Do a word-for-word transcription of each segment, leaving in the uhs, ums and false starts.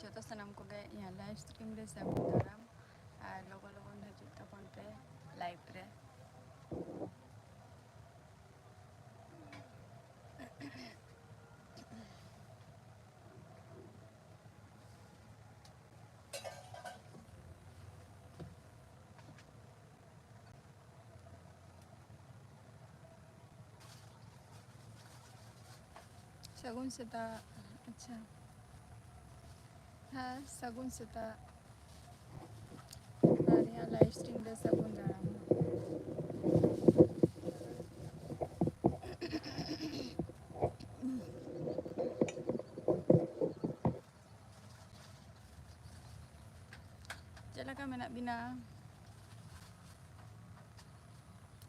ᱡᱚᱛᱚ ᱥᱟᱱᱟᱢ ᱠᱚᱜᱮ ᱤᱧᱟᱹᱜ live stream ᱨᱮ ᱥᱟᱹᱜᱩᱱ ᱫᱟᱨᱟᱢ, ᱟᱨ ᱞᱚᱜᱚᱱ ᱞᱚᱜᱚᱱ ᱦᱤᱡᱩᱜ ᱛᱟᱵᱚᱱ ᱯᱮ live ᱨᱮ᱾ ᱥᱟᱹᱜᱩᱱ ᱥᱮᱛᱟᱜ᱾ ᱟᱪᱪᱷᱟ, ᱦᱮᱸ, ᱥᱟᱹᱜᱩᱱ ᱥᱮᱛᱟᱜ᱾ ᱟᱨ ᱤᱧᱟᱹᱜ live stream ᱨᱮ ᱥᱟᱹᱜᱩᱱ ᱫᱟᱨᱟᱢ᱾ ᱪᱮᱫ ᱞᱮᱠᱟ ᱢᱮᱱᱟᱜ ᱵᱤᱱᱟ?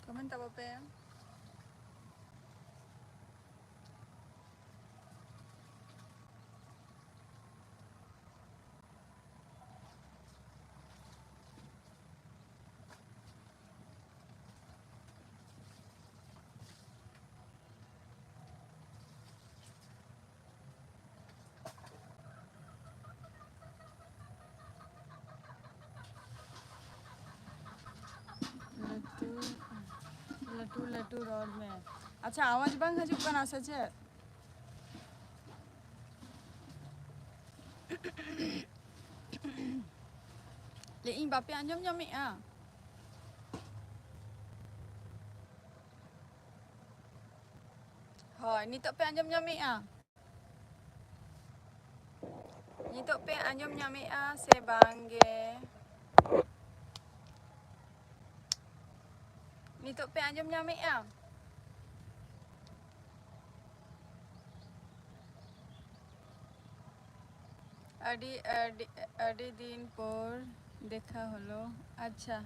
Comment ᱛᱟᱵᱚ ᱯᱮ᱾ ᱞᱟᱹᱴᱩ, ᱞᱟᱹᱴᱩ, ᱞᱟᱹᱴᱩ ᱨᱚᱲ ᱢᱮ᱾ ᱟᱪᱪᱷᱟ, ᱟᱣᱟᱡᱽ ᱵᱟᱝ ᱦᱤᱡᱩᱜ ᱠᱟᱱᱟ ᱥᱮ ᱪᱮᱫ? ᱞᱟᱹᱭ ᱤᱧ, ᱵᱟᱯᱮ ᱟᱸᱡᱚᱢ ᱧᱟᱢᱮᱫᱼᱟ? ᱦᱳᱭ, ᱱᱤᱛᱚᱜ ᱯᱮ ᱟᱸᱡᱚᱢ ᱧᱟᱢᱮᱫᱼᱟ? ᱱᱤᱛᱚᱜ ᱯᱮ ᱟᱸᱡᱚᱢ ᱧᱟᱢᱮᱫᱼᱟ ᱥᱮ ᱵᱟᱝ ᱜᱮ? ᱱᱤᱛᱚᱜ ᱯᱮ ᱟᱸᱡᱚᱢ ᱧᱟᱢᱮᱫᱼᱟ? ᱟᱹᱰᱤ, ᱟᱹᱰᱤ, ᱟᱹᱰᱤ ᱫᱤᱱ ᱯᱚᱨ ᱫᱮᱠᱷᱟ ᱦᱚᱞᱳ᱾ ᱟᱪᱪᱷᱟ,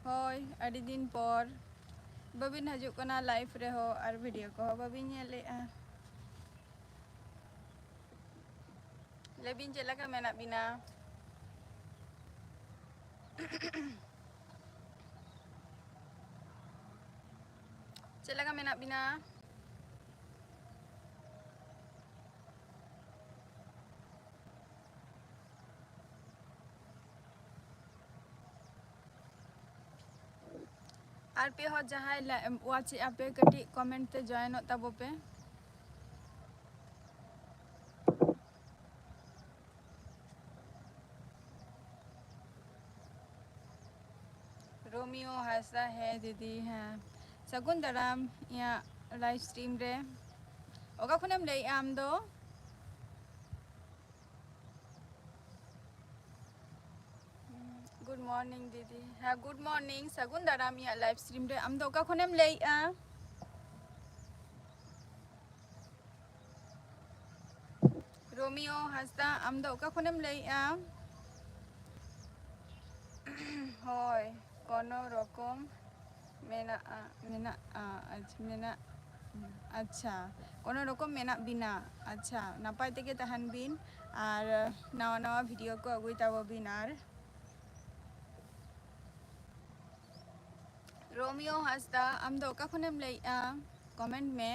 ᱦᱳᱭ, ᱟᱹᱰᱤ ᱫᱤᱱ ᱯᱚᱨ᱾ ᱵᱟᱹᱵᱤᱱ ᱦᱤᱡᱩᱜ ᱠᱟᱱᱟ live ᱨᱮᱦᱚᱸ, ᱟᱨ video ᱠᱚᱦᱚᱸ ᱵᱟᱹᱵᱤᱱ ᱧᱮᱞᱮᱫᱼᱟ᱾ ᱞᱟᱹᱭ ᱵᱤᱱ, ᱪᱮᱫ ᱞᱮᱠᱟ ᱢᱮᱱᱟᱜ ᱵᱤᱱᱟ? ᱪᱮᱫ ᱞᱮᱠᱟ ᱢᱮᱱᱟᱜ ᱵᱤᱱᱟ? ᱟᱨ ᱯᱮ ᱦᱚᱲ ᱡᱟᱦᱟᱸᱭ ᱞᱟ-, watch ᱮᱫᱼᱟ ᱯᱮ, ᱠᱟᱹᱴᱤᱡ comment ᱛᱮ join ᱚᱜ ᱛᱟᱵᱚ ᱯᱮ᱾ ᱨᱳᱢᱤᱭᱳ ᱦᱟᱸᱥᱫᱟ, ᱦᱮᱸ ᱫᱤᱫᱤ, ᱦᱮᱸ᱾ ᱥᱟᱹᱜᱩᱱ ᱫᱟᱨᱟᱢ ᱤᱧᱟᱹᱜ live stream ᱨᱮ᱾ ᱚᱠᱟ ᱠᱷᱚᱱᱮᱢ ᱞᱟᱹᱭᱮᱜᱼᱟ ᱟᱢ ᱫᱚ? Good morning ᱫᱤᱫᱤ᱾ ᱦᱮᱸ, good morning, ᱥᱟᱹᱜᱩᱱ ᱫᱟᱨᱟᱢ ᱤᱧᱟᱹᱜ live stream ᱨᱮ᱾ ᱟᱢ ᱫᱚ ᱚᱠᱟ ᱠᱷᱚᱱᱮᱢ ᱞᱟᱹᱭᱮᱜᱼᱟ? ᱨᱳᱢᱤᱭᱳ ᱦᱟᱸᱥᱫᱟ, ᱟᱢ ᱫᱚ ᱚᱠᱟ ᱠᱷᱚᱱᱮᱢ ᱞᱟᱹᱭᱮᱜᱼᱟ? ᱦᱳᱭ, ᱠᱳᱱᱳ ᱨᱚᱠᱚᱢ ᱢᱮᱱᱟᱜᱼᱟ, ᱢᱮᱱᱟᱜᱼᱟ, ᱟᱪᱪᱷᱟ, ᱢᱮᱱᱟᱜ, ᱟᱪᱪᱷᱟ, ᱠᱳᱱᱳ ᱨᱚᱠᱚᱢ ᱢᱮᱱᱟᱜ ᱵᱤᱱᱟ᱾ ᱟᱪᱪᱷᱟ, ᱱᱟᱯᱟᱭ ᱛᱮᱜᱮ ᱛᱟᱦᱮᱱ ᱵᱤᱱ ᱟᱨ ᱱᱟᱣᱟ ᱱᱟᱣᱟ video ᱠᱚ ᱟᱹᱜᱩᱭ ᱛᱟᱵᱚ ᱵᱤᱱ᱾ ᱟᱨ ᱨᱳᱢᱤᱭᱳ ᱦᱟᱸᱥᱫᱟ, ᱟᱢ ᱫᱚ ᱚᱠᱟ ᱠᱷᱚᱱᱮᱢ ᱞᱟᱹᱭᱮᱜᱼᱟ? Comment ᱢᱮ᱾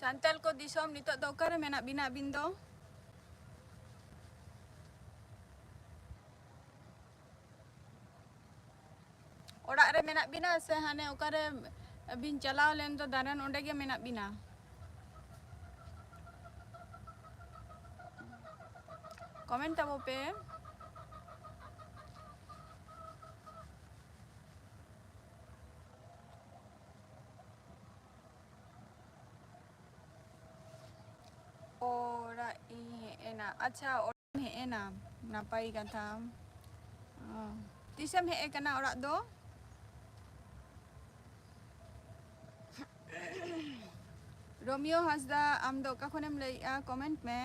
ᱥᱟᱱᱛᱟᱲ ᱠᱚ ᱫᱤᱥᱚᱢ, ᱱᱤᱛᱚᱜ ᱫᱚ ᱚᱠᱟᱨᱮ ᱢᱮᱱᱟᱜ ᱵᱤᱱᱟ ᱟᱹᱵᱤᱱ ᱫᱚ? ᱚᱲᱟᱜ ᱨᱮ ᱢᱮᱱᱟᱜ ᱵᱤᱱᱟ ᱥᱮ ᱦᱟᱱᱮ ᱚᱠᱟᱨᱮ ᱵᱤᱱ ᱪᱟᱞᱟᱣ ᱞᱮᱱ ᱫᱚ ᱫᱟᱬᱟᱱ, ᱚᱸᱰᱮ ᱜᱮ ᱢᱮᱱᱟᱜ ᱵᱤᱱᱟ? Comment ᱛᱟᱵᱚ ᱯᱮ᱾ ᱚᱲᱟᱜ ᱤᱧ ᱦᱮᱡ ᱮᱱᱟ᱾ ᱟᱪᱪᱷᱟ, ᱚᱲᱟᱜ ᱮᱢ ᱦᱮᱡ ᱮᱱᱟ, ᱱᱟᱯᱟᱭ ᱠᱟᱛᱷᱟ᱾ ᱚ, ᱛᱤᱥᱮᱢ ᱦᱮᱡ ᱟᱠᱟᱱᱟ ᱚᱲᱟᱜ ᱫᱚ? ᱨᱳᱢᱤᱭᱳ ᱦᱟᱸᱥᱫᱟ, ᱟᱢ ᱫᱚ ᱚᱠᱟ ᱠᱷᱚᱱᱮᱢ ᱞᱟᱹᱭᱮᱜᱼᱟ? Comment ᱢᱮ᱾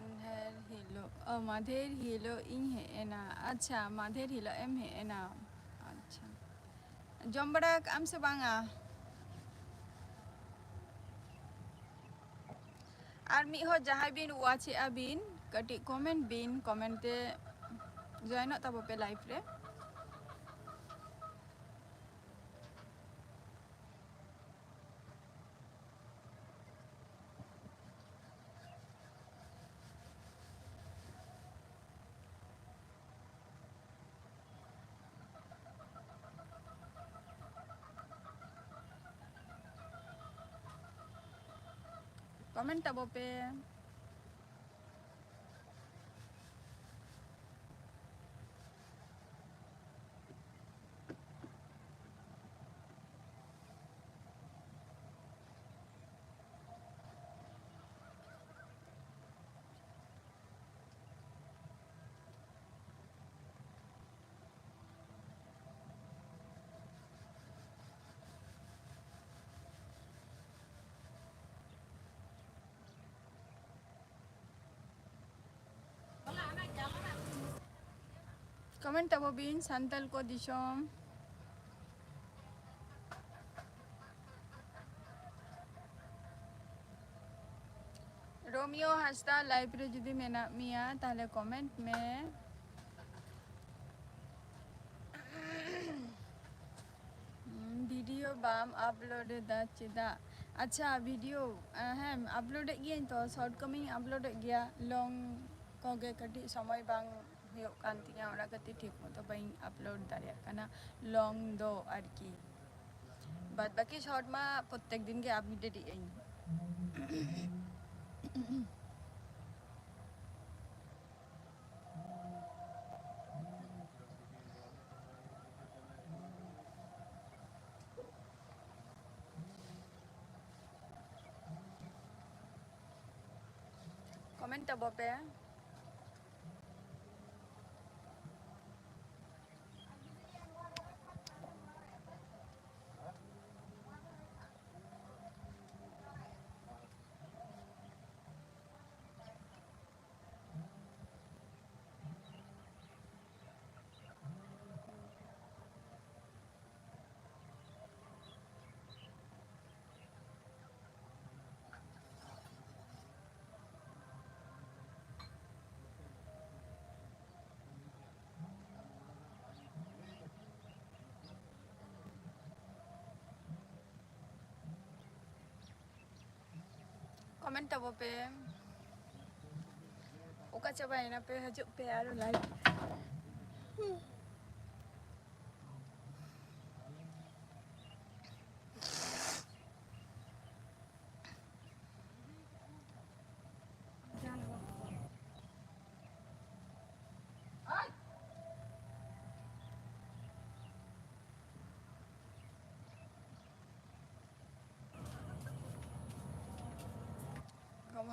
ᱢᱟᱫᱷᱮᱨ ᱦᱤᱞᱳᱜ, ᱚ, ᱢᱟᱫᱷᱮᱨ ᱦᱤᱞᱳᱜ ᱤᱧ ᱦᱮᱡ ᱮᱱᱟ᱾ ᱟᱪᱪᱷᱟ, ᱢᱟᱫᱷᱮᱨ ᱦᱤᱞᱳᱜ ᱮᱢ ᱦᱮᱡ ᱮᱱᱟ᱾ ᱟᱪᱪᱷᱟ, ᱡᱚᱢ ᱵᱟᱲᱟ ᱠᱟᱜ ᱟᱢ ᱥᱮ ᱵᱟᱝᱟ? ᱟᱨ ᱢᱤᱫ ᱦᱚᱲ ᱡᱟᱦᱟᱸᱭ ᱵᱤᱱ watch ᱮᱜᱼᱟ ᱵᱤᱱ, ᱠᱟᱹᱴᱤᱡ comment ᱵᱤᱱ, comment ᱛᱮ join ᱚᱜ ᱛᱟᱵᱚ ᱯᱮ live ᱨᱮ᱾ Comment ᱛᱟᱵᱚ ᱯᱮ᱾ Comment ᱛᱟᱵᱚ ᱵᱤᱱ, ᱥᱟᱱᱛᱟᱞ ᱠᱚ ᱫᱤᱥᱚᱢ᱾ ᱨᱳᱢᱤᱭᱳ ᱦᱟᱸᱥᱫᱟ, live ᱨᱮ ᱡᱩᱫᱤ ᱢᱮᱱᱟᱜ ᱢᱮᱭᱟ, ᱛᱟᱦᱞᱮ comment ᱢᱮ᱾ ᱦᱩᱸ, video ᱵᱟᱢ upload ᱮᱫᱟ ᱪᱮᱫᱟᱜ? ᱟᱪᱪᱷᱟ, video, ᱦᱮᱸ, upload ᱮᱫ ᱜᱤᱭᱟᱹᱧ ᱛᱚ, short ᱠᱚᱢᱟᱧ upload ᱮᱫ ᱜᱮᱭᱟ, long ᱠᱚᱜᱮ ᱠᱟᱹᱴᱤᱡ ᱥᱚᱢᱚᱭ ᱵᱟᱝ ᱦᱩᱭᱩᱜ ᱠᱟᱱ ᱛᱤᱧᱟᱹ, ᱚᱱᱟ ᱠᱷᱟᱹᱛᱤᱨ ᱴᱷᱤᱠ ᱢᱚᱛᱚ ᱵᱟᱹᱧ upload ᱫᱟᱲᱮᱭᱟᱜ ᱠᱟᱱᱟ long ᱫᱚ ᱟᱨᱠᱤ᱾ ᱵᱟᱫ ᱵᱟᱹᱠᱤ short ᱢᱟ ᱯᱨᱚᱛᱮᱠ ᱫᱤᱱ ᱜᱮ update ᱮᱫ ᱟᱹᱧ᱾ Comment ᱛᱟᱵᱚ ᱯᱮ᱾ ᱠᱚᱢᱮᱱᱴ ᱛᱟᱵᱚ ᱯᱮ᱾ ᱚᱠᱟ ᱪᱟᱵᱟᱭᱮᱱᱟ ᱯᱮ? ᱦᱤᱡᱩᱜ ᱯᱮ ᱟᱨᱚ ᱞᱟᱭᱤᱵᱷ᱾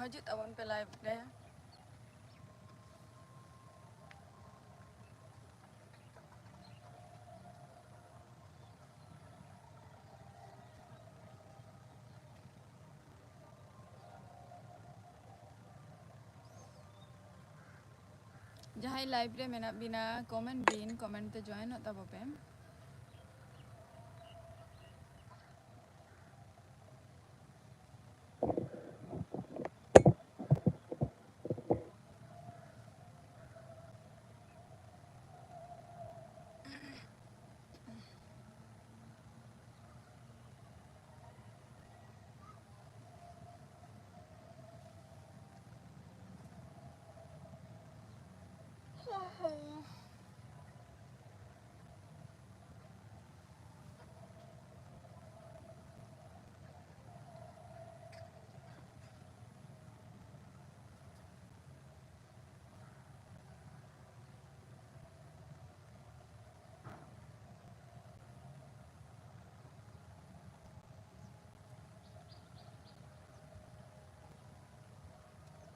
ᱦᱤᱡᱩᱜ ᱛᱟᱵᱚᱱ ᱯᱮ ᱞᱟᱭᱤᱵᱷ ᱨᱮ᱾ ᱡᱟᱦᱟᱸᱭ ᱞᱟᱭᱤᱵᱷ ᱨᱮ ᱢᱮᱱᱟᱜ ᱵᱤᱱᱟ, ᱠᱚᱢᱮᱱᱴ ᱵᱤᱱ, ᱠᱚᱢᱮᱱᱴ ᱛᱮ ᱡᱚᱭᱮᱱᱚᱜ ᱛᱟᱵᱚ ᱯᱮ᱾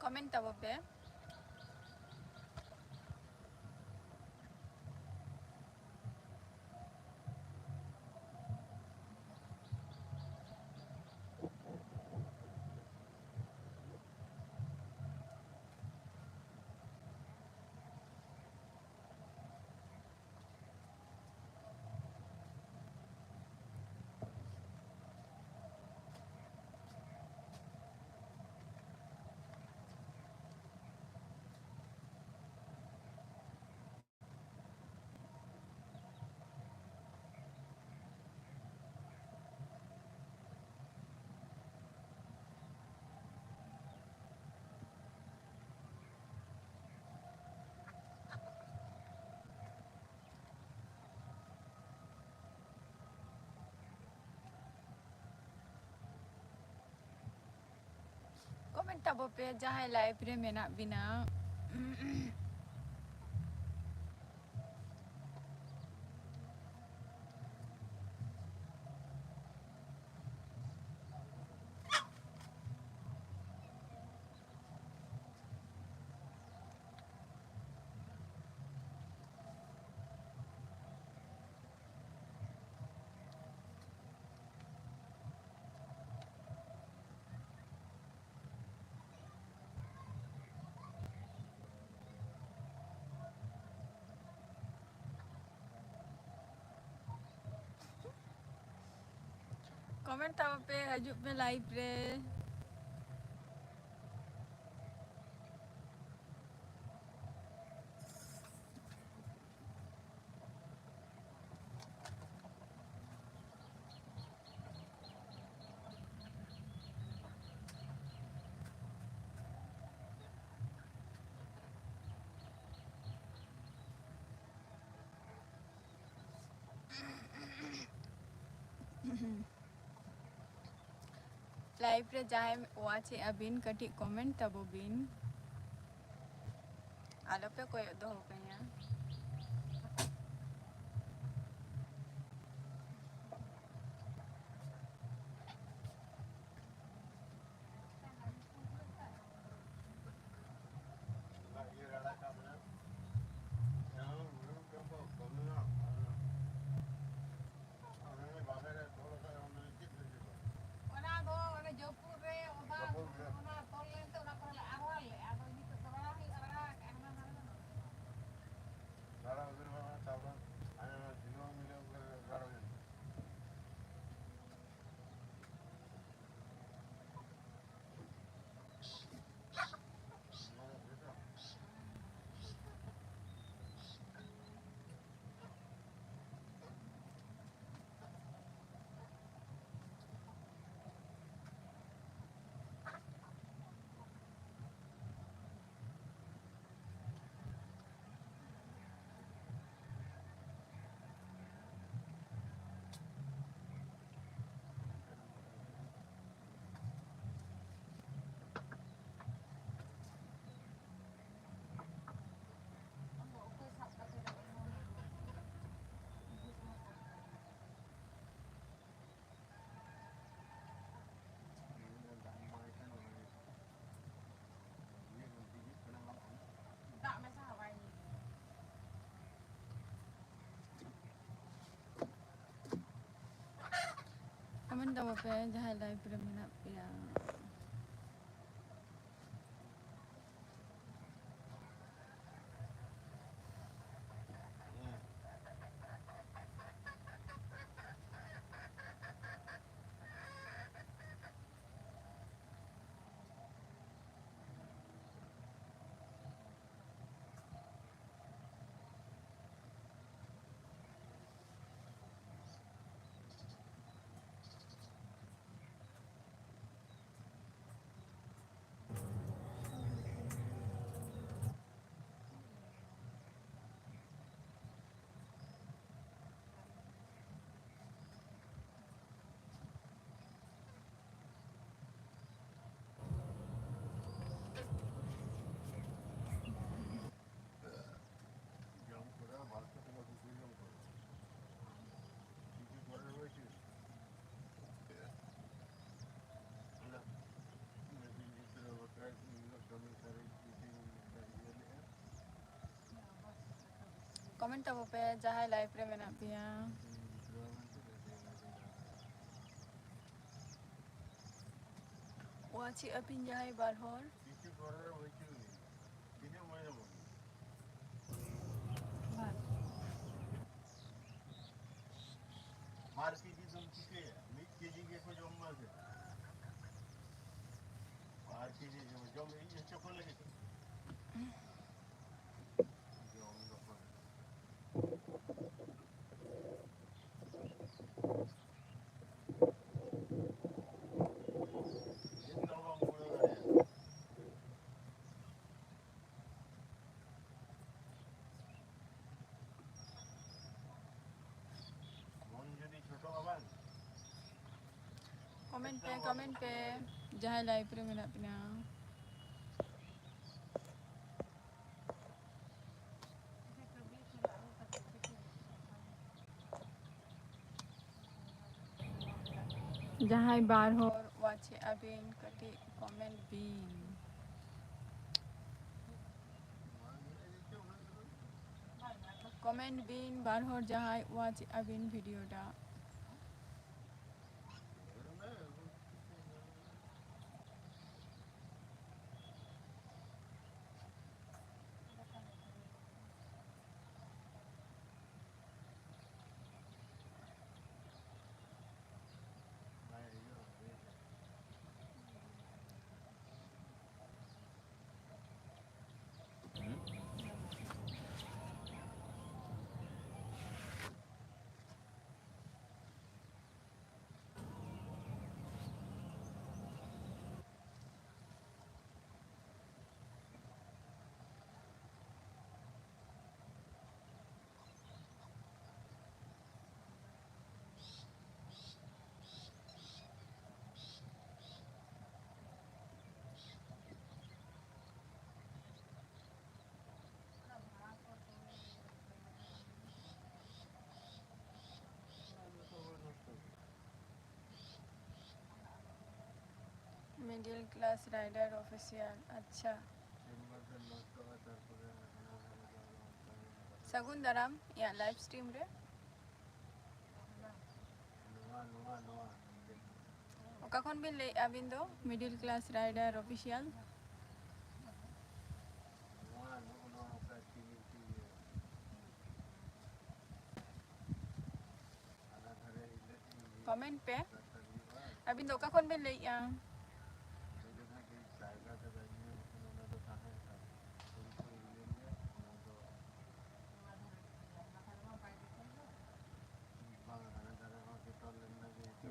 ᱠᱚᱢᱮᱱᱴ ᱛᱟᱵᱚ ᱯᱮ᱾ ᱟᱵᱚ ᱯᱮ ᱡᱟᱦᱟᱸᱭ live ᱨᱮ ᱢᱮᱱᱟᱜ ᱵᱤᱱᱟ᱾ Comment ᱛᱟᱵᱚ ᱯᱮ, ᱦᱤᱡᱩᱜ ᱯᱮ live ᱨᱮ᱾ Live ᱨᱮ ᱡᱟᱦᱟᱸᱭ watch ᱮᱜᱼᱟ ᱵᱤᱱ, ᱠᱟᱹᱴᱤᱡ comment ᱛᱟᱵᱚ ᱵᱤᱱ, ᱟᱞᱚ ᱯᱮ ᱠᱚᱭᱚᱜ ᱫᱚᱦᱚ ᱠᱟᱹᱧᱟ᱾ ᱚᱱᱟ ᱫᱚ ᱚᱱᱮ ᱡᱟᱹᱯᱩᱫ ᱨᱮ ᱚᱫᱟ ᱡᱟᱹᱯᱩᱫ ᱨᱮ᱾ ᱚᱱᱟ ᱛᱚᱞ ᱞᱮᱱᱛᱮ ᱚᱱᱟ ᱠᱚᱨᱮ ᱞᱮ ᱟᱨᱣᱟᱞ ᱞᱮᱜᱼᱟ᱾ ᱟᱫᱚ ᱱᱤᱛᱚᱜ ᱫᱚ ᱨᱟᱲᱟ ᱦᱩᱭᱩᱜᱼᱟ, ᱨᱟᱲᱟ ᱠᱟᱜᱼᱟ, ᱦᱟᱱᱟ ᱫᱷᱟᱨᱮ ᱫᱚ᱾ ᱠᱚᱢᱮᱱᱴ ᱛᱟᱵᱚ ᱯᱮ ᱡᱟᱦᱟᱸᱭ ᱞᱟᱭᱤᱵᱷ ᱨᱮ ᱢᱮᱱᱟᱜ ᱯᱮᱭᱟ᱾ ᱠᱚᱢᱮᱱᱴ ᱛᱟᱵᱚ ᱯᱮ ᱡᱟᱦᱟᱸᱭ ᱞᱟᱭᱤᱵᱷ ᱨᱮ ᱢᱮᱱᱟᱜ ᱯᱮᱭᱟ᱾ ᱣᱟᱪᱮᱫ ᱟᱹᱵᱤᱱ ᱡᱟᱦᱟᱸᱭ ᱵᱟᱨ ᱦᱚᱲ᱾ ᱵᱟᱨ᱾ ᱵᱟᱨ ᱠᱮᱡᱤ ᱫᱚᱢ ᱪᱤᱠᱟᱹᱭᱟ? ᱢᱤᱫ ᱠᱮᱡᱤ ᱜᱮᱠᱚ ᱡᱚᱢ ᱢᱟ ᱥᱮ? ᱵᱟᱨ ᱠᱮᱡᱤ ᱡᱚᱢ, ᱡᱚᱢ ᱤᱧ ᱦᱚᱪᱚ ᱠᱚ ᱞᱟᱹᱜᱤᱫ᱾ ᱡᱚᱢ ᱫᱚᱠᱚ᱾ ᱪᱮᱫ ᱦᱚᱸ ᱵᱟᱢ ᱠᱩᱲᱟᱹᱣ ᱫᱟᱲᱮᱭᱟᱜᱼᱟ᱾ ᱢᱚᱱ ᱡᱩᱫᱤ ᱪᱷᱳᱴᱳᱜᱼᱟ ᱵᱟᱝ? ᱠᱚᱢᱮᱱᱴ ᱯᱮ, ᱠᱚᱢᱮᱱᱴ ᱯᱮ, ᱡᱟᱦᱟᱸᱭ ᱞᱟᱭᱤᱵᱷ ᱨᱮ ᱢᱮᱱᱟᱜ ᱵᱤᱱᱟ᱾ ᱡᱟᱦᱟᱸᱭ ᱵᱟᱨ ᱦᱚᱲ ᱣᱟᱪᱮᱫ ᱟᱹᱵᱤᱱ, ᱠᱟᱹᱴᱤᱡ ᱠᱚᱢᱮᱱᱴ ᱵᱤᱱ᱾ ᱠᱚᱢᱮᱱᱴ ᱵᱤᱱ ᱵᱟᱨ ᱦᱚᱲ ᱡᱟᱦᱟᱸᱭ ᱣᱟᱪᱮᱫ ᱟᱹᱵᱤᱱ ᱵᱷᱤᱰᱤᱭᱳ ᱴᱟᱜ᱾ Middle Class Rider Official, ᱟᱪᱪᱷᱟ᱾ ᱥᱟᱹᱜᱩᱱ ᱫᱟᱨᱟᱢ ᱤᱧᱟᱹᱜ live stream ᱨᱮ᱾ ᱚᱠᱟ ᱠᱷᱚᱱ ᱵᱤᱱ ᱞᱟᱹᱭᱮᱫᱼᱟ ᱟᱹᱵᱤᱱ ᱫᱚ? Middle Class Rider Official᱾ Comment ᱯᱮ, ᱟᱹᱵᱤᱱ ᱫᱚ ᱚᱠᱟ ᱠᱷᱚᱱ ᱵᱤᱱ ᱞᱟᱹᱭᱮᱫᱼᱟ?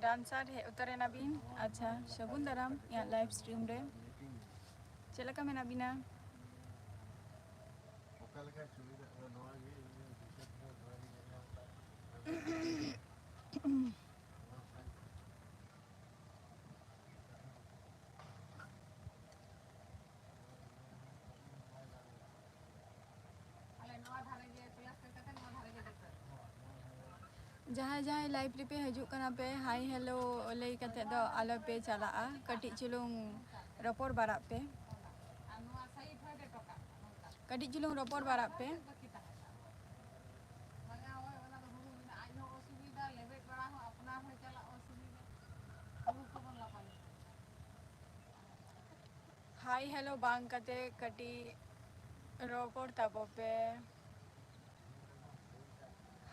Dancer ᱦᱮᱡ ᱩᱛᱟᱹᱨ ᱮᱱᱟ ᱵᱤᱱ? ᱟᱪᱪᱷᱟ, ᱥᱟᱹᱜᱩᱱ ᱫᱟᱨᱟᱢ ᱤᱧᱟᱹᱜ live stream ᱨᱮ᱾ ᱪᱮᱫ ᱞᱮᱠᱟ ᱢᱮᱱᱟᱜ ᱵᱤᱱᱟ? ᱡᱟᱦᱟᱸᱭ ᱡᱟᱦᱟᱸᱭ live ᱨᱮᱯᱮ ᱦᱤᱡᱩᱜ ᱠᱟᱱᱟ ᱯᱮ, hi hello ᱞᱟᱹᱭ ᱠᱟᱛᱮ ᱫᱚ ᱟᱞᱚ ᱯᱮ ᱪᱟᱞᱟᱜᱼᱟ, ᱠᱟᱹᱴᱤᱡ ᱪᱩᱞᱩᱝ ᱨᱚᱯᱚᱲ ᱵᱟᱲᱟᱜ ᱯᱮ, ᱠᱟᱹᱴᱤᱡ ᱪᱩᱞᱩᱝ ᱨᱚᱯᱚᱲ ᱵᱟᱲᱟᱜ ᱯᱮ᱾ Hi hello ᱵᱟᱝ ᱠᱟᱛᱮ ᱠᱟᱹᱴᱤᱡ ᱨᱚᱯᱚᱲ ᱛᱟᱵᱚ ᱯᱮ᱾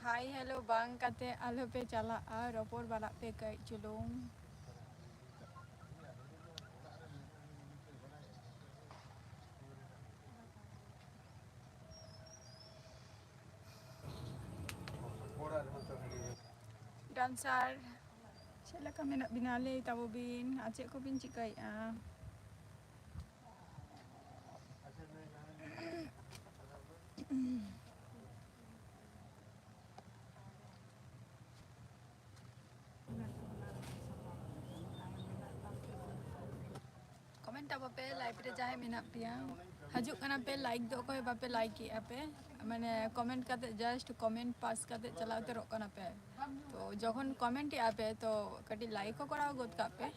Hi hello ᱵᱟᱝ ᱠᱟᱛᱮ ᱟᱞᱚ ᱯᱮ ᱪᱟᱞᱟᱜᱼᱟ, ᱨᱚᱯᱚᱲ ᱵᱟᱲᱟᱜ ᱯᱮ ᱠᱟᱹᱡ ᱪᱩᱞᱩᱝ᱾ Dancer, ᱪᱮᱫ ᱞᱮᱠᱟ ᱢᱮᱱᱟᱜ ᱵᱤᱱᱟ? ᱞᱟᱹᱭ ᱛᱟᱵᱚ ᱵᱤᱱ, ᱟᱨ ᱪᱮᱫ ᱠᱚᱵᱤᱱ ᱪᱤᱠᱟᱹᱭᱮᱫᱼᱟ? Comment ᱟᱵᱚ ᱯᱮ, live ᱨᱮ ᱡᱟᱦᱟᱸᱭ ᱢᱮᱱᱟᱜ ᱯᱮᱭᱟ, ᱦᱤᱡᱩᱜ ᱠᱟᱱᱟ ᱯᱮ, like ᱫᱚ ᱚᱠᱚᱭ ᱵᱟᱯᱮ like ᱮᱜᱼᱟ ᱯᱮ, ᱢᱟᱱᱮ comment ᱠᱟᱛᱮ, just comment pass ᱠᱟᱛᱮ ᱪᱟᱞᱟᱣ ᱩᱛᱟᱹᱨᱚᱜ ᱠᱟᱱᱟ ᱯᱮ᱾ ᱛᱚ ᱡᱚᱠᱷᱚᱱ comment ᱮᱜᱼᱟ ᱯᱮ, ᱛᱚ ᱠᱟᱹᱴᱤᱡ like ᱠᱚ ᱠᱚᱨᱟᱣ ᱜᱚᱫ ᱠᱟᱜ ᱯᱮ᱾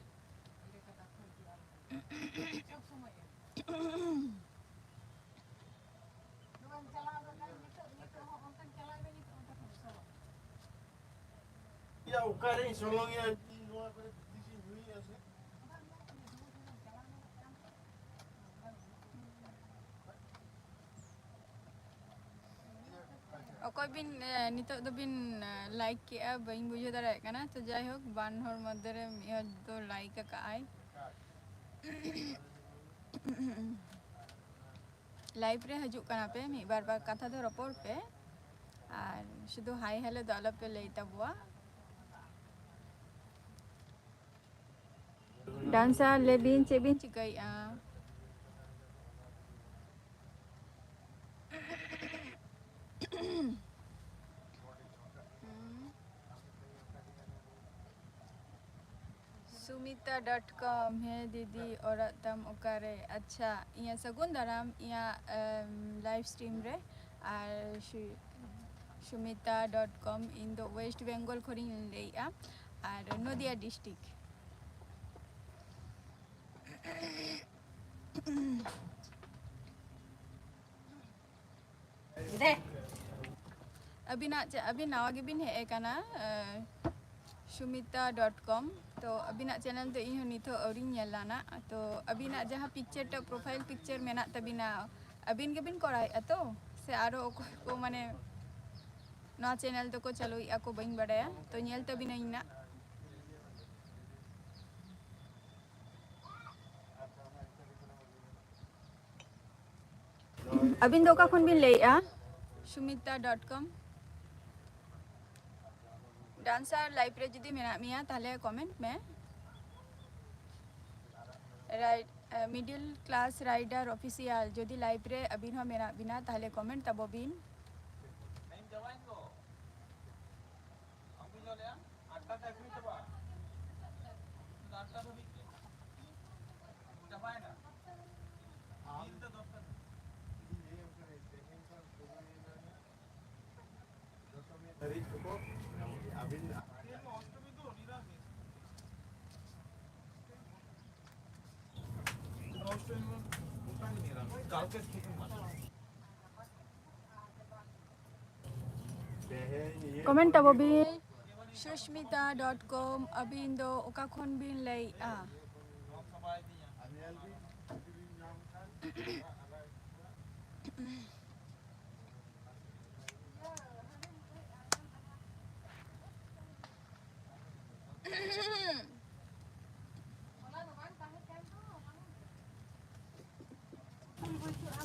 ᱭᱟ, ᱚᱠᱟᱨᱮᱧ ᱥᱚᱞᱚᱝ ᱭᱟ? ᱱᱚᱣᱟ ᱠᱚᱨᱮ ᱵᱤᱥᱤ ᱧᱩᱭᱮᱫᱼᱟ ᱥᱮ? ᱚᱠᱚᱭ ᱵᱤᱱ, ᱮ, ᱱᱤᱛᱚᱜ ᱫᱚᱵᱤᱱ, ᱮ, ᱞᱟᱭᱤᱠ ᱠᱮᱜᱼᱟ, ᱵᱟᱹᱧ ᱵᱩᱡᱷᱟᱹᱣ ᱫᱟᱲᱮᱭᱟᱜ ᱠᱟᱱᱟ᱾ ᱛᱚ ᱡᱟᱭᱦᱳᱠ, ᱵᱟᱨ ᱦᱚᱲ ᱢᱚᱫᱽᱫᱷᱮ ᱨᱮ ᱢᱤᱫ ᱦᱚᱲ ᱫᱚ ᱞᱟᱭᱤᱠ ᱟᱠᱟᱫ ᱟᱭ᱾ ᱞᱟᱭᱤᱵᱷ ᱨᱮ ᱦᱤᱡᱩᱜ ᱠᱟᱱᱟ ᱯᱮ, ᱢᱤᱫ ᱵᱟᱨ ᱵᱟᱨ ᱠᱟᱛᱷᱟ ᱫᱚ ᱨᱚᱯᱚᱲ ᱯᱮ, ᱟᱨ ᱥᱩᱫᱷᱩ ᱦᱟᱭ ᱦᱮᱞᱳ ᱫᱚ ᱟᱞᱚ ᱯᱮ ᱞᱟᱹᱭ ᱛᱟᱵᱚᱣᱟ᱾ ᱰᱟᱱᱥᱟᱨ ᱞᱟᱹᱭ ᱵᱤᱱ, ᱪᱮᱫ ᱵᱤᱱ ᱪᱤᱠᱟᱹᱭᱮᱫᱼᱟ? ᱥᱩᱢᱤᱛᱟ ᱰᱚᱴ ᱠᱚᱢ, ᱦᱮᱸ ᱫᱤᱫᱤ, ᱚᱲᱟᱜ ᱛᱟᱢ ᱚᱠᱟᱨᱮ? ᱟᱪᱪᱷᱟ, ᱤᱧᱟᱹᱜ ᱥᱟᱹᱜᱩᱱ ᱫᱟᱨᱟᱢ, ᱤᱧᱟᱹᱜ, ᱮᱢ, ᱞᱟᱭᱤᱵᱷ ᱥᱴᱨᱤᱢ ᱨᱮ᱾ ᱟᱨ ᱥᱩ-, ᱥᱩᱢᱤᱛᱟ ᱰᱚᱴ ᱠᱚᱢ, ᱤᱧ ᱫᱚ ᱳᱭᱮᱥᱴ ᱵᱮᱝᱜᱚᱞ ᱠᱷᱚᱱᱤᱧ ᱞᱟᱹᱭᱮᱫᱼᱟ, ᱟᱨ ᱱᱚᱫᱤᱭᱟ ᱰᱤᱥᱴᱨᱤᱠᱴ᱾ ᱫᱮ᱾ ᱟᱹᱵᱤᱱᱟᱜ ᱪᱮ-, ᱟᱹᱵᱤᱱ ᱱᱟᱣᱟ ᱜᱮᱵᱤᱱ ᱦᱮᱡ ᱟᱠᱟᱱᱟ, ᱮ, ᱥᱩᱢᱤᱛᱟ ᱰᱚᱴ ᱠᱚᱢ᱾ ᱛᱚ ᱟᱹᱵᱤᱱᱟᱜ ᱪᱮᱱᱮᱞ ᱫᱚ ᱤᱧ ᱦᱚᱸ ᱱᱤᱛᱚᱜ ᱟᱹᱣᱨᱤᱧ ᱧᱮᱞᱟ ᱱᱟᱜ᱾ ᱛᱚ ᱟᱹᱵᱤᱱᱟᱜ ᱡᱟᱦᱟᱸ ᱯᱤᱠᱪᱟᱨ ᱴᱟᱜ, ᱯᱨᱚᱯᱷᱟᱭᱤᱞ ᱯᱤᱠᱪᱟᱨ ᱢᱮᱱᱟᱜ ᱛᱟᱹᱵᱤᱱᱟ, ᱟᱹᱵᱤᱱ ᱜᱮᱵᱤᱱ ᱠᱚᱨᱟᱣᱮᱫᱼᱟ ᱛᱚ? ᱥᱮ ᱟᱨᱚ ᱚᱠᱚᱭ ᱠᱚ, ᱢᱟᱱᱮ, ᱱᱚᱣᱟ ᱪᱮᱱᱮᱞ ᱫᱚᱠᱚ ᱪᱟᱹᱞᱩᱭᱮᱫᱼᱟ ᱠᱚ, ᱵᱟᱹᱧ ᱵᱟᱰᱟᱭᱟ᱾ ᱛᱚ ᱧᱮᱞ ᱛᱟᱹᱵᱤᱱᱟᱹᱧ ᱱᱟᱜ᱾ ᱟᱹᱵᱤᱱ ᱫᱚ ᱚᱠᱟ ᱠᱷᱚᱱ ᱵᱤᱱ ᱞᱟᱹᱭᱮᱫᱼᱟ? Sumita dot com. Dancer live ᱨᱮ ᱡᱩᱫᱤ ᱢᱮᱱᱟᱜ ᱢᱮᱭᱟ, ᱛᱟᱦᱞᱮ ᱠᱚᱢᱮᱱᱴ ᱢᱮ᱾ ᱨᱟᱭ-, ᱮ, ᱢᱤᱰᱤᱞ ᱠᱞᱟᱥ ᱨᱟᱭᱰᱟᱨ ᱚᱯᱷᱤᱥᱤᱭᱟᱞ, ᱡᱩᱫᱤ ᱞᱟᱭᱤᱵᱷ ᱨᱮ ᱟᱹᱵᱤᱱ ᱦᱚᱸ ᱢᱮᱱᱟᱜ ᱵᱤᱱᱟ, ᱛᱟᱦᱞᱮ ᱠᱚᱢᱮᱱᱴ ᱛᱟᱵᱚ ᱵᱤᱱ᱾ ᱠᱚᱢᱮᱱᱴ ᱛᱟᱵᱚ ᱵᱤᱱ᱾ ᱥᱩᱥᱢᱤᱛᱟ ᱰᱚᱴ ᱠᱚᱢ, ᱟᱹᱵᱤᱱ ᱫᱚ ᱚᱠᱟ ᱠᱷᱚᱱ ᱵᱤᱱ ᱞᱟᱹᱭᱮᱫᱼᱟ?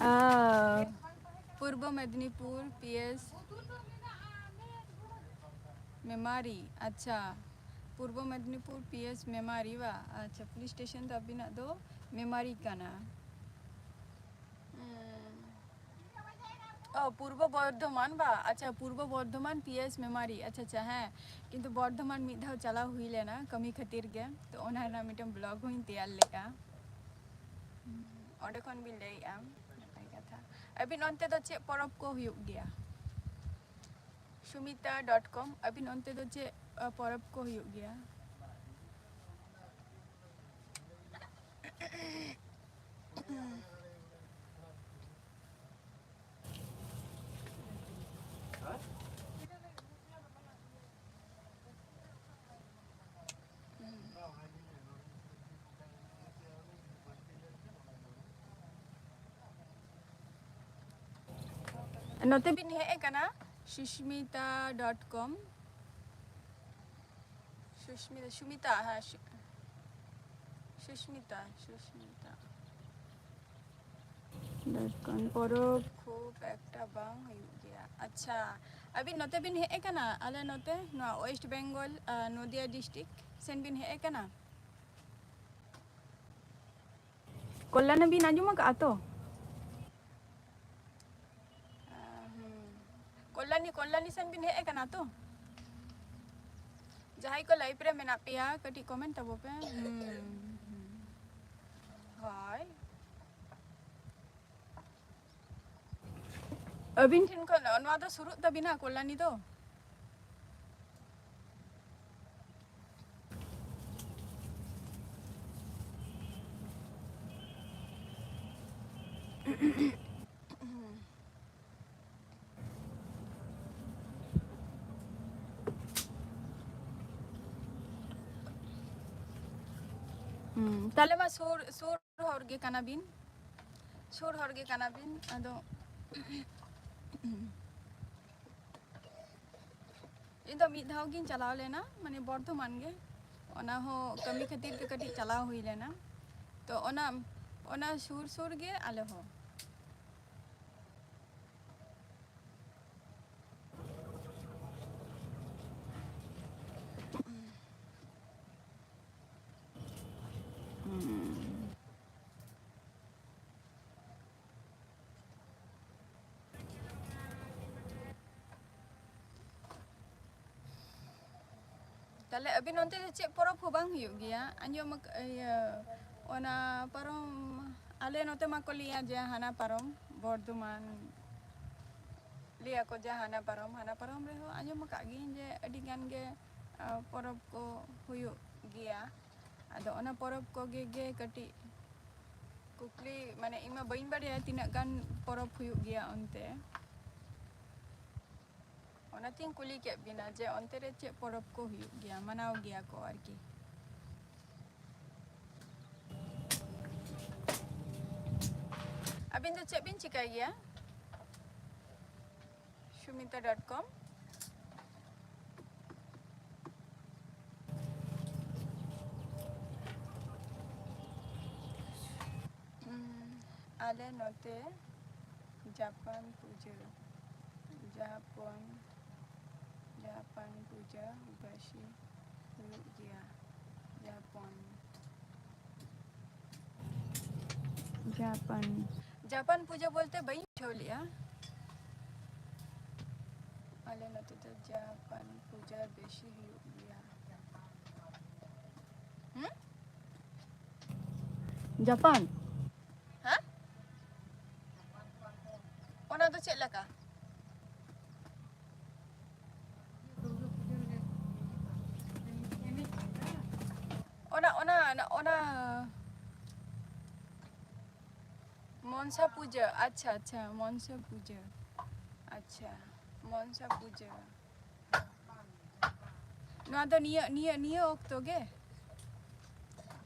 ᱟᱨ ᱯᱩᱨᱵᱚ ᱢᱮᱫᱽᱱᱤᱯᱩᱨ, ᱯᱤ ᱮᱥ ᱢᱮᱢᱟᱨᱤ᱾ ᱟᱪᱪᱷᱟ, ᱯᱩᱨᱵᱚ ᱢᱮᱫᱽᱱᱤᱯᱩᱨ, ᱯᱤ ᱮᱥ ᱢᱮᱢᱟᱨᱤ ᱵᱟ? ᱟᱪᱪᱷᱟ, ᱯᱩᱞᱤᱥ ᱥᱴᱮᱥᱚᱱ ᱫᱚ ᱟᱹᱵᱤᱱᱟᱜ ᱫᱚ ᱢᱮᱢᱟᱨᱤ ᱠᱟᱱᱟ᱾ ᱦᱩᱸ᱾ ᱚ, ᱯᱩᱨᱵᱚ ᱵᱚᱨᱫᱷᱚᱢᱟᱱ ᱵᱟ? ᱟᱪᱪᱷᱟ, ᱯᱩᱨᱵᱚ ᱵᱚᱨᱫᱷᱚᱢᱟᱱ, ᱯᱤ ᱮᱥ ᱢᱮᱢᱟᱨᱤ᱾ ᱟᱪᱪᱷᱟ, ᱟᱪᱪᱷᱟ, ᱦᱮᱸ᱾ ᱠᱤᱱᱛᱩ ᱵᱚᱨᱫᱷᱚᱢᱟᱱ ᱢᱤᱫ ᱫᱷᱟᱣ ᱪᱟᱞᱟᱣ ᱦᱩᱭ ᱞᱮᱱᱟ ᱠᱟᱹᱢᱤ ᱠᱷᱟᱹᱛᱤᱨ ᱜᱮ, ᱛᱚ ᱚᱱᱟ ᱨᱮᱱᱟᱜ ᱢᱤᱫᱴᱮᱱ ᱵᱞᱚᱜ ᱦᱚᱸᱧ ᱛᱮᱭᱟᱨ ᱞᱮᱫᱼᱟ᱾ ᱦᱩᱸ, ᱚᱸᱰᱮ ᱠᱷᱚᱱ ᱵᱤᱱ ᱞᱟᱹᱭᱮᱫᱼᱟ, ᱱᱟᱯᱟᱭ ᱠᱟᱛᱷᱟ᱾ ᱟᱹᱵᱤᱱ ᱚᱱᱛᱮ ᱫᱚ ᱪᱮᱫ ᱯᱚᱨᱚᱵᱽ ᱠᱚ ᱦᱩᱭᱩᱜ ᱜᱮᱭᱟ? ᱥᱩᱢᱤᱛᱟ ᱰᱚᱴ ᱠᱚᱢ, ᱟᱹᱵᱤᱱ ᱚᱱᱛᱮ ᱫᱚ ᱪᱮᱫ, ᱟ, ᱯᱚᱨᱚᱵᱽ ᱠᱚ ᱦᱩᱭᱩᱜ ᱜᱮᱭᱟ? ᱱᱚᱛᱮ ᱵᱤᱱ ᱦᱮᱡ ᱟᱠᱟᱱᱟ ᱥᱩᱥᱢᱤᱛᱟ ᱰᱚᱴ ᱠᱚᱢ᱾ ᱥᱩᱥᱢᱤᱛᱟ, ᱥᱩᱢᱤᱛᱟ, ᱦᱮᱸ, ᱥᱩ-, ᱥᱩᱥᱢᱤᱛᱟ, ᱥᱩᱥᱢᱤᱛᱟ᱾ ᱰᱚᱴ ᱠᱚᱢ ᱯᱚᱨᱚᱵᱽ ᱠᱷᱩᱵ ᱮᱠᱴᱟ ᱵᱟᱝ ᱦᱩᱭᱩᱜ ᱜᱮᱭᱟ᱾ ᱟᱪᱪᱷᱟ, ᱟᱹᱵᱤᱱ ᱱᱚᱛᱮ ᱵᱤᱱ ᱦᱮᱡ ᱟᱠᱟᱱᱟ? ᱟᱞᱮ ᱱᱚᱛᱮ, ᱱᱚᱣᱟ ᱳᱭᱮᱥᱴ ᱵᱮᱝᱜᱚᱞ, ᱟ, ᱱᱚᱫᱤᱭᱟ ᱰᱤᱥᱴᱨᱤᱠᱴ ᱥᱮᱱ ᱵᱤᱱ ᱦᱮᱡ ᱟᱠᱟᱱᱟ? ᱠᱚᱞᱞᱟᱱᱤ ᱵᱤᱱ ᱟᱸᱡᱚᱢ ᱟᱠᱟᱫᱼᱟ ᱛᱚ? ᱟ, ᱦᱩᱸ᱾ ᱠᱚᱞᱞᱟᱱᱤ, ᱠᱚᱞᱞᱟᱱᱤ ᱥᱮᱱ ᱵᱤᱱ ᱦᱮᱡ ᱟᱠᱟᱱᱟ ᱛᱚ? ᱡᱟᱦᱟᱸᱭ ᱠᱚ ᱞᱟᱭᱤᱵᱷ ᱨᱮ ᱢᱮᱱᱟᱜ ᱯᱮᱭᱟ, ᱠᱟᱹᱴᱤᱡ ᱠᱚᱢᱮᱱᱴ ᱛᱟᱵᱚ ᱯᱮ᱾ ᱦᱩᱸ, ᱦᱩᱸ᱾ ᱦᱳᱭ᱾ ᱟᱹᱵᱤᱱ ᱴᱷᱮᱱ ᱠᱷᱚᱱ ᱱᱚᱣᱟ ᱫᱚ ᱥᱩᱨᱩᱜ ᱛᱟᱹᱵᱤᱱᱟ ᱠᱚᱞᱞᱟᱱᱤ ᱫᱚ? ᱦᱩᱸ, ᱛᱟᱦᱞᱮ ᱢᱟ ᱥᱩᱨ, ᱥᱩᱨ ᱦᱚᱲ ᱜᱮ ᱠᱟᱱᱟ ᱵᱤᱱ, ᱥᱩᱨ ᱦᱚᱲ ᱜᱮ ᱠᱟᱱᱟ ᱵᱤᱱ᱾ ᱟᱫᱚ ᱤᱧ ᱫᱚ ᱢᱤᱫ ᱫᱷᱟᱣ ᱜᱤᱧ ᱪᱟᱞᱟᱣ ᱞᱮᱱᱟ, ᱢᱟᱱᱮ ᱵᱚᱨᱫᱷᱚᱢᱟᱱ ᱜᱮ, ᱚᱱᱟ ᱦᱚᱸ ᱠᱟᱹᱢᱤ ᱠᱷᱟᱹᱛᱤᱨ ᱛᱮ ᱠᱟᱹᱴᱤᱡ ᱪᱟᱞᱟᱣ ᱦᱩᱭ ᱞᱮᱱᱟ᱾ ᱛᱚ ᱚᱱᱟ, ᱚᱱᱟ ᱥᱩᱨ ᱥᱩᱨ ᱜᱮ ᱟᱞᱮ ᱦᱚᱸ᱾ ᱛᱟᱦᱞᱮ ᱟᱹᱵᱤᱱ ᱚᱱᱛᱮ ᱫᱚ ᱪᱮᱫ ᱯᱚᱨᱚᱵᱽ ᱦᱚᱸ ᱵᱟᱝ ᱦᱩᱭᱩᱜ ᱜᱮᱭᱟ? ᱟᱸᱡᱚᱢ ᱟᱠ-, ᱤᱭᱟᱹ, ᱚᱱᱟ ᱯᱟᱨᱚᱢ ᱟᱞᱮ ᱱᱚᱛᱮ ᱢᱟᱠᱚ ᱞᱟᱹᱭᱟ ᱡᱮ ᱦᱟᱱᱟ ᱯᱟᱨᱚᱢ ᱵᱚᱨᱫᱷᱚᱢᱟᱱ, ᱞᱟᱹᱭᱟ ᱠᱚ ᱡᱮ ᱦᱟᱱᱟ ᱯᱟᱨᱚᱢ, ᱦᱟᱱᱟ ᱯᱟᱨᱚᱢ ᱨᱮᱦᱚᱸ ᱟᱸᱡᱚᱢ ᱟᱠᱟᱫ ᱜᱤᱭᱟᱹᱧ ᱡᱮ ᱟᱹᱰᱤ ᱜᱟᱱ ᱜᱮ, ᱟ, ᱯᱚᱨᱚᱵᱽ ᱠᱚ ᱦᱩᱭᱩᱜ ᱜᱮᱭᱟ᱾ ᱟᱫᱚ ᱚᱱᱟ ᱯᱚᱨᱚᱵᱽ ᱠᱚᱜᱮ ᱜᱮ ᱠᱟᱹᱴᱤᱡ ᱠᱩᱠᱞᱤ, ᱢᱟᱱᱮ ᱤᱧ ᱢᱟ ᱵᱟᱹᱧ ᱵᱟᱲᱟᱭᱟ ᱛᱤᱱᱟᱹᱜ ᱜᱟᱱ ᱯᱚᱨᱚᱵᱽ ᱦᱩᱭᱩᱜ ᱜᱮᱭᱟ ᱚᱱᱛᱮ, ᱚᱱᱟᱛᱤᱧ ᱠᱩᱞᱤ ᱠᱮᱫ ᱵᱤᱱᱟ ᱡᱮ ᱚᱱᱛᱮ ᱨᱮ ᱪᱮᱫ ᱯᱚᱨᱚᱵᱽ ᱠᱚ ᱦᱩᱭᱩᱜ ᱜᱮᱭᱟ, ᱢᱟᱱᱟᱣ ᱜᱮᱭᱟ ᱠᱚ ᱟᱨᱠᱤ᱾ ᱟᱹᱵᱤᱱ ᱫᱚ ᱪᱮᱫ ᱵᱤᱱ ᱪᱤᱠᱟᱹᱭ ᱜᱮᱭᱟ? Shumita dot com᱾ ᱩᱸ, ᱟᱞᱮ ᱱᱚᱛᱮ ᱡᱟᱯᱟᱱ ᱯᱩᱡᱟᱹ, ᱡᱟᱯᱚᱱ, ᱡᱟᱯᱟᱱ ᱯᱩᱡᱟᱹ ᱵᱮᱥᱤ ᱦᱩᱭᱩᱜ ᱜᱮᱭᱟ᱾ ᱡᱟᱯᱚᱱ᱾ ᱡᱟᱯᱟᱱ᱾ ᱡᱟᱯᱟᱱ ᱯᱩᱡᱟᱹ ᱵᱚᱞᱛᱮ ᱵᱟᱹᱧ ᱵᱩᱡᱷᱟᱹᱣ ᱞᱮᱜᱼᱟ᱾ ᱟᱞᱮ ᱱᱚᱛᱮ ᱫᱚ ᱡᱟᱯᱟᱱ ᱯᱩᱡᱟᱹ ᱵᱮᱥᱤ ᱦᱩᱭᱩᱜ ᱜᱮᱭᱟ᱾ ᱦᱩᱸ? ᱡᱟᱯᱟᱱ? ᱦᱮᱸ? ᱚᱱᱟ ᱫᱚ ᱪᱮᱫ ᱞᱮᱠᱟ? ᱚᱱᱟ, ᱚᱱᱟ, ᱚᱱᱟ ᱢᱚᱱᱥᱟ ᱯᱩᱡᱟᱹ, ᱟᱪᱪᱷᱟ, ᱟᱪᱪᱷᱟ, ᱢᱚᱱᱥᱟ ᱯᱩᱡᱟᱹ, ᱟᱪᱪᱷᱟ, ᱢᱚᱱᱥᱟ ᱯᱩᱡᱟᱹ᱾ ᱱᱚᱣᱟ ᱫᱚ ᱱᱤᱭᱟᱹ, ᱱᱤᱭᱟᱹ, ᱱᱤᱭᱟᱹ ᱚᱠᱛᱚ ᱜᱮ?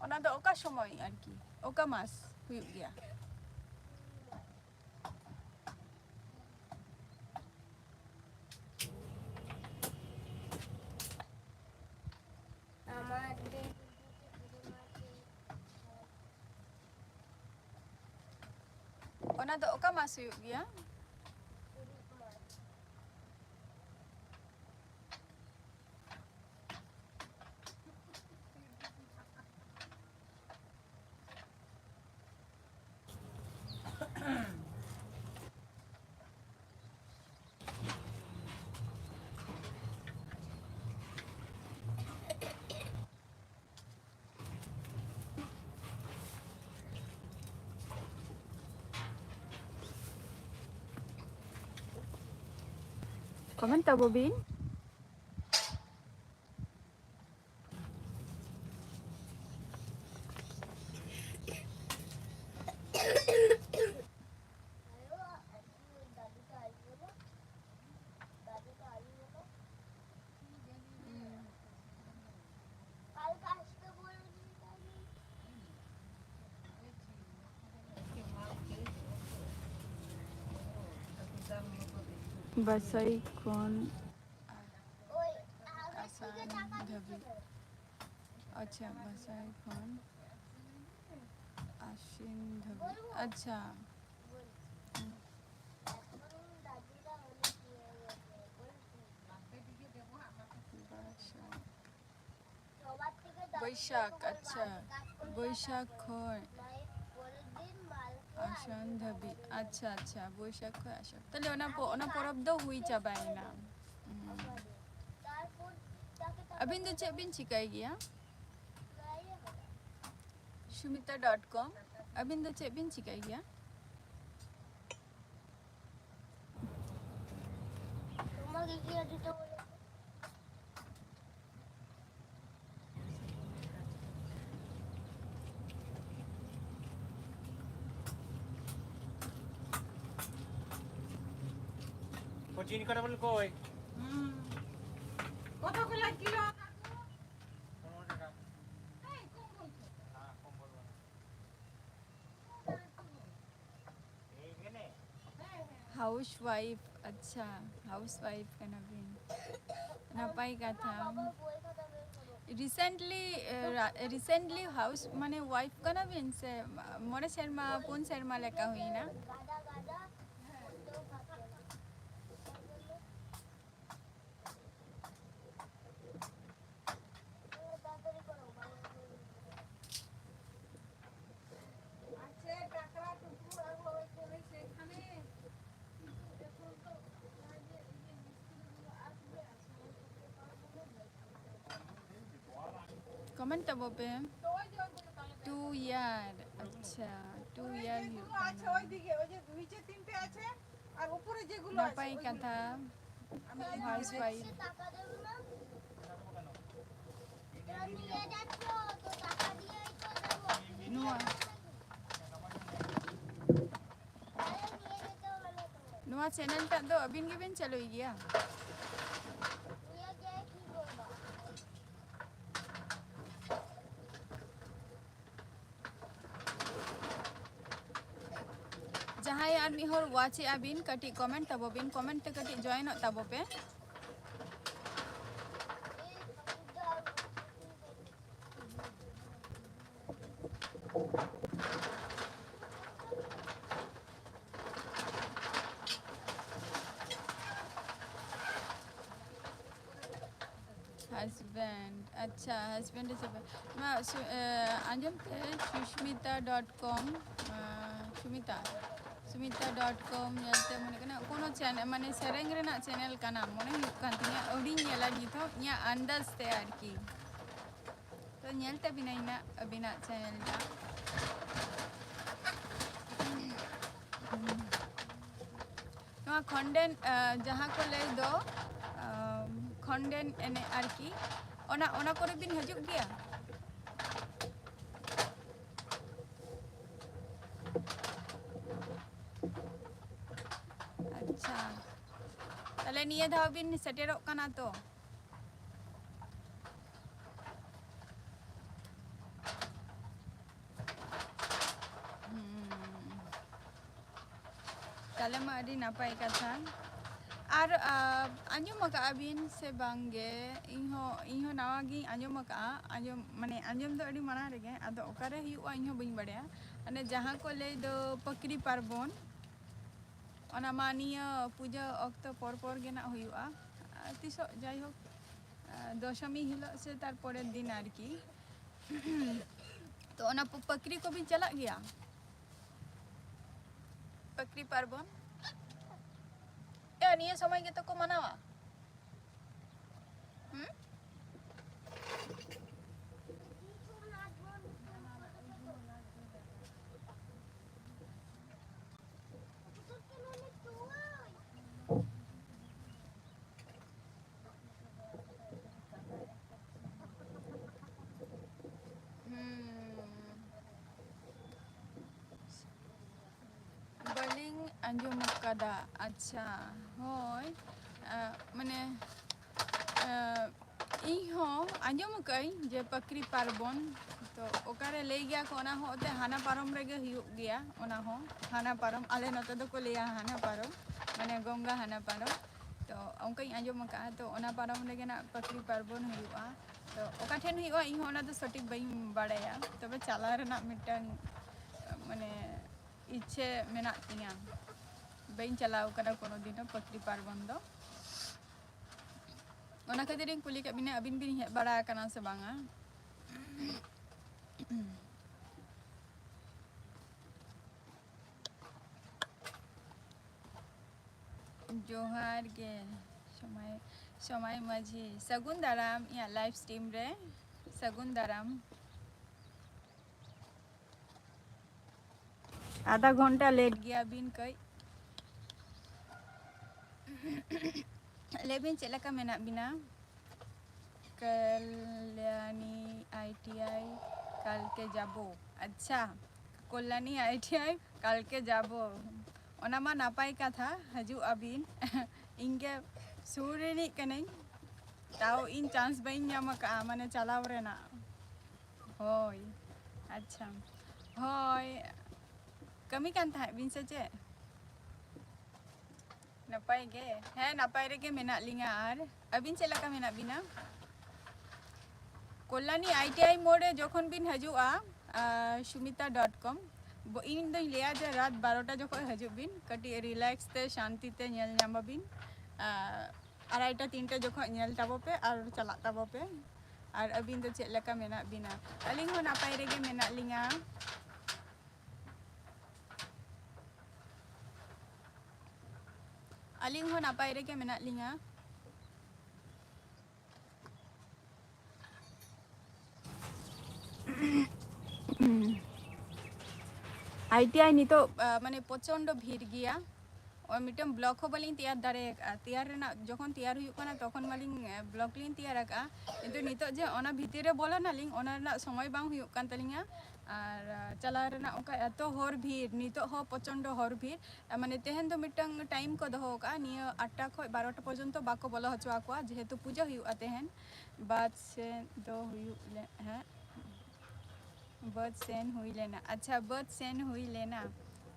ᱚᱱᱟ ᱫᱚ ᱚᱠᱟ ᱥᱚᱢᱚᱭ ᱟᱨᱠᱤ, ᱚᱠᱟ ᱢᱟᱥ ᱦᱩᱭᱩᱜ ᱜᱮᱭᱟ? ᱚᱱᱟ ᱫᱚ ᱚᱠᱟ ᱢᱟᱥ ᱦᱩᱭᱩᱜ ᱜᱮᱭᱟ? Comment ᱛᱟᱵᱚ ᱵᱤᱱ᱾ ᱵᱟᱥᱟᱭ ᱠᱷᱚᱱ ᱟᱥᱟᱲ ᱫᱷᱟᱹᱵᱤᱡ᱾ ᱟᱪᱪᱷᱟ, ᱵᱟᱥᱟᱭ ᱠᱷᱚᱱ ᱟᱥᱤᱱ ᱫᱷᱟᱹᱵᱤᱡ᱾ ᱟᱪᱪᱷᱟ᱾ ᱵᱟᱹᱭᱥᱟᱹᱠᱷ, ᱟᱪᱪᱷᱟ, ᱵᱟᱹᱭᱥᱟᱹᱠᱷ ᱠᱷᱚᱱ ᱟᱥᱟᱱ ᱫᱷᱟᱹᱵᱤᱡ, ᱟᱪᱪᱷᱟ, ᱟᱪᱪᱷᱟ, ᱵᱟᱹᱭᱥᱟᱹᱠᱷ ᱠᱷᱚᱱ ᱟᱥᱟᱱ᱾ ᱛᱟᱦᱞᱮ ᱚᱱᱟ ᱯᱚ-, ᱚᱱᱟ ᱯᱚᱨᱚᱵᱽ ᱫᱚ ᱦᱩᱭ ᱪᱟᱵᱟᱭᱮᱱᱟ᱾ ᱦᱩᱸ᱾ ᱟᱹᱵᱤᱱ ᱫᱚ ᱪᱮᱫ ᱵᱤᱱ ᱪᱤᱠᱟᱹᱭ ᱜᱮᱭᱟ? ᱥᱩᱢᱤᱛᱟ ᱰᱚᱴ ᱠᱚᱢ, ᱟᱹᱵᱤᱱ ᱫᱚ ᱪᱮᱫ ᱵᱤᱱ ᱪᱤᱠᱟᱹᱭ ᱜᱮᱭᱟ? চিনি কটা বলুন কই? হুম। কত করে কিলো? পনেরো টাকা। এই, কম বলছো। হ্যাঁ, কম বলবো না। এইখানে? Housewife, ᱟᱪᱪᱷᱟ, housewife ᱠᱟᱱᱟ ᱵᱤᱱ᱾ ᱱᱟᱯᱟᱭ ᱠᱟᱛᱷᱟ᱾ Recently, ᱮ, ᱨᱟ-, recently house, ᱢᱟᱱᱮ wife ᱠᱟᱱᱟ ᱵᱤᱱ ᱥᱮ ᱢᱚᱬᱮ ᱥᱮᱨᱢᱟ, ᱯᱩᱱ ᱥᱮᱨᱢᱟ ᱞᱮᱠᱟ ᱦᱩᱭᱱᱟ? Comment ᱛᱟᱵᱚ ᱯᱮ᱾ Two year, ᱟᱪᱪᱷᱟ, two year ᱦᱩᱭᱩᱜ ᱠᱟᱱᱟ᱾ ᱱᱟᱯᱟᱭ ᱠᱟᱛᱷᱟ, housewife᱾ ᱱᱚᱣᱟ, ᱱᱚᱣᱟ channel ᱴᱟᱜ ᱫᱚ ᱟᱹᱵᱤᱱ ᱜᱮᱵᱤᱱ ᱪᱟᱹᱞᱩᱭ ᱜᱮᱭᱟ? ᱡᱟᱦᱟᱸᱭ ᱟᱨ ᱢᱤᱫ ᱦᱚᱲ watch ᱮᱜᱼᱟ ᱵᱤᱱ, ᱠᱟᱹᱴᱤᱡ comment ᱛᱟᱵᱚ ᱵᱤᱱ, comment ᱛᱮ ᱠᱟᱹᱴᱤᱡ join ᱚᱜ ᱛᱟᱵᱚ ᱯᱮ᱾ Husband, ᱟᱪᱪᱷᱟ, husband ᱮ ᱪᱟᱵᱟ᱾ ᱱᱚᱣᱟ ᱥᱩ-, ᱮ, ᱟᱸᱡᱚᱢ ᱯᱮ, susmita dot com, ᱮ, ᱥᱩᱢᱤᱛᱟ, ᱥᱩᱢᱤᱛᱟ dot com ᱧᱮᱞᱛᱮ ᱢᱚᱱᱮ ᱠᱟᱱᱟ ᱠᱳᱱᱳ channel, ᱢᱟᱱᱮ ᱥᱮᱨᱮᱧ ᱨᱮᱱᱟᱜ channel ᱠᱟᱱᱟ ᱢᱚᱱᱮ ᱦᱩᱭᱩᱜ ᱠᱟᱱ ᱛᱤᱧᱟᱹ, ᱟᱹᱣᱨᱤᱧ ᱧᱮᱞᱟ ᱱᱤᱛ ᱦᱚᱸ, ᱤᱧᱟᱹᱜ ᱟᱱᱫᱟᱡᱽ ᱛᱮ ᱟᱨᱠᱤ᱾ ᱛᱚ ᱧᱮᱞ ᱛᱟᱵᱤᱱᱟᱹᱧ ᱱᱟᱜ ᱟᱹᱵᱤᱱᱟᱜ channel ᱴᱟᱜ᱾ ᱱᱚᱣᱟ ᱠᱷᱚᱱᱰᱮᱱ, ᱟ, ᱡᱟᱦᱟᱸ ᱠᱚ ᱞᱟᱹᱭ ᱫᱚ, ᱟ, ᱠᱷᱚᱱᱰᱮᱱ ᱮᱱᱮᱡ ᱟᱨᱠᱤ, ᱚᱱᱟ, ᱚᱱᱟ ᱠᱚᱨᱮ ᱵᱤᱱ ᱦᱤᱡᱩᱜ ᱜᱮᱭᱟ? ᱟᱪᱪᱷᱟ᱾ ᱛᱟᱦᱞᱮ ᱱᱤᱭᱟᱹ ᱫᱷᱟᱣ ᱵᱤᱱ ᱥᱮᱴᱮᱨᱚᱜ ᱠᱟᱱᱟ ᱛᱚ? ᱦᱩᱸ᱾ ᱛᱟᱦᱞᱮ ᱢᱟ ᱟᱹᱰᱤ ᱱᱟᱯᱟᱭ ᱠᱟᱛᱷᱟ᱾ ᱟᱨ, ᱟ, ᱟᱸᱡᱚᱢ ᱟᱠᱟᱜᱼᱟ ᱵᱤᱱ ᱥᱮ ᱵᱟᱝ ᱜᱮ? ᱤᱧ ᱦᱚᱸ, ᱤᱧ ᱦᱚᱸ ᱱᱟᱣᱟ ᱜᱤᱧ ᱟᱸᱡᱚᱢ ᱟᱠᱟᱜᱼᱟ᱾ ᱟᱸᱡᱚᱢ, ᱢᱟᱱᱮ, ᱟᱸᱡᱚᱢ ᱫᱚ ᱟᱹᱰᱤ ᱢᱟᱲᱟᱝ ᱨᱮᱜᱮ, ᱟᱫᱚ ᱚᱠᱟᱨᱮ ᱦᱩᱭᱩᱜᱼᱟ ᱤᱧ ᱦᱚᱸ ᱵᱟᱹᱧ ᱵᱟᱲᱟᱭᱟ᱾ ᱚᱱᱮ ᱡᱟᱦᱟᱸ ᱠᱚ ᱞᱟᱹᱭ ᱫᱚ ᱯᱟᱹᱠᱨᱤ ᱯᱟᱨᱵᱚᱱ, ᱚᱱᱟ ᱢᱟ ᱱᱤᱭᱟᱹ ᱯᱩᱡᱟᱹ ᱚᱠᱛᱚ ᱯᱚᱨ ᱯᱚᱨ ᱜᱮ ᱱᱟᱜ ᱦᱩᱭᱩᱜᱼᱟ᱾ ᱟᱨ ᱛᱤᱥᱚᱜ, ᱡᱟᱭᱦᱳᱠ, ᱟᱨ ᱫᱚᱥᱚᱢᱤ ᱦᱤᱞᱳᱜ ᱥᱮ ᱛᱟᱨ ᱯᱚᱨᱮᱨ ᱫᱤᱱ ᱟᱨᱠᱤ᱾ ᱛᱚ ᱚᱱᱟ ᱯᱟ-, ᱯᱟᱹᱠᱨᱤ ᱠᱚᱵᱤᱱ ᱪᱟᱞᱟᱜ ᱜᱮᱭᱟ? ᱯᱟᱹᱠᱨᱤ ᱯᱟᱨᱵᱚᱱ? ᱮ, ᱱᱤᱭᱟᱹ ᱥᱚᱢᱚᱭ ᱜᱮᱛᱚ ᱠᱚ ᱢᱟᱱᱟᱣᱟ᱾ ᱦᱩᱸ? ᱦᱩᱸ᱾ ᱵᱟᱹᱞᱤᱧ ᱟᱸᱡᱚᱢ ᱟᱠᱟᱫᱟ᱾ ᱟᱪᱪᱷᱟ, ᱦᱳᱭ, ᱟ, ᱢᱟᱱᱮ, ᱟ, ᱤᱧ ᱦᱚᱸ ᱟᱸᱡᱚᱢ ᱟᱠᱟᱫᱟᱹᱧ ᱡᱮ ᱯᱟᱠᱨᱤ ᱯᱟᱨᱵᱚᱱ, ᱛᱚ ᱚᱠᱟᱨᱮ ᱞᱟᱹᱭ ᱜᱮᱭᱟ ᱠᱚ, ᱚᱱᱟ ᱦᱚᱸ ᱚᱛᱮ ᱦᱟᱱᱟ ᱯᱟᱨᱚᱢ ᱨᱮᱜᱮ ᱦᱩᱭᱩᱜ ᱜᱮᱭᱟ᱾ ᱚᱱᱟ ᱦᱚᱸ ᱦᱟᱱᱟ ᱯᱟᱨᱚᱢ, ᱟᱞᱮ ᱱᱚᱛᱮ ᱫᱚᱠᱚ ᱞᱟᱹᱭᱟ ᱦᱟᱱᱟ ᱯᱟᱨᱚᱢ, ᱢᱟᱱᱮ ᱜᱚᱝᱜᱟ ᱦᱟᱱᱟ ᱯᱟᱨᱚᱢ᱾ ᱛᱚ ᱚᱱᱠᱟᱧ ᱟᱸᱡᱚᱢ ᱟᱠᱟᱫᱼᱟ, ᱛᱚ ᱚᱱᱟ ᱯᱟᱨᱚᱢ ᱨᱮᱜᱮ ᱱᱟᱜ ᱯᱟᱠᱨᱤ ᱯᱟᱨᱵᱚᱱ ᱦᱩᱭᱩᱜᱼᱟ᱾ ᱛᱚ ᱚᱠᱟ ᱴᱷᱮᱱ ᱦᱩᱭᱩᱜᱼᱟ, ᱤᱧ ᱦᱚᱸ ᱚᱱᱟ ᱫᱚ ᱥᱚᱴᱷᱤᱠ ᱵᱟᱹᱧ ᱵᱟᱲᱟᱭᱟ, ᱛᱚᱵᱮ ᱪᱟᱞᱟᱣ ᱨᱮᱱᱟᱜ ᱢᱤᱫᱴᱟᱝ, ᱢᱟᱱᱮ, ᱤᱪᱪᱷᱟᱹ ᱢᱮᱱᱟᱜ ᱛᱤᱧᱟᱹ᱾ ᱵᱟᱹᱧ ᱪᱟᱞᱟᱣ ᱠᱟᱱᱟ ᱠᱳᱱᱳ ᱫᱤᱱ ᱦᱚᱸ ᱯᱟᱠᱨᱤ ᱯᱟᱨᱵᱚᱱ ᱫᱚ᱾ ᱚᱱᱟ ᱠᱷᱟᱹᱛᱤᱨ ᱤᱧ ᱠᱩᱞᱤ ᱠᱮᱫ ᱵᱤᱱᱟ, ᱟᱹᱵᱤᱱ ᱵᱤᱱ ᱦᱮᱡ ᱵᱟᱲᱟ ᱟᱠᱟᱱᱟ ᱥᱮ ᱵᱟᱝᱟ? ᱡᱚᱦᱟᱨ ᱜᱮ ᱥᱚᱢᱟᱭ, ᱥᱚᱢᱟᱭ ᱢᱟᱹᱡᱷᱤ, ᱥᱟᱹᱜᱩᱱ ᱫᱟᱨᱟᱢ ᱤᱧᱟᱹᱜ live stream ᱨᱮ, ᱥᱟᱹᱜᱩᱱ ᱫᱟᱨᱟᱢ᱾ ᱟᱫᱷᱟ ᱜᱷᱚᱱᱴᱟ late ᱜᱮᱭᱟ ᱵᱤᱱ ᱠᱟᱹᱡ᱾ ᱞᱟᱹᱭ ᱵᱤᱱ, ᱪᱮᱫ ᱞᱮᱠᱟ ᱢᱮᱱᱟᱜ ᱵᱤᱱᱟ? ᱠᱟᱞᱭᱟᱱᱤ ᱟᱭ ᱴᱤ ᱟᱭ ᱠᱟᱞᱠᱮ ᱡᱟᱵᱚ᱾ ᱟᱪᱪᱷᱟ, ᱠᱚᱞᱭᱟᱱᱤ ᱟᱭ ᱴᱤ ᱟᱭ ᱠᱟᱞᱠᱮ ᱡᱟᱵᱚ, ᱚᱱᱟ ᱢᱟ ᱱᱟᱯᱟᱭ ᱠᱟᱛᱷᱟ, ᱦᱤᱡᱩᱜ ᱟᱹᱵᱤᱱ᱾ ᱤᱧ ᱜᱮ ᱥᱩᱨ ᱨᱤᱱᱤᱡ ᱠᱟᱹᱱᱟᱹᱧ, ᱛᱟᱣ ᱤᱧ ᱪᱟᱱᱥ ᱵᱟᱹᱧ ᱧᱟᱢ ᱟᱠᱟᱫᱼᱟ, ᱢᱟᱱᱮ ᱪᱟᱞᱟᱣ ᱨᱮᱱᱟᱜ᱾ ᱦᱳᱭ, ᱟᱪᱪᱷᱟ, ᱦᱳᱭ᱾ ᱠᱟᱹᱢᱤ ᱠᱟᱱ ᱛᱟᱦᱮᱸᱫ ᱵᱤᱱ ᱥᱮ ᱪᱮᱫ? ᱱᱟᱯᱟᱭ ᱜᱮ? ᱦᱮᱸ, ᱱᱟᱯᱟᱭ ᱨᱮᱜᱮ ᱢᱮᱱᱟᱜ ᱞᱤᱧᱟ᱾ ᱟᱨ ᱟᱹᱵᱤᱱ ᱪᱮᱫ ᱞᱮᱠᱟ ᱢᱮᱱᱟᱜ ᱵᱤᱱᱟ? ᱠᱚᱞᱞᱟᱱᱤ ᱟᱭ ᱴᱤ ᱟᱭ ᱢᱳᱲ ᱨᱮ ᱡᱚᱠᱷᱚᱱ ᱵᱤᱱ ᱦᱤᱡᱩᱜᱼᱟ, ᱟᱨ ᱥᱩᱢᱤᱛᱟ ᱰᱚᱴ ᱠᱚᱢ, ᱵᱚ-, ᱤᱧ ᱫᱚᱧ ᱞᱟᱹᱭᱟ ᱡᱮ ᱨᱟᱛ ᱵᱟᱨᱚᱴᱟ ᱡᱚᱠᱷᱚᱱ ᱦᱤᱡᱩᱜ ᱵᱤᱱ, ᱠᱟᱹᱴᱤᱡ ᱨᱤᱞᱮᱠᱥ ᱛᱮ ᱥᱟᱱᱛᱤ ᱛᱮ ᱧᱮᱞ ᱧᱟᱢᱟᱵᱤᱱ᱾ ᱟᱨ ᱟᱲᱟᱭᱴᱟ ᱛᱤᱱᱴᱟ ᱡᱚᱠᱷᱚᱱ ᱧᱮᱞ ᱛᱟᱵᱚ ᱯᱮ ᱟᱨ ᱪᱟᱞᱟᱜ ᱛᱟᱵᱚ ᱯᱮ᱾ ᱟᱨ ᱟᱹᱵᱤᱱ ᱫᱚ ᱪᱮᱫ ᱞᱮᱠᱟ ᱢᱮᱱᱟᱜ ᱵᱤᱱᱟ? ᱟᱹᱞᱤᱧ ᱦᱚᱸ ᱱᱟᱯᱟᱭ ᱨᱮᱜᱮ ᱢᱮᱱᱟᱜ ᱞᱤᱧᱟ᱾ ᱟᱹᱞᱤᱧ ᱦᱚᱸ ᱱᱟᱯᱟᱭ ᱨᱮᱜᱮ ᱢᱮᱱᱟᱜ ᱞᱤᱧᱟ᱾ ᱟᱭ ᱴᱤ ᱟᱭ ᱱᱤᱛᱚᱜ, ᱟ, ᱢᱟᱱᱮ ᱯᱨᱚᱪᱚᱱᱰᱚ ᱵᱷᱤᱲ ᱜᱮᱭᱟ᱾ ᱳᱭ ᱢᱤᱫᱴᱟᱝ ᱵᱞᱚᱜ ᱦᱚᱸ ᱵᱟᱹᱞᱤᱧ ᱛᱮᱭᱟᱨ ᱫᱟᱲᱮ ᱟᱠᱟᱫᱼᱟ᱾ ᱛᱮᱭᱟᱨ ᱨᱮᱱᱟᱜ, ᱡᱚᱠᱷᱚᱱ ᱛᱮᱭᱟᱨ ᱦᱩᱭᱩᱜ ᱠᱟᱱᱟ, ᱛᱚᱠᱷᱚᱱ ᱢᱟᱞᱤᱧ, ᱮ, ᱵᱞᱚᱜ ᱞᱤᱧ ᱛᱮᱭᱟᱨ ᱟᱠᱟᱫᱼᱟ, ᱠᱤᱱᱛᱩ ᱱᱤᱛᱚᱜ ᱡᱮ ᱚᱱᱟ ᱵᱷᱤᱛᱤᱨ ᱨᱮ ᱵᱚᱞᱚᱱᱟᱞᱤᱧ, ᱚᱱᱟ ᱨᱮᱱᱟᱜ ᱥᱚᱢᱚᱭ ᱵᱟᱝ ᱦᱩᱭᱩᱜ ᱠᱟᱱ ᱛᱟᱹᱞᱤᱧᱟ᱾ ᱟᱨ, ᱟ, ᱪᱟᱞᱟᱣ ᱨᱮᱱᱟᱜ ᱚᱱᱠᱟ ᱮᱛᱚ ᱦᱚᱨ ᱵᱷᱤᱲ, ᱱᱤᱛᱚᱜ ᱦᱚᱸ ᱯᱨᱚᱪᱚᱱᱰᱚ ᱦᱚᱨ ᱵᱷᱤᱲ᱾ ᱟ, ᱢᱟᱱᱮ ᱛᱮᱦᱮᱧ ᱫᱚ ᱢᱤᱫᱴᱟᱝ ᱴᱟᱭᱤᱢ ᱠᱚ ᱫᱚᱦᱚ ᱟᱠᱟᱫᱼᱟ, ᱱᱤᱭᱟᱹ ᱟᱴᱴᱟ ᱠᱷᱚᱱ ᱵᱟᱨᱚᱴᱟ ᱯᱚᱨᱡᱚᱱᱛᱚ ᱵᱟᱠᱚ ᱵᱚᱞᱚ ᱦᱚᱪᱚ ᱟᱠᱚᱣᱟ, ᱡᱮᱦᱮᱛᱩ ᱯᱩᱡᱟᱹ ᱦᱩᱭᱩᱜᱼᱟ ᱛᱮᱦᱮᱧ᱾ ᱵᱟᱫ ᱥᱮᱫ ᱫᱚ ᱦᱩᱭᱩᱜ ᱞᱮ-, ᱦᱮᱸ? ᱵᱟᱹᱫᱽ ᱥᱮᱱ ᱦᱩᱭ ᱞᱮᱱᱟ᱾ ᱟᱪᱪᱷᱟ, ᱵᱟᱹᱫᱽ ᱥᱮᱱ ᱦᱩᱭ ᱞᱮᱱᱟ,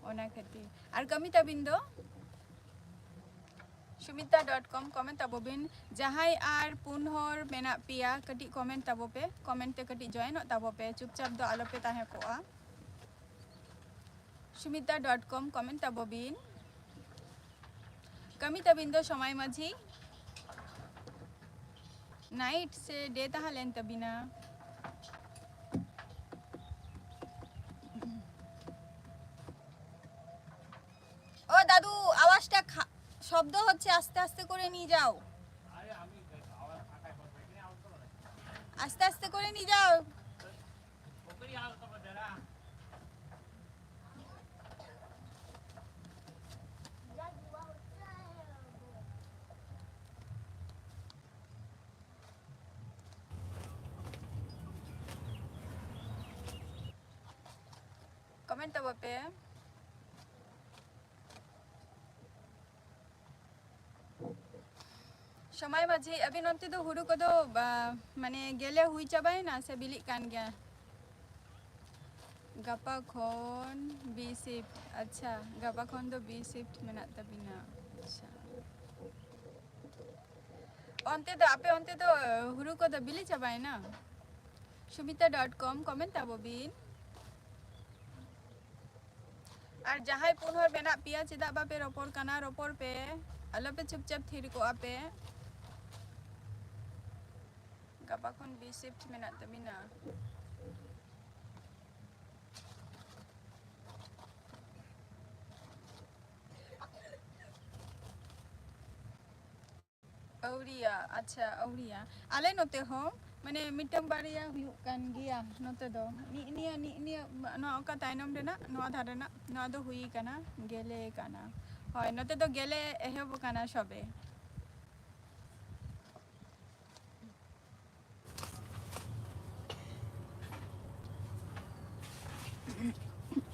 ᱚᱱᱟ ᱠᱷᱟᱹᱛᱤᱨ᱾ ᱟᱨ ᱠᱟᱹᱢᱤ ᱛᱟᱵᱤᱱ ᱫᱚ? ᱥᱩᱢᱤᱛᱟ ᱰᱚᱴ ᱠᱚᱢ, ᱠᱚᱢᱮᱱᱴ ᱛᱟᱵᱚ ᱵᱤᱱ᱾ ᱡᱟᱦᱟᱸᱭ ᱟᱨ ᱯᱩᱱ ᱦᱚᱲ ᱢᱮᱱᱟᱜ ᱯᱮᱭᱟ, ᱠᱟᱹᱴᱤᱡ ᱠᱚᱢᱮᱱᱴ ᱛᱟᱵᱚ ᱯᱮ, ᱠᱚᱢᱮᱱᱴ ᱛᱮ ᱠᱟᱹᱴᱤᱡ ᱡᱚᱭᱮᱱᱚᱜ ᱛᱟᱵᱚ ᱯᱮ, ᱪᱩᱯᱪᱟᱯ ᱫᱚ ᱟᱞᱚ ᱯᱮ ᱛᱟᱦᱮᱸ ᱠᱚᱜᱼᱟ᱾ ᱥᱩᱢᱤᱛᱟ ᱰᱚᱴ ᱠᱚᱢ, ᱠᱚᱢᱮᱱᱴ ᱛᱟᱵᱚ ᱵᱤᱱ᱾ ᱠᱟᱹᱢᱤ ᱛᱟᱵᱤᱱ ᱫᱚ ᱥᱚᱢᱟᱭ ᱢᱟᱹᱡᱷᱤ? ᱱᱟᱭᱤᱴ ᱥᱮ ᱰᱮ ᱛᱟᱦᱮᱸ ᱞᱮᱱ ᱛᱟᱵᱤᱱᱟ? ও দাদু, আওয়াজটা খা-, শব্দ হচ্ছে, আস্তে আস্তে করে নিয়ে যাও, আস্তে আস্তে করে নিয়ে যাও। ᱠᱚᱢᱮᱱᱴ ᱛᱟᱵᱚ ᱯᱮ᱾ ᱥᱚᱢᱟᱭ ᱢᱟᱹᱡᱷᱤ, ᱟᱹᱵᱤᱱ ᱚᱱᱛᱮ ᱫᱚ ᱦᱩᱲᱩ ᱠᱚᱫᱚ, ᱵᱟ, ᱢᱟᱱᱮ ᱜᱮᱞᱮ ᱦᱩᱭ ᱪᱟᱵᱟᱭᱮᱱᱟ ᱥᱮ ᱵᱤᱞᱤᱜ ᱠᱟᱱ ᱜᱮᱭᱟ? ᱜᱟᱯᱟ ᱠᱷᱚᱱ B shift᱾ ᱟᱪᱪᱷᱟ, ᱜᱟᱯᱟ ᱠᱷᱚᱱ ᱫᱚ B shift ᱢᱮᱱᱟᱜ ᱛᱟᱵᱤᱱᱟ᱾ ᱟᱪᱪᱷᱟ, ᱚᱱᱛᱮ ᱫᱚ, ᱟᱯᱮ ᱚᱱᱛᱮ ᱫᱚ ᱦᱩᱲᱩ ᱠᱚᱫᱚ ᱵᱤᱞᱤ ᱪᱟᱵᱟᱭᱮᱱᱟ? ᱥᱩᱢᱤᱛᱟ dot com comment ᱛᱟᱵᱚ ᱵᱤᱱ᱾ ᱟᱨ ᱡᱟᱦᱟᱸᱭ ᱯᱩᱱ ᱦᱚᱲ ᱢᱮᱱᱟᱜ ᱯᱮᱭᱟ, ᱪᱮᱫᱟᱜ ᱵᱟᱯᱮ ᱨᱚᱯᱚᱲ ᱠᱟᱱᱟ? ᱨᱚᱯᱚᱲ ᱯᱮ, ᱟᱞᱚᱯᱮ ᱪᱩᱯᱪᱟᱯ ᱛᱷᱤᱨ ᱠᱚᱜᱼᱟ ᱯᱮ᱾ ᱜᱟᱯᱟ ᱠᱷᱚᱱ B shift ᱢᱮᱱᱟᱜ ᱛᱟᱹᱵᱤᱱᱟ᱾ ᱟᱹᱣᱨᱤᱭᱟ, ᱟᱪᱪᱷᱟ, ᱟᱹᱣᱨᱤᱭᱟ᱾ ᱟᱞᱮ ᱱᱚᱛᱮ ᱦᱚᱸ ᱢᱟᱱᱮ ᱢᱤᱫᱴᱟᱝ ᱵᱟᱨᱭᱟ ᱦᱩᱭᱩᱜ ᱠᱟᱱ ᱜᱮᱭᱟ ᱱᱚᱛᱮ ᱫᱚ᱾ ᱱᱤᱜ ᱱᱤᱭᱟᱹ, ᱱᱤᱜ ᱱᱤᱭᱟᱹ, ᱱᱚᱣᱟ ᱚᱠᱟ ᱛᱟᱭᱱᱚᱢ ᱨᱮᱱᱟᱜ, ᱱᱚᱣᱟ ᱫᱷᱟᱨᱮ ᱨᱮᱱᱟᱜ, ᱱᱚᱣᱟ ᱫᱚ ᱦᱩᱭ ᱠᱟᱱᱟ, ᱜᱮᱞᱮ ᱠᱟᱱᱟ᱾ ᱦᱳᱭ, ᱱᱚᱛᱮ ᱫᱚ ᱜᱮᱞᱮ ᱮᱦᱚᱵ ᱠᱟᱱᱟ ᱥᱚᱵᱮ᱾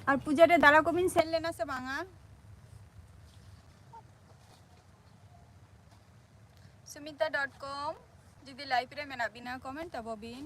ᱟᱨ ᱯᱩᱡᱟᱹ ᱨᱮ ᱫᱟᱬᱟ ᱠᱚᱵᱤᱱ ᱥᱮᱱ ᱞᱮᱱᱟ ᱥᱮ ᱵᱟᱝᱟ? ᱥᱩᱢᱤᱛᱟ dot com, ᱡᱩᱫᱤ live ᱨᱮ ᱢᱮᱱᱟᱜ ᱵᱤᱱᱟ, comment ᱛᱟᱵᱚ ᱵᱤᱱ᱾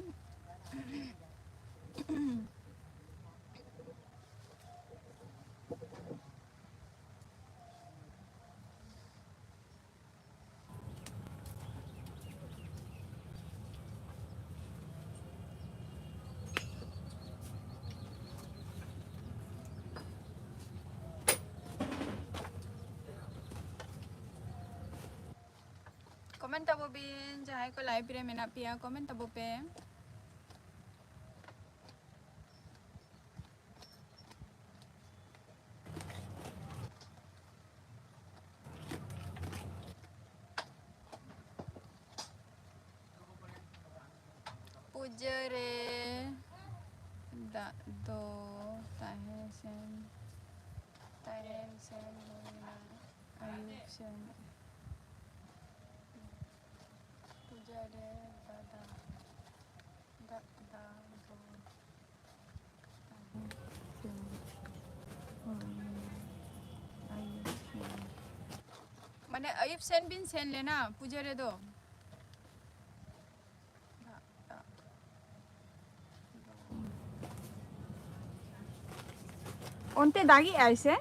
Comment ᱛᱟᱵᱚ ᱵᱤᱱ, ᱡᱟᱦᱟᱸᱭ ᱠᱚ live ᱨᱮ ᱢᱮᱱᱟᱜ ᱯᱮᱭᱟ, comment ᱛᱟᱵᱚ ᱯᱮ᱾ ᱯᱩᱡᱟᱹ ᱨᱮ ᱫᱟᱜ ᱫᱚ ᱛᱟᱦᱮᱸ ᱥᱮᱱ, ᱛᱟᱦᱮᱸ ᱥᱮᱱ ᱦᱩᱭᱱᱟ, ᱟᱹᱭᱩᱵ ᱥᱮᱱ᱾ ᱯᱩᱡᱟᱹ ᱨᱮ ᱫᱟᱫᱟ, ᱫᱟᱜ ᱫᱟᱜ ᱫᱚ ᱛᱟᱦᱮᱸ ᱥᱮᱱ ᱦᱩᱭᱱᱟ, ᱟᱹᱭᱩᱵ ᱥᱮᱱ᱾ ᱟᱹᱭᱩᱵ ᱥᱮᱱ ᱵᱤᱱ ᱥᱮᱱ ᱞᱮᱱᱟ ᱯᱩᱡᱟᱹ ᱨᱮᱫᱚ? ᱚᱱᱛᱮ ᱫᱟᱜᱮᱜ ᱟᱭ ᱥᱮ?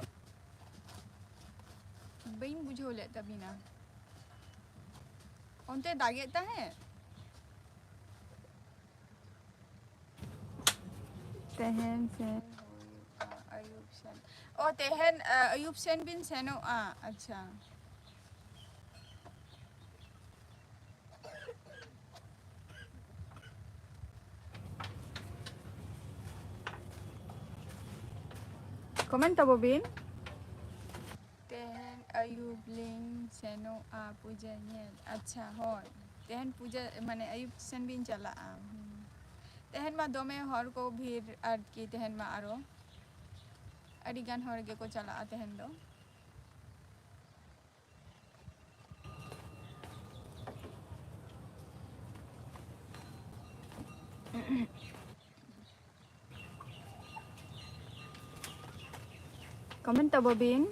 ᱵᱟᱹᱧ ᱵᱩᱡᱷᱟᱹᱣ ᱞᱮᱫ ᱛᱟᱵᱤᱱᱟ᱾ ᱚᱱᱛᱮ ᱫᱟᱜᱮᱫ ᱛᱟᱦᱮᱸᱫ? ᱛᱮᱦᱮᱧ ᱥᱮᱱ ᱦᱩᱭᱩᱜᱼᱟ ᱟᱹᱭᱩᱵ ᱥᱮᱱ᱾ ᱚ, ᱛᱮᱦᱮᱧ, ᱟ, ᱟᱹᱭᱩᱵ ᱥᱮᱱ ᱵᱤᱱ ᱥᱮᱱᱚᱜᱼᱟ᱾ ᱟᱪᱪᱷᱟ᱾ Comment ᱛᱟᱵᱚ ᱵᱤᱱ᱾ ᱛᱮᱦᱮᱧ ᱟᱹᱭᱩᱵ ᱞᱤᱧ ᱥᱮᱱᱚᱜᱼᱟ ᱯᱩᱡᱟᱹ ᱧᱮᱞ᱾ ᱟᱪᱪᱷᱟ, ᱦᱳᱭ, ᱛᱮᱦᱮᱧ ᱯᱩᱡᱟᱹ, ᱢᱟᱱᱮ, ᱟᱹᱭᱩᱵ ᱥᱮᱱ ᱵᱤᱱ ᱪᱟᱞᱟᱜᱼᱟ᱾ ᱦᱩᱸ᱾ ᱛᱮᱦᱮᱧ ᱢᱟ ᱫᱚᱢᱮ ᱦᱚᱲ ᱠᱚ ᱵᱷᱤᱲ ᱟᱨᱠᱤ, ᱛᱮᱦᱮᱧ ᱢᱟ ᱟᱨᱚ ᱟᱹᱰᱤ ᱜᱟᱱ ᱦᱚᱲ ᱜᱮᱠᱚ ᱪᱟᱞᱟᱜᱼᱟ ᱛᱮᱦᱮᱧ ᱫᱚ᱾ Comment ᱛᱟᱵᱚ ᱵᱤᱱ᱾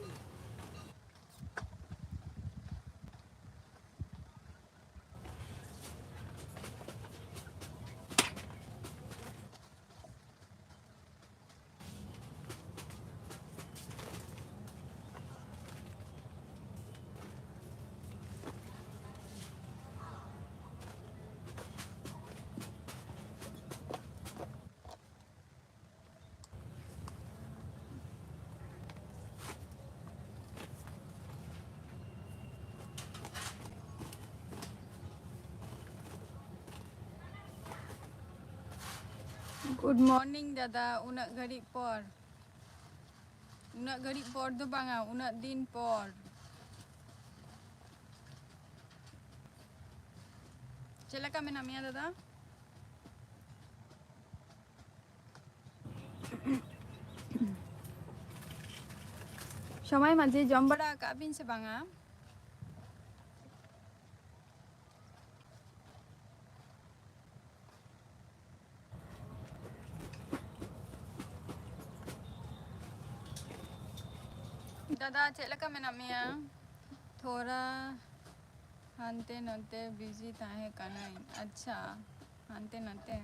Good morning ᱫᱟᱫᱟ, ᱩᱱᱟᱹᱜ ᱜᱷᱟᱹᱲᱤᱡ ᱯᱚᱨ᱾ ᱩᱱᱟᱹᱜ ᱜᱷᱟᱹᱲᱤᱡ ᱯᱚᱨ ᱫᱚ ᱵᱟᱝᱟ, ᱩᱱᱟᱹᱜ ᱫᱤᱱ ᱯᱚᱨ᱾ ᱪᱮᱫ ᱞᱮᱠᱟ ᱢᱮᱱᱟᱜ ᱢᱮᱭᱟ ᱫᱟᱫᱟ? ᱥᱚᱢᱟᱭ ᱢᱟᱹᱡᱷᱤ, ᱡᱚᱢ ᱵᱟᱲᱟ ᱟᱠᱟᱜ ᱵᱤᱱ ᱥᱮ ᱵᱟᱝᱟ? ᱫᱟᱫᱟ, ᱪᱮᱫ ᱞᱮᱠᱟ ᱢᱮᱱᱟᱜ ᱢᱮᱭᱟ? ᱛᱷᱚᱲᱟ ᱦᱟᱱᱛᱮ ᱱᱟᱛᱮ ᱵᱤᱡᱤ ᱛᱟᱦᱮᱸ ᱠᱟᱱᱟᱹᱧ᱾ ᱟᱪᱪᱷᱟ, ᱦᱟᱱᱛᱮ ᱱᱟᱛᱮ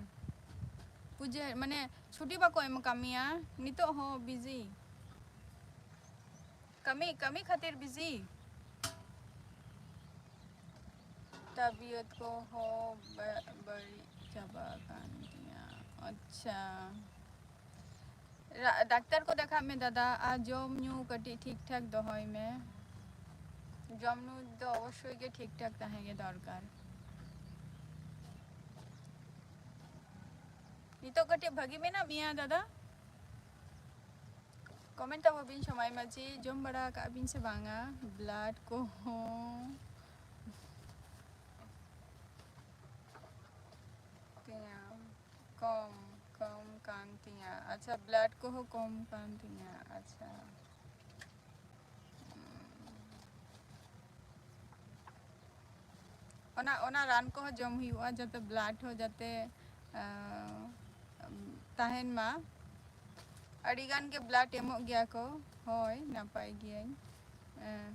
ᱯᱩᱡᱟᱹ, ᱢᱟᱱᱮ, ᱪᱷᱩᱴᱤ ᱵᱟᱠᱚ ᱮᱢ ᱟᱠᱟᱫ ᱢᱮᱭᱟ? ᱱᱤᱛᱚᱜ ᱦᱚᱸ ᱵᱤᱡᱤ? ᱠᱟᱹᱢᱤ, ᱠᱟᱹᱢᱤ ᱠᱷᱟᱹᱛᱤᱨ ᱵᱤᱡᱤ? ᱛᱟᱵᱤᱭᱚᱛ ᱠᱚᱦᱚᱸ ᱵᱟ- ᱵᱟᱹᱲᱤᱡ ᱪᱟᱵᱟ ᱟᱠᱟᱱ ᱛᱤᱧᱟ᱾ ᱟᱪᱪᱷᱟ, ᱨᱟ- ᱰᱟᱠᱛᱟᱨ ᱠᱚ ᱫᱮᱠᱷᱟᱜ ᱢᱮ ᱫᱟᱫᱟ, ᱟᱨ ᱡᱚᱢ ᱧᱩ ᱠᱟᱹᱴᱤᱡ ᱴᱷᱤᱠ ᱴᱷᱟᱠ ᱫᱚᱦᱚᱭ ᱢᱮ᱾ ᱡᱚᱢ ᱧᱩ ᱫᱚ ᱚᱵᱚᱥᱥᱳᱭ ᱜᱮ ᱴᱷᱤᱠ ᱴᱷᱟᱠ ᱛᱟᱦᱮᱸ ᱜᱮ ᱫᱚᱨᱠᱟᱨ᱾ ᱱᱤᱛᱚᱜ ᱠᱟᱹᱴᱤᱡ ᱵᱷᱟᱹᱜᱤ ᱢᱮᱱᱟᱜ ᱢᱮᱭᱟ ᱫᱟᱫᱟ? ᱠᱚᱢᱮᱱᱴ ᱛᱟᱵᱚ ᱵᱤᱱ ᱥᱚᱢᱟᱭ ᱢᱟᱹᱡᱷᱤ, ᱡᱚᱢ ᱵᱟᱲᱟ ᱟᱠᱟᱜ ᱵᱤᱱ ᱥᱮ ᱵᱟᱝᱟ? ᱵᱞᱟᱰ ᱠᱚᱦᱚᱸ ᱛᱤᱧᱟ, ᱠᱚᱢ, ᱠᱚᱢ ᱠᱟᱱ ᱛᱤᱧᱟ᱾ ᱟᱪᱪᱷᱟ, ᱵᱞᱟᱰ ᱠᱚᱦᱚᱸ ᱠᱚᱢ ᱠᱟᱱ ᱛᱤᱧᱟ᱾ ᱟᱪᱪᱷᱟ, ᱚᱱᱟ, ᱚᱱᱟ ᱨᱟᱱ ᱠᱚᱦᱚᱸ ᱡᱚᱢ ᱦᱩᱭᱩᱜᱼᱟ, ᱡᱟᱛᱮ ᱵᱞᱟᱰ ᱦᱚᱸ ᱡᱟᱛᱮ, ᱟᱸ, ᱛᱟᱦᱮᱱ ᱢᱟ᱾ ᱟᱹᱰᱤ ᱜᱟᱱ ᱜᱮ ᱵᱞᱟᱰ ᱮᱢᱚᱜ ᱜᱮᱭᱟ ᱠᱚ᱾ ᱦᱳᱭ, ᱱᱟᱯᱟᱭ ᱜᱤᱭᱟᱹᱧ᱾ ᱟᱸ,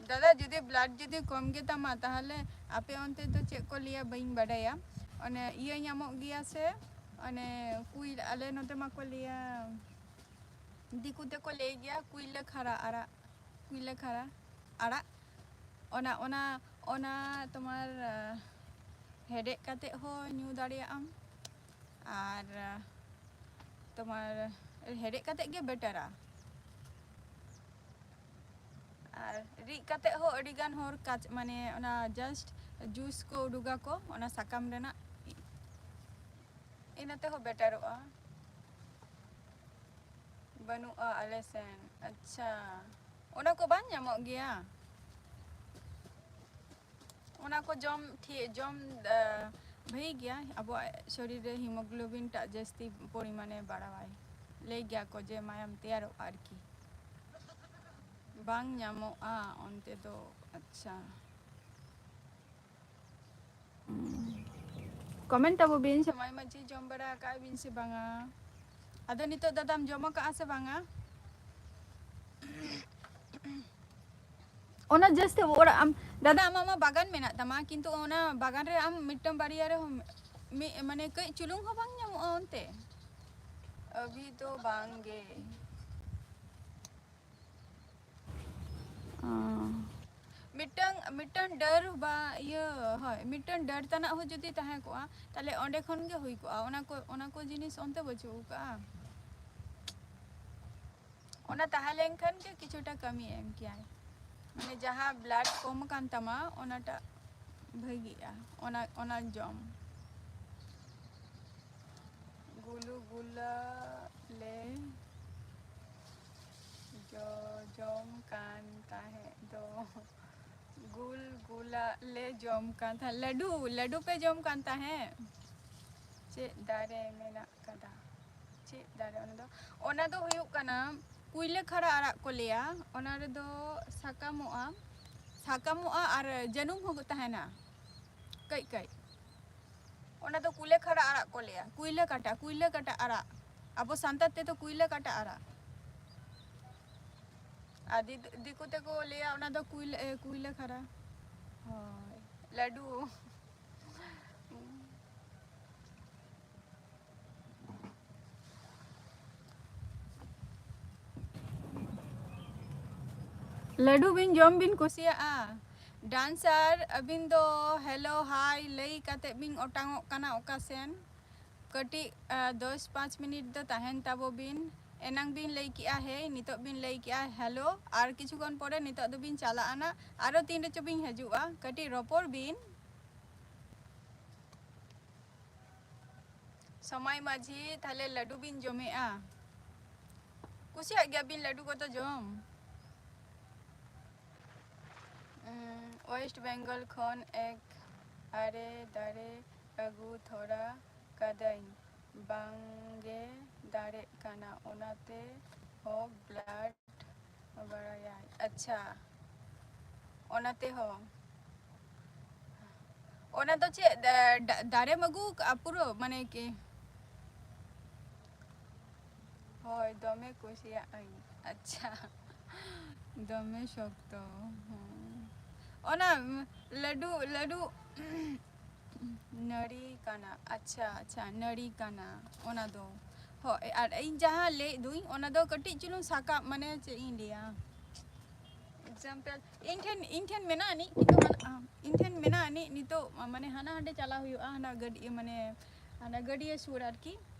ᱫᱟᱫᱟ, ᱡᱩᱫᱤ ᱵᱞᱟᱰ ᱡᱩᱫᱤ ᱠᱚᱢ ᱜᱮ ᱛᱟᱢᱟ, ᱛᱟᱦᱚᱞᱮ ᱟᱯᱮ ᱚᱱᱛᱮ ᱫᱚ ᱪᱮᱫ ᱠᱚ ᱞᱟᱹᱭᱟ ᱵᱟᱹᱧ ᱵᱟᱰᱟᱭᱟ, ᱚᱱᱮ ᱤᱭᱟᱹ ᱧᱟᱢᱚᱜ ᱜᱮᱭᱟ ᱥᱮ, ᱚᱱᱮ ᱠᱩᱭ, ᱟᱞᱮ ᱱᱚᱛᱮ ᱢᱟᱠᱚ ᱞᱟᱹᱭᱟ, ᱫᱤᱠᱩ ᱛᱮᱠᱚ ᱞᱟᱹᱭ ᱜᱮᱭᱟ ᱠᱩᱭᱞᱟᱹ ᱠᱷᱟᱨᱟ ᱟᱨᱟᱜ, ᱠᱩᱭᱞᱟᱹ ᱠᱷᱟᱨᱟ ᱟᱲᱟᱜ, ᱚᱱᱟ, ᱚᱱᱟ, ᱚᱱᱟ ᱛᱳᱢᱟᱨ, ᱟᱸ, ᱦᱮᱰᱮᱡ ᱠᱟᱛᱮ ᱦᱚᱸ ᱧᱩ ᱫᱟᱲᱮᱭᱟᱜ ᱟᱢ, ᱟᱨ, ᱟᱸ, ᱛᱳᱢᱟᱨ ᱦᱮᱰᱮᱡ ᱠᱟᱛᱮ ᱜᱮ ᱵᱮᱴᱟᱨᱟ᱾ ᱟᱨ ᱨᱤᱫ ᱠᱟᱛᱮ ᱦᱚᱸ ᱟᱹᱰᱤ ᱜᱟᱱ ᱦᱚᱲ ᱠᱟᱪ-, ᱢᱟᱱᱮ ᱚᱱᱟ just juice ᱠᱚ ᱩᱰᱩᱠᱟᱠᱚ ᱚᱱᱟ ᱥᱟᱠᱟᱢ ᱨᱮᱱᱟᱜ, ᱤᱱᱟᱹ ᱛᱮᱦᱚᱸ ᱵᱮᱴᱟᱨᱚᱜᱼᱟ᱾ ᱵᱟᱹᱱᱩᱜᱼᱟ ᱟᱞᱮ ᱥᱮᱱ᱾ ᱟᱪᱪᱷᱟ, ᱚᱱᱟ ᱠᱚ ᱵᱟᱝ ᱧᱟᱢᱚᱜ ᱜᱮᱭᱟ? ᱚᱱᱟ ᱠᱚ ᱡᱚᱢ ᱴᱷᱤᱠ, ᱡᱚᱢ, ᱟ, ᱵᱷᱟᱹᱜᱤ ᱜᱮᱭᱟ, ᱟᱵᱚᱣᱟᱜ ᱥᱚᱨᱤᱨ ᱨᱮ hemoglobin ᱴᱟᱜ ᱡᱟᱹᱥᱛᱤ ᱯᱚᱨᱤᱢᱟᱱᱮ ᱵᱟᱲᱟᱣᱟᱭ, ᱞᱟᱹᱭ ᱜᱮᱭᱟ ᱠᱚ ᱡᱮ ᱢᱟᱭᱟᱢ ᱛᱮᱭᱟᱨᱚᱜᱼᱟ ᱟᱨᱠᱤ᱾ ᱵᱟᱝ ᱧᱟᱢᱚᱜᱼᱟ ᱚᱱᱛᱮ ᱫᱚ᱾ ᱟᱪᱪᱷᱟ, ᱠᱚᱢᱮᱱᱴ ᱛᱟᱵᱚ ᱵᱤᱱ, ᱥᱚᱢᱟᱭ ᱢᱟᱹᱡᱷᱤ ᱡᱚᱢ ᱵᱟᱲᱟ ᱟᱠᱟᱫ ᱵᱤᱱ ᱥᱮ ᱵᱟᱝᱟ? ᱟᱫᱚ ᱱᱤᱛᱚᱜ ᱫᱟᱫᱟᱢ ᱡᱚᱢ ᱟᱠᱟᱫᱼᱟ ᱥᱮ ᱵᱟᱝᱟ? ᱚᱱᱟ just ᱚᱲᱟᱜ ᱟᱢ, ᱫᱟᱫᱟ, ᱟᱢᱟᱜ ᱢᱟ ᱵᱟᱜᱟᱱ ᱢᱮᱱᱟᱜ ᱛᱟᱢᱟ, ᱠᱤᱱᱛᱩ ᱚᱱᱟ ᱵᱟᱜᱟᱱ ᱨᱮ ᱟᱢ ᱢᱤᱫᱴᱟᱝ ᱵᱟᱨᱭᱟ ᱨᱮᱦᱚᱸ ᱢᱤᱫ, ᱢᱟᱱᱮ, ᱠᱟᱹᱡ ᱪᱩᱞᱩᱝ ᱦᱚᱸ ᱵᱟᱝ ᱧᱟᱢᱚᱜᱼᱟ ᱚᱱᱛᱮ? ᱟᱹᱵᱷᱤ ᱫᱚ ᱵᱟᱝ ᱜᱮ᱾ ᱚ᱾ ᱢᱤᱫᱴᱟᱝ, ᱢᱤᱫᱴᱟᱝ ᱰᱟᱹᱨ ᱵᱟ ᱤᱭᱟᱹ, ᱦᱳᱭ, ᱢᱤᱫᱴᱟᱝ ᱰᱟᱹᱨ ᱛᱟᱱᱟᱜ ᱦᱚᱸ ᱡᱩᱫᱤ ᱛᱟᱦᱮᱸ ᱠᱚᱜᱼᱟ, ᱛᱟᱦᱞᱮ ᱚᱸᱰᱮ ᱠᱷᱚᱱ ᱜᱮ ᱦᱩᱭ ᱠᱚᱜᱼᱟ᱾ ᱚᱱᱟ ᱠᱚ, ᱚᱱᱟ ᱠᱚ ᱡᱤᱱᱤᱥ ᱚᱱᱛᱮ ᱵᱟᱹᱪᱩᱜ ᱟᱠᱟᱜᱼᱟ᱾ ᱚᱱᱟ ᱛᱟᱦᱮᱸ ᱞᱮᱱᱠᱷᱟᱱ ᱜᱮ ᱠᱤᱪᱷᱩᱴᱟ ᱠᱟᱹᱢᱤ ᱮᱢ ᱠᱮᱭᱟᱭ᱾ ᱢᱟᱱᱮ ᱡᱟᱦᱟᱸ blood ᱠᱚᱢ ᱟᱠᱟᱱ ᱛᱟᱢᱟ, ᱚᱱᱟᱴᱟᱜ ᱵᱷᱟᱹᱜᱤᱜᱼᱟ, ᱚᱱᱟ, ᱚᱱᱟ ᱡᱚᱢ᱾ ᱜᱩᱞᱩ ᱜᱩᱞᱟ ᱞᱮ ᱡᱚ-, ᱡᱚᱢ ᱠᱟᱱ ᱛᱟᱦᱮᱸᱫ ᱫᱚ᱾ ᱜᱩᱞ ᱜᱩᱞᱟ ᱞᱮ ᱡᱚᱢ ᱠᱟᱱ ᱛᱟᱦᱮᱸᱫ᱾ ᱞᱟᱹᱰᱩ, ᱞᱟᱹᱰᱩ ᱯᱮ ᱡᱚᱢ ᱠᱟᱱ ᱛᱟᱦᱮᱸᱫ? ᱪᱮᱫ ᱫᱟᱨᱮ ᱢᱮᱱᱟᱜ ᱠᱟᱫᱟ? ᱪᱮᱫ ᱫᱟᱨᱮ ᱚᱱᱟ ᱫᱚ? ᱚᱱᱟ ᱫᱚ ᱦᱩᱭᱩᱜ ᱠᱟᱱᱟ ᱠᱩᱭᱞᱟᱹ ᱠᱷᱟᱲᱟ ᱟᱲᱟᱜ ᱠᱚ ᱞᱟᱹᱭᱟ᱾ ᱚᱱᱟ ᱨᱮᱫᱚ ᱥᱟᱠᱟᱢᱚᱜᱼᱟ, ᱥᱟᱠᱟᱢᱚᱜᱼᱟ ᱟᱨ ᱡᱟᱹᱱᱩᱢ ᱦᱚᱸ ᱛᱟᱦᱮᱱᱟ ᱠᱟᱹᱡ ᱠᱟᱹᱡ᱾ ᱚᱱᱟ ᱫᱚ ᱠᱩᱭᱞᱟᱹ ᱠᱷᱟᱲᱟ ᱟᱲᱟᱜ ᱠᱚ ᱞᱟᱹᱭᱟ, ᱠᱩᱭᱞᱟᱹ ᱠᱟᱴᱟ, ᱠᱩᱭᱞᱟᱹ ᱠᱟᱴᱟ ᱟᱲᱟᱜ᱾ ᱟᱵᱚ ᱥᱟᱱᱛᱟᱲ ᱛᱮᱫᱚ ᱠᱩᱭᱞᱟᱹ ᱠᱟᱴᱟ ᱟᱲᱟᱜ᱾ ᱟᱨ ᱫᱤ-, ᱫᱤᱠᱩ ᱛᱮᱠᱚ ᱞᱟᱹᱭᱟ ᱚᱱᱟ ᱫᱚ ᱠᱩᱭᱞᱟᱹ, ᱮ, ᱠᱩᱭᱞᱟᱹ ᱠᱷᱟᱲᱟ᱾ ᱦᱳᱭ, ᱞᱟᱹᱰᱩ᱾ ᱞᱟᱹᱰᱩ ᱵᱤᱱ ᱡᱚᱢ ᱵᱤᱱ ᱠᱩᱥᱤᱭᱟᱜᱼᱟ? Dancer, ᱟᱹᱵᱤᱱ ᱫᱚ hello, hi ᱞᱟᱹᱭ ᱠᱟᱛᱮ ᱵᱤᱱ ᱚᱴᱟᱝᱚᱜ ᱠᱟᱱᱟ ᱚᱠᱟ ᱥᱮᱱ? ᱠᱟᱹᱴᱤᱡ, ᱟ, ᱫᱚᱥ ᱯᱟᱸᱪ ᱢᱤᱱᱤᱴ ᱫᱚ ᱛᱟᱦᱮᱱ ᱛᱟᱵᱚ ᱵᱤᱱ᱾ ᱮᱱᱟᱝ ᱵᱤᱱ ᱞᱟᱹᱭ ᱠᱮᱜᱼᱟ hey, ᱱᱤᱛᱚᱜ ᱵᱤᱱ ᱞᱟᱹᱭ ᱠᱮᱜᱼᱟ hello, ᱟᱨ ᱠᱤᱪᱷᱩ ᱠᱷᱚᱱ ᱯᱚᱨᱮ ᱱᱤᱛᱚᱜ ᱫᱚᱵᱤᱱ ᱪᱟᱞᱟᱜᱼᱟ ᱱᱟᱜ, ᱟᱨᱚ ᱛᱤᱱ ᱨᱮᱪᱚ ᱵᱤᱱ ᱦᱤᱡᱩᱜᱼᱟ, ᱠᱟᱹᱴᱤᱡ ᱨᱚᱯᱚᱲ ᱵᱤᱱ᱾ ᱥᱚᱢᱟᱭ ᱢᱟᱹᱡᱷᱤ, ᱛᱟᱦᱞᱮ ᱞᱟᱹᱰᱩ ᱵᱤᱱ ᱡᱚᱢᱮᱜᱼᱟ? ᱠᱩᱥᱤᱭᱟᱜ ᱜᱮᱭᱟ ᱵᱤᱱ ᱞᱟᱹᱰᱩ ᱠᱚᱫᱚ ᱡᱚᱢ? ᱩᱸ, West Bengal ᱠᱷᱚᱱ ᱮᱠ ᱟᱨᱮ ᱫᱟᱨᱮ ᱟᱹᱜᱩ ᱛᱷᱚᱲᱟ ᱠᱟᱹᱫᱟᱹᱧ, ᱵᱟᱝᱜᱮ ᱫᱟᱨᱮᱜ ᱠᱟᱱᱟ, ᱚᱱᱟᱛᱮ ᱦᱚᱸ blood ᱵᱟᱲᱟᱭᱟᱭ᱾ ᱟᱪᱪᱷᱟ, ᱚᱱᱟ ᱛᱮᱦᱚᱸ᱾ ᱚᱱᱟ ᱫᱚ ᱪᱮᱫ, ᱫᱟ-, ᱫᱟ-, ᱫᱟᱨᱮᱢ ᱟᱹᱜᱩ ᱠᱟᱜᱼᱟ ᱯᱩᱨᱟᱹ? ᱢᱟᱱᱮ ᱠᱤ? ᱦᱳᱭ, ᱫᱚᱢᱮ ᱠᱩᱥᱤᱭᱟᱜ ᱟᱹᱧ᱾ ᱟᱪᱪᱷᱟ᱾ ᱫᱚᱢᱮ ᱥᱚᱠᱛᱚ᱾ ᱦᱚᱸ᱾ ᱚᱱᱟ ᱞᱟᱹᱰᱩ, ᱞᱟᱹᱰᱩ ᱱᱟᱹᱲᱤ ᱠᱟᱱᱟ᱾ ᱟᱪᱪᱷᱟ, ᱟᱪᱪᱷᱟ, ᱱᱟᱹᱲᱤ ᱠᱟᱱᱟ ᱚᱱᱟ ᱫᱚ᱾ ᱦᱳᱭ, ᱟᱨ ᱤᱧ ᱡᱟᱦᱟᱸ ᱞᱟᱹᱭᱮᱫ ᱫᱩᱧ, ᱚᱱᱟ ᱫᱚ ᱠᱟᱹᱴᱤᱡ ᱪᱩᱞᱩᱝ ᱥᱟᱠᱟᱢ, ᱢᱟᱱᱮ ᱪᱮᱫ ᱤᱧ ᱞᱟᱹᱭᱟ, example, ᱤᱧ ᱴᱷᱮᱱ, ᱤᱧ ᱴᱷᱮᱱ ᱢᱮᱱᱟᱜ ᱟᱹᱱᱤᱡ, ᱠᱤᱱᱛᱩ ᱚᱱᱟ, ᱤᱧ ᱴᱷᱮᱱ ᱢᱮᱱᱟᱜ ᱟᱹᱱᱤᱡ ᱱᱤᱛᱚᱜ, ᱢᱟᱱᱮ ᱦᱟᱱᱟ ᱦᱟᱸᱰᱮ ᱪᱟᱞᱟᱣ ᱦᱩᱭᱩᱜᱼᱟ, ᱦᱟᱱᱟ ᱜᱟᱹᱰᱭᱟᱹ, ᱢᱟᱱᱮ ᱦᱟᱱᱟ ᱜᱟᱹᱰᱭᱟᱹ ᱥᱩᱨ ᱟᱨᱠᱤ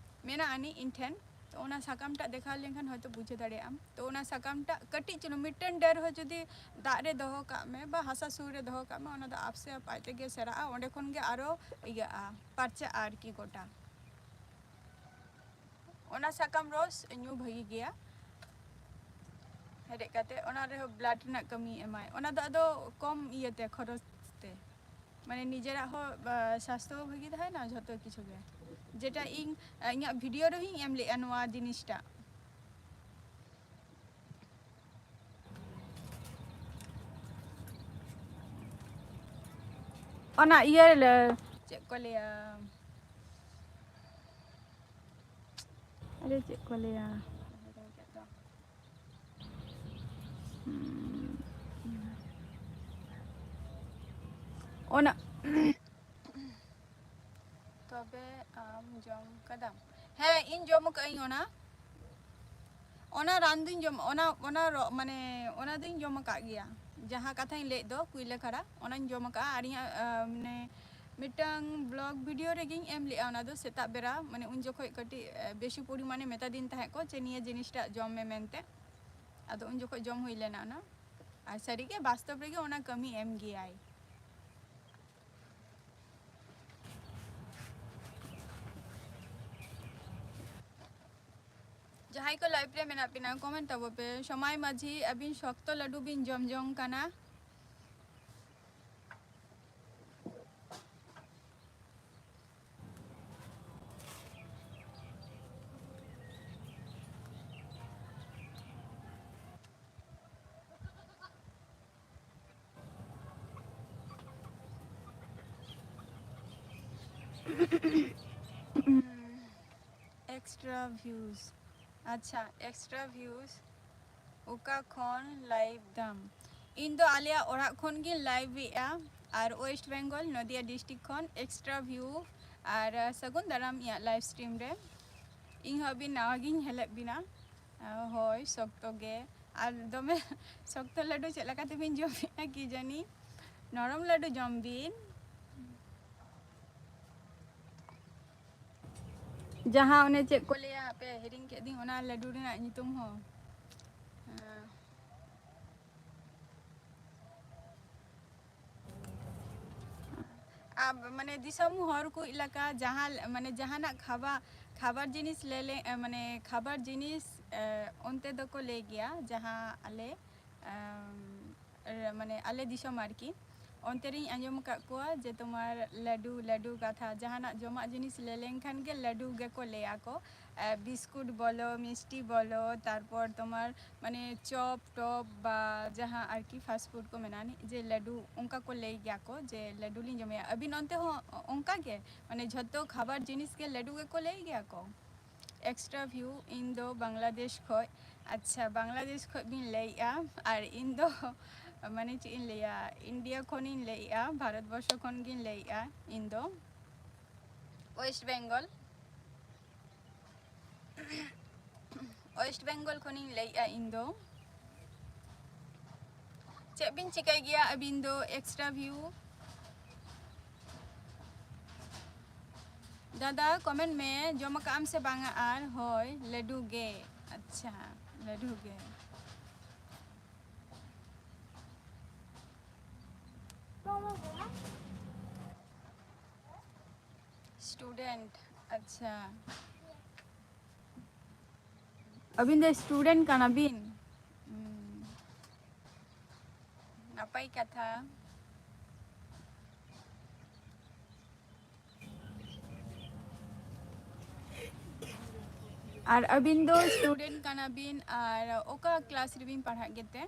ᱢᱮᱱᱟᱜ ᱟᱹᱱᱤᱡ ᱤᱧ ᱴᱷᱮᱱ᱾ ᱛᱚ ᱚᱱᱟ ᱥᱟᱠᱟᱢ ᱴᱟᱜ ᱫᱮᱠᱷᱟᱣ ᱞᱮᱱᱠᱷᱟᱱ ᱦᱚᱭᱛᱳ ᱵᱩᱡᱷᱟᱹᱣ ᱫᱟᱲᱮᱭᱟᱜ ᱟᱢ᱾ ᱛᱚ ᱚᱱᱟ ᱥᱟᱠᱟᱢ ᱴᱟᱜ ᱠᱟᱹᱴᱤᱡ ᱪᱩᱞᱩᱝ, ᱢᱤᱫᱴᱮᱱ ᱰᱟᱹᱨ ᱦᱚᱸ ᱡᱩᱫᱤ ᱫᱟᱜ ᱨᱮ ᱫᱚᱦᱚ ᱠᱟᱜ ᱢᱮ ᱵᱟ ᱦᱟᱥᱟ ᱥᱩᱨ ᱨᱮ ᱫᱚᱦᱚ ᱠᱟᱜ ᱢᱮ, ᱚᱱᱟ ᱫᱚ ᱟᱯᱥᱮ ᱟᱯ ᱟᱡ ᱛᱮᱜᱮ ᱥᱮᱬᱟᱜᱼᱟ, ᱚᱸᱰᱮ ᱠᱷᱚᱱ ᱜᱮ ᱟᱨᱚ ᱤᱭᱟᱹᱜᱼᱟ, ᱯᱟᱨᱪᱟᱜᱼᱟ ᱟᱨᱠᱤ ᱜᱚᱴᱟ᱾ ᱚᱱᱟ ᱥᱟᱠᱟᱢ ᱨᱚᱥ ᱧᱩ ᱵᱷᱟᱹᱜᱤ ᱜᱮᱭᱟ᱾ ᱦᱮᱰᱮᱡ ᱠᱟᱛᱮ ᱚᱱᱟ ᱨᱮᱦᱚᱸ blood ᱨᱮᱱᱟᱜ ᱠᱟᱹᱢᱤ ᱮᱢᱟᱭ᱾ ᱚᱱᱟ ᱫᱚ ᱟᱫᱚ ᱠᱚᱢ ᱤᱭᱟᱹᱛᱮ, ᱠᱷᱚᱨᱚᱪ ᱛᱮ, ᱢᱟᱱᱮ ᱱᱤᱡᱮᱨᱟᱜ ᱦᱚᱸ, ᱟ, ᱥᱟᱥᱛᱷᱚ ᱦᱚᱸ ᱵᱷᱟᱹᱜᱤ ᱛᱟᱦᱮᱱᱟ, ᱡᱷᱚᱛᱚ ᱠᱤᱪᱷᱩ ᱜᱮ᱾ ᱡᱮᱴᱟ ᱤᱧ, ᱟ, ᱤᱧᱟᱹᱜ video ᱨᱮᱦᱚᱸᱧ ᱮᱢ ᱞᱮᱜᱼᱟ ᱱᱚᱣᱟ ᱡᱤᱱᱤᱥᱴᱟᱜ᱾ ᱚᱱᱟ ᱤᱭᱟᱹ ᱞᱮ, ᱪᱮᱫ ᱠᱚ ᱞᱟᱹᱭᱟ, ᱟᱨᱮ ᱪᱮᱫ ᱠᱚ ᱞᱟᱹᱭᱟ, ᱚᱱᱟ ᱛᱚᱵᱮ ᱟᱢ ᱡᱚᱢ ᱠᱟᱫᱟᱢ? ᱦᱮᱸ, ᱤᱧ ᱡᱚᱢ ᱠᱟᱜ ᱟᱹᱧ ᱚᱱᱟ᱾ ᱚᱱᱟ ᱨᱟᱱ ᱫᱩᱧ ᱡᱚᱢ, ᱚᱱᱟ, ᱚᱱᱟ ᱨᱚ-, ᱢᱟᱱᱮ, ᱚᱱᱟ ᱫᱩᱧ ᱡᱚᱢ ᱟᱠᱟᱫ ᱜᱮᱭᱟ᱾ ᱡᱟᱦᱟᱸ ᱠᱟᱛᱷᱟᱧ ᱞᱟᱹᱭᱮᱫ ᱫᱚ, ᱠᱩᱭᱞᱟᱹᱠᱷᱟᱲᱟ, ᱚᱱᱟᱧ ᱡᱚᱢ ᱟᱠᱟᱫᱼᱟ᱾ ᱟᱨ ᱤᱧᱟᱹᱜ, ᱟ, ᱢᱟᱱᱮ, ᱢᱤᱫᱴᱟᱝ vlog video ᱨᱮᱜᱮᱧ ᱮᱢ ᱞᱮᱫᱼᱟ ᱚᱱᱟ ᱫᱚ, ᱥᱮᱛᱟᱜ ᱵᱮᱲᱟ, ᱢᱟᱱᱮ, ᱩᱱ ᱡᱚᱠᱷᱚᱡ ᱠᱟᱹᱴᱤᱡ, ᱟ, ᱵᱮᱥᱤ ᱯᱚᱨᱤᱢᱟᱱᱮ ᱢᱮᱛᱟ ᱫᱤᱧ ᱛᱟᱦᱮᱸᱫ ᱠᱚ ᱡᱮ ᱱᱤᱭᱟᱹ ᱡᱤᱱᱤᱥᱴᱟᱜ ᱡᱚᱢ ᱢᱮ ᱢᱮᱱᱛᱮ᱾ ᱟᱫᱚ ᱩᱱ ᱡᱚᱠᱷᱚᱡ ᱡᱚᱢ ᱦᱩᱭ ᱞᱮᱱᱟ ᱚᱱᱟ᱾ ᱟᱨ ᱥᱟᱹᱨᱤᱜᱮ ᱵᱟᱥᱛᱚᱵ ᱨᱮᱜᱮ ᱚᱱᱟ ᱠᱟᱹᱢᱤ ᱮᱢ ᱜᱮᱭᱟᱭ᱾ ᱡᱟᱦᱟᱸᱭ ᱠᱚ live ᱨᱮ ᱢᱮᱱᱟᱜ ᱵᱤᱱᱟ, comment ᱛᱟᱵᱚ ᱯᱮ᱾ ᱥᱚᱢᱟᱭ ᱢᱟᱹᱡᱷᱤ, ᱟᱹᱵᱤᱱ ᱥᱚᱠᱛᱚ ᱞᱟᱹᱰᱩ ᱵᱤᱱ ᱡᱚᱢ ᱡᱚᱝ ᱠᱟᱱᱟ᱾ Extra views. ᱟᱪᱪᱷᱟ, extra views. ᱚᱠᱟ ᱠᱷᱚᱱ live ᱫᱟᱢ? ᱤᱧ ᱫᱚ ᱟᱞᱮᱭᱟᱜ ᱚᱲᱟᱜ ᱠᱷᱚᱱ ᱜᱤᱧ live ᱮᱜᱼᱟ, ᱟᱨ West Bengal, ᱱᱚᱫᱤᱭᱟ district ᱠᱷᱚᱱ Extra View᱾ ᱟᱨ ᱥᱟᱹᱜᱩᱱ ᱫᱟᱨᱟᱢ ᱤᱧᱟᱹᱜ live stream ᱨᱮ᱾ ᱤᱧ ᱦᱚᱸ ᱟᱹᱵᱤᱱ ᱱᱟᱣᱟ ᱜᱤᱧ ᱧᱮᱞᱮᱫ ᱵᱤᱱᱟ᱾ ᱦᱳᱭ, ᱥᱚᱠᱛᱚ ᱜᱮ᱾ ᱟᱨ ᱫᱚᱢᱮ ᱥᱚᱠᱛᱚ ᱞᱟᱹᱰᱩ ᱪᱮᱫ ᱞᱮᱠᱟ ᱛᱮᱵᱤᱱ ᱡᱚᱢᱮᱜᱼᱟ ᱠᱤ ᱡᱟᱹᱱᱤ? ᱱᱚᱨᱚᱢ ᱞᱟᱹᱰᱩ ᱡᱚᱢ ᱵᱤᱱ᱾ ᱡᱟᱦᱟᱸ ᱚᱱᱮ ᱪᱮᱫ ᱠᱚ ᱞᱟᱹᱭᱟ, ᱦᱟᱯᱮ ᱦᱤᱲᱤᱧ ᱠᱮᱫ ᱫᱤᱧ ᱚᱱᱟ ᱞᱟᱹᱰᱩ ᱨᱮᱱᱟᱜ ᱧᱩᱛᱩᱢ ᱦᱚᱸ᱾ ᱦᱮᱸ᱾ ᱟᱨ ᱢᱟᱱᱮ ᱫᱤᱥᱚᱢ ᱦᱚᱲ ᱠᱚ ᱮᱞᱟᱠᱟ ᱡᱟᱦᱟᱸ ᱢᱟᱱᱮ ᱡᱟᱦᱟᱱᱟᱜ ᱠᱷᱟᱵᱟ-, ᱠᱷᱟᱵᱟᱨ ᱡᱤᱱᱤᱥ ᱞᱮ, ᱞᱮ, ᱢᱟᱱᱮ ᱠᱷᱟᱵᱟᱨ ᱡᱤᱱᱤᱥ, ᱮ, ᱚᱱᱛᱮ ᱫᱚᱠᱚ ᱞᱟᱹᱭ ᱜᱮᱭᱟ ᱡᱟᱦᱟᱸ ᱟᱞᱮ, ᱮᱢ, ᱨᱮ-, ᱢᱟᱱᱮ ᱟᱞᱮ ᱫᱤᱥᱚᱢ ᱟᱨᱠᱤ᱾ ᱚᱱᱛᱮ ᱨᱤᱧ ᱟᱸᱡᱚᱢ ᱟᱠᱟᱫ ᱠᱚᱣᱟ ᱡᱮ ᱛᱳᱢᱟᱨ ᱞᱟᱹᱰᱩ, ᱞᱟᱹᱰᱩ ᱠᱟᱛᱷᱟ, ᱡᱟᱦᱟᱱᱟᱜ ᱡᱚᱢᱟᱜ ᱡᱤᱱᱤᱥ ᱞᱟᱹᱭ ᱞᱮᱱᱠᱷᱟᱱ ᱜᱮ ᱞᱟᱹᱰᱩ ᱜᱮᱠᱚ ᱞᱟᱹᱭᱟ ᱠᱚ᱾ ᱮ, ᱵᱤᱥᱠᱩᱴ ᱵᱚᱞᱚ, ᱢᱤᱥᱴᱤ ᱵᱚᱞᱚ, ᱛᱟᱨᱯᱚᱨ ᱛᱳᱢᱟᱨ ᱢᱟᱱᱮ ᱪᱚᱯ ᱴᱚᱯ ᱵᱟ ᱡᱟᱦᱟᱸ ᱟᱨᱠᱤ fast food ᱠᱚ ᱢᱮᱱᱟᱜᱼᱟ ᱱᱤᱡ, ᱡᱮ ᱞᱟᱹᱰᱩ ᱚᱱᱠᱟ ᱠᱚ ᱞᱟᱹᱭ ᱜᱮᱭᱟ ᱠᱚ ᱡᱮ ᱞᱟᱹᱰᱩ ᱞᱤᱧ ᱡᱚᱢᱮᱭᱟ᱾ ᱟᱹᱵᱤᱱ ᱚᱱᱛᱮ ᱦᱚᱸ ᱚᱱᱠᱟ ᱜᱮ? ᱢᱟᱱᱮ ᱡᱷᱚᱛᱚ ᱠᱷᱟᱵᱟᱨ ᱡᱤᱱᱤᱥ ᱜᱮ ᱞᱟᱹᱰᱩ ᱜᱮᱠᱚ ᱞᱟᱹᱭ ᱜᱮᱭᱟ ᱠᱚ? Extra View, ᱤᱧ ᱫᱚ ᱵᱟᱝᱞᱟᱫᱮᱥ ᱠᱷᱚᱡ᱾ ᱟᱪᱪᱷᱟ, ᱵᱟᱝᱞᱟᱫᱮᱥ ᱠᱷᱚᱡ ᱵᱤᱱ ᱞᱟᱹᱭᱮᱜᱼᱟ᱾ ᱟᱨ ᱤᱧ ᱫᱚ ᱢᱟᱱᱮ ᱪᱮᱫ ᱤᱧ ᱞᱟᱹᱭᱟ, ᱤᱱᱰᱤᱭᱟ ᱠᱷᱚᱱᱤᱧ ᱞᱟᱹᱭᱮᱜᱼᱟ, ᱵᱷᱟᱨᱚᱛ ᱵᱚᱨᱥᱚ ᱠᱷᱚᱱ ᱜᱤᱧ ᱞᱟᱹᱭᱮᱜᱼᱟ ᱤᱧ ᱫᱚ᱾ West Bengal, West Bengal ᱠᱷᱚᱱᱤᱧ ᱞᱟᱹᱭᱮᱜᱼᱟ ᱤᱧ ᱫᱚ᱾ ᱪᱮᱫ ᱵᱤᱱ ᱪᱤᱠᱟᱹᱭ ᱜᱮᱭᱟ ᱟᱹᱵᱤᱱ ᱫᱚ? Extra View ᱫᱟᱫᱟ, comment ᱢᱮ, ᱡᱚᱢ ᱟᱠᱟᱫ ᱟᱢ ᱥᱮ ᱵᱟᱝᱟ? ᱟᱨ ᱦᱳᱭ, ᱞᱟᱹᱰᱩ ᱜᱮ᱾ ᱟᱪᱪᱷᱟ, ᱞᱟᱹᱰᱩ ᱜᱮ᱾ Student, ᱟᱪᱪᱷᱟ᱾ ᱟᱹᱵᱤᱱ ᱫᱚ student ᱠᱟᱱᱟ ᱵᱤᱱ? ᱦᱩᱸ᱾ ᱱᱟᱯᱟᱭ ᱠᱟᱛᱷᱟ᱾ ᱟᱨ ᱟᱹᱵᱤᱱ ᱫᱚ student ᱠᱟᱱᱟ ᱵᱤᱱ, ᱟᱨ ᱚᱠᱟ class ᱨᱮᱵᱤᱱ ᱯᱟᱲᱦᱟᱜ ᱜᱮᱛᱮ?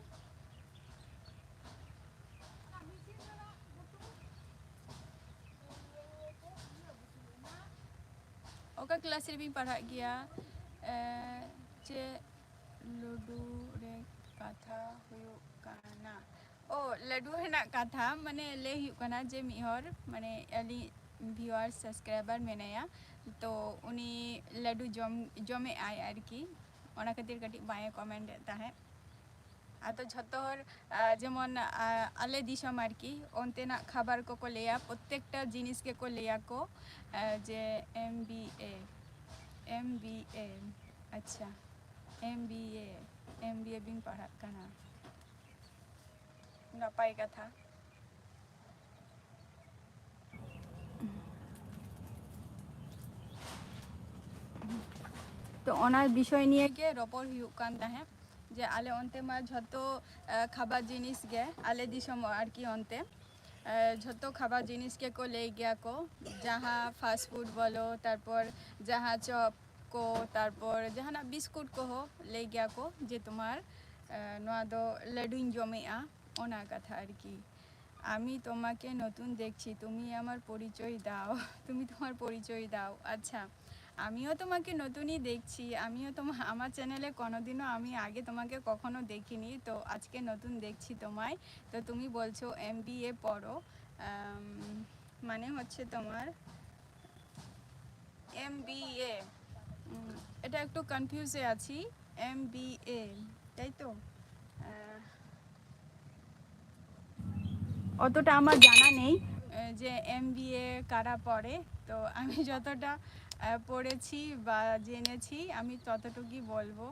ᱚᱠᱟ class ᱨᱮᱵᱤᱱ ᱯᱟᱲᱦᱟᱜ ᱜᱮᱭᱟ? ᱮ, ᱪᱮᱫ ᱞᱩᱰᱩ ᱨᱮ ᱠᱟᱛᱷᱟ ᱦᱩᱭᱩᱜ ᱠᱟᱱᱟ, ᱚ, ᱞᱟᱹᱰᱩ ᱨᱮᱱᱟᱜ ᱠᱟᱛᱷᱟ, ᱢᱟᱱᱮ, ᱞᱟᱹᱭ ᱦᱩᱭᱩᱜ ᱠᱟᱱᱟ ᱡᱮ ᱢᱤᱫ ᱦᱚᱲ, ᱢᱟᱱᱮ, ᱟᱹᱞᱤᱧ viewer, subscriber ᱢᱮᱱᱟᱭᱟ, ᱛᱚ ᱩᱱᱤ ᱞᱟᱹᱰᱩ ᱡᱚᱢ, ᱡᱚᱢᱮᱫ ᱟᱭ ᱟᱨᱠᱤ, ᱚᱱᱟ ᱠᱷᱟᱹᱛᱤᱨ ᱠᱟᱹᱴᱤᱡ ᱵᱟᱝ ᱮ comment ᱮᱫ ᱛᱟᱦᱮᱸᱫ᱾ ᱟᱫᱚ ᱡᱷᱚᱛᱚ ᱦᱚᱲ, ᱟ, ᱡᱮᱢᱚᱱ, ᱟ, ᱟᱞᱮ ᱫᱤᱥᱚᱢ ᱟᱨᱠᱤ, ᱚᱱᱛᱮᱱᱟᱜ ᱠᱷᱟᱵᱟᱨ ᱠᱚᱠᱚ ᱞᱟᱹᱭᱟ, ᱯᱨᱚᱛᱮᱠᱴᱟ ᱡᱤᱱᱤᱥ ᱜᱮᱠᱚ ᱞᱟᱹᱭᱟᱠᱚ, ᱟ, ᱡᱮ M B A, M B A, ᱟᱪᱪᱷᱟ, M B A, M B A ᱵᱤᱱ ᱯᱟᱲᱦᱟᱜ ᱠᱟᱱᱟ, ᱱᱟᱯᱟᱭ ᱠᱟᱛᱷᱟ᱾ ᱛᱚ ᱚᱱᱟ ᱵᱤᱥᱚᱭ ᱱᱤᱭᱮ ᱜᱮ ᱨᱚᱯᱚᱲ ᱦᱩᱭᱩᱜ ᱠᱟᱱ ᱛᱟᱦᱮᱸᱫ, ᱡᱮ ᱟᱞᱮ ᱚᱱᱛᱮ ᱢᱟ ᱡᱷᱚᱛᱚ, ᱟ, ᱠᱷᱟᱵᱟᱨ ᱡᱤᱱᱤᱥ ᱜᱮ, ᱟᱞᱮ ᱫᱤᱥᱚᱢ ᱟᱨᱠᱤ ᱚᱱᱛᱮ, ᱟ, ᱡᱷᱚᱛᱚ ᱠᱷᱟᱵᱟᱨ ᱡᱤᱱᱤᱥ ᱜᱮᱠᱚ ᱞᱟᱹᱭ ᱜᱮᱭᱟ ᱠᱚ, ᱡᱟᱦᱟᱸ fast food ᱵᱚᱞᱚ, ᱛᱟᱨᱯᱚᱨ ᱡᱟᱦᱟᱸ ᱪᱚᱯ ᱠᱚ, ᱛᱟᱨᱯᱚᱨ ᱡᱟᱦᱟᱱᱟᱜ ᱵᱤᱥᱠᱩᱴ ᱠᱚᱦᱚᱸ ᱞᱟᱹᱭ ᱜᱮᱭᱟ ᱠᱚ ᱡᱮ ᱛᱳᱢᱟᱨ, ᱟ, ᱱᱚᱣᱟ ᱫᱚ ᱞᱟᱹᱰᱩᱧ ᱡᱚᱢᱮᱜᱼᱟ, ᱚᱱᱟ ᱠᱟᱛᱷᱟ ᱟᱨᱠᱤ। আমি তোমাকে নতুন দেখছি, তুমি আমার পরিচয় দাও। তুমি তোমার পরিচয় দাও। আচ্ছা, আমিও তোমাকে নতুনই দেখছি। আমিও তোমার, আমার চ্যানেলে কোনোদিনও আমি আগে তোমাকে কখনো দেখিনি, তো আজকে নতুন দেখছি তোমায়। তো তুমি বলছো এমবিএ পড়ো, আম, মানে হচ্ছে তোমার এমবিএ, এটা একটু কনফিউজে আছি। এমবিএ, তাই তো? আহ, অতটা আমার জানা নেই, আহ, যে এমবিএ কারা পড়ে। তো আমি যতটা, আহ, পড়েছি বা জেনেছি, আমি ততটুকুই বলবো।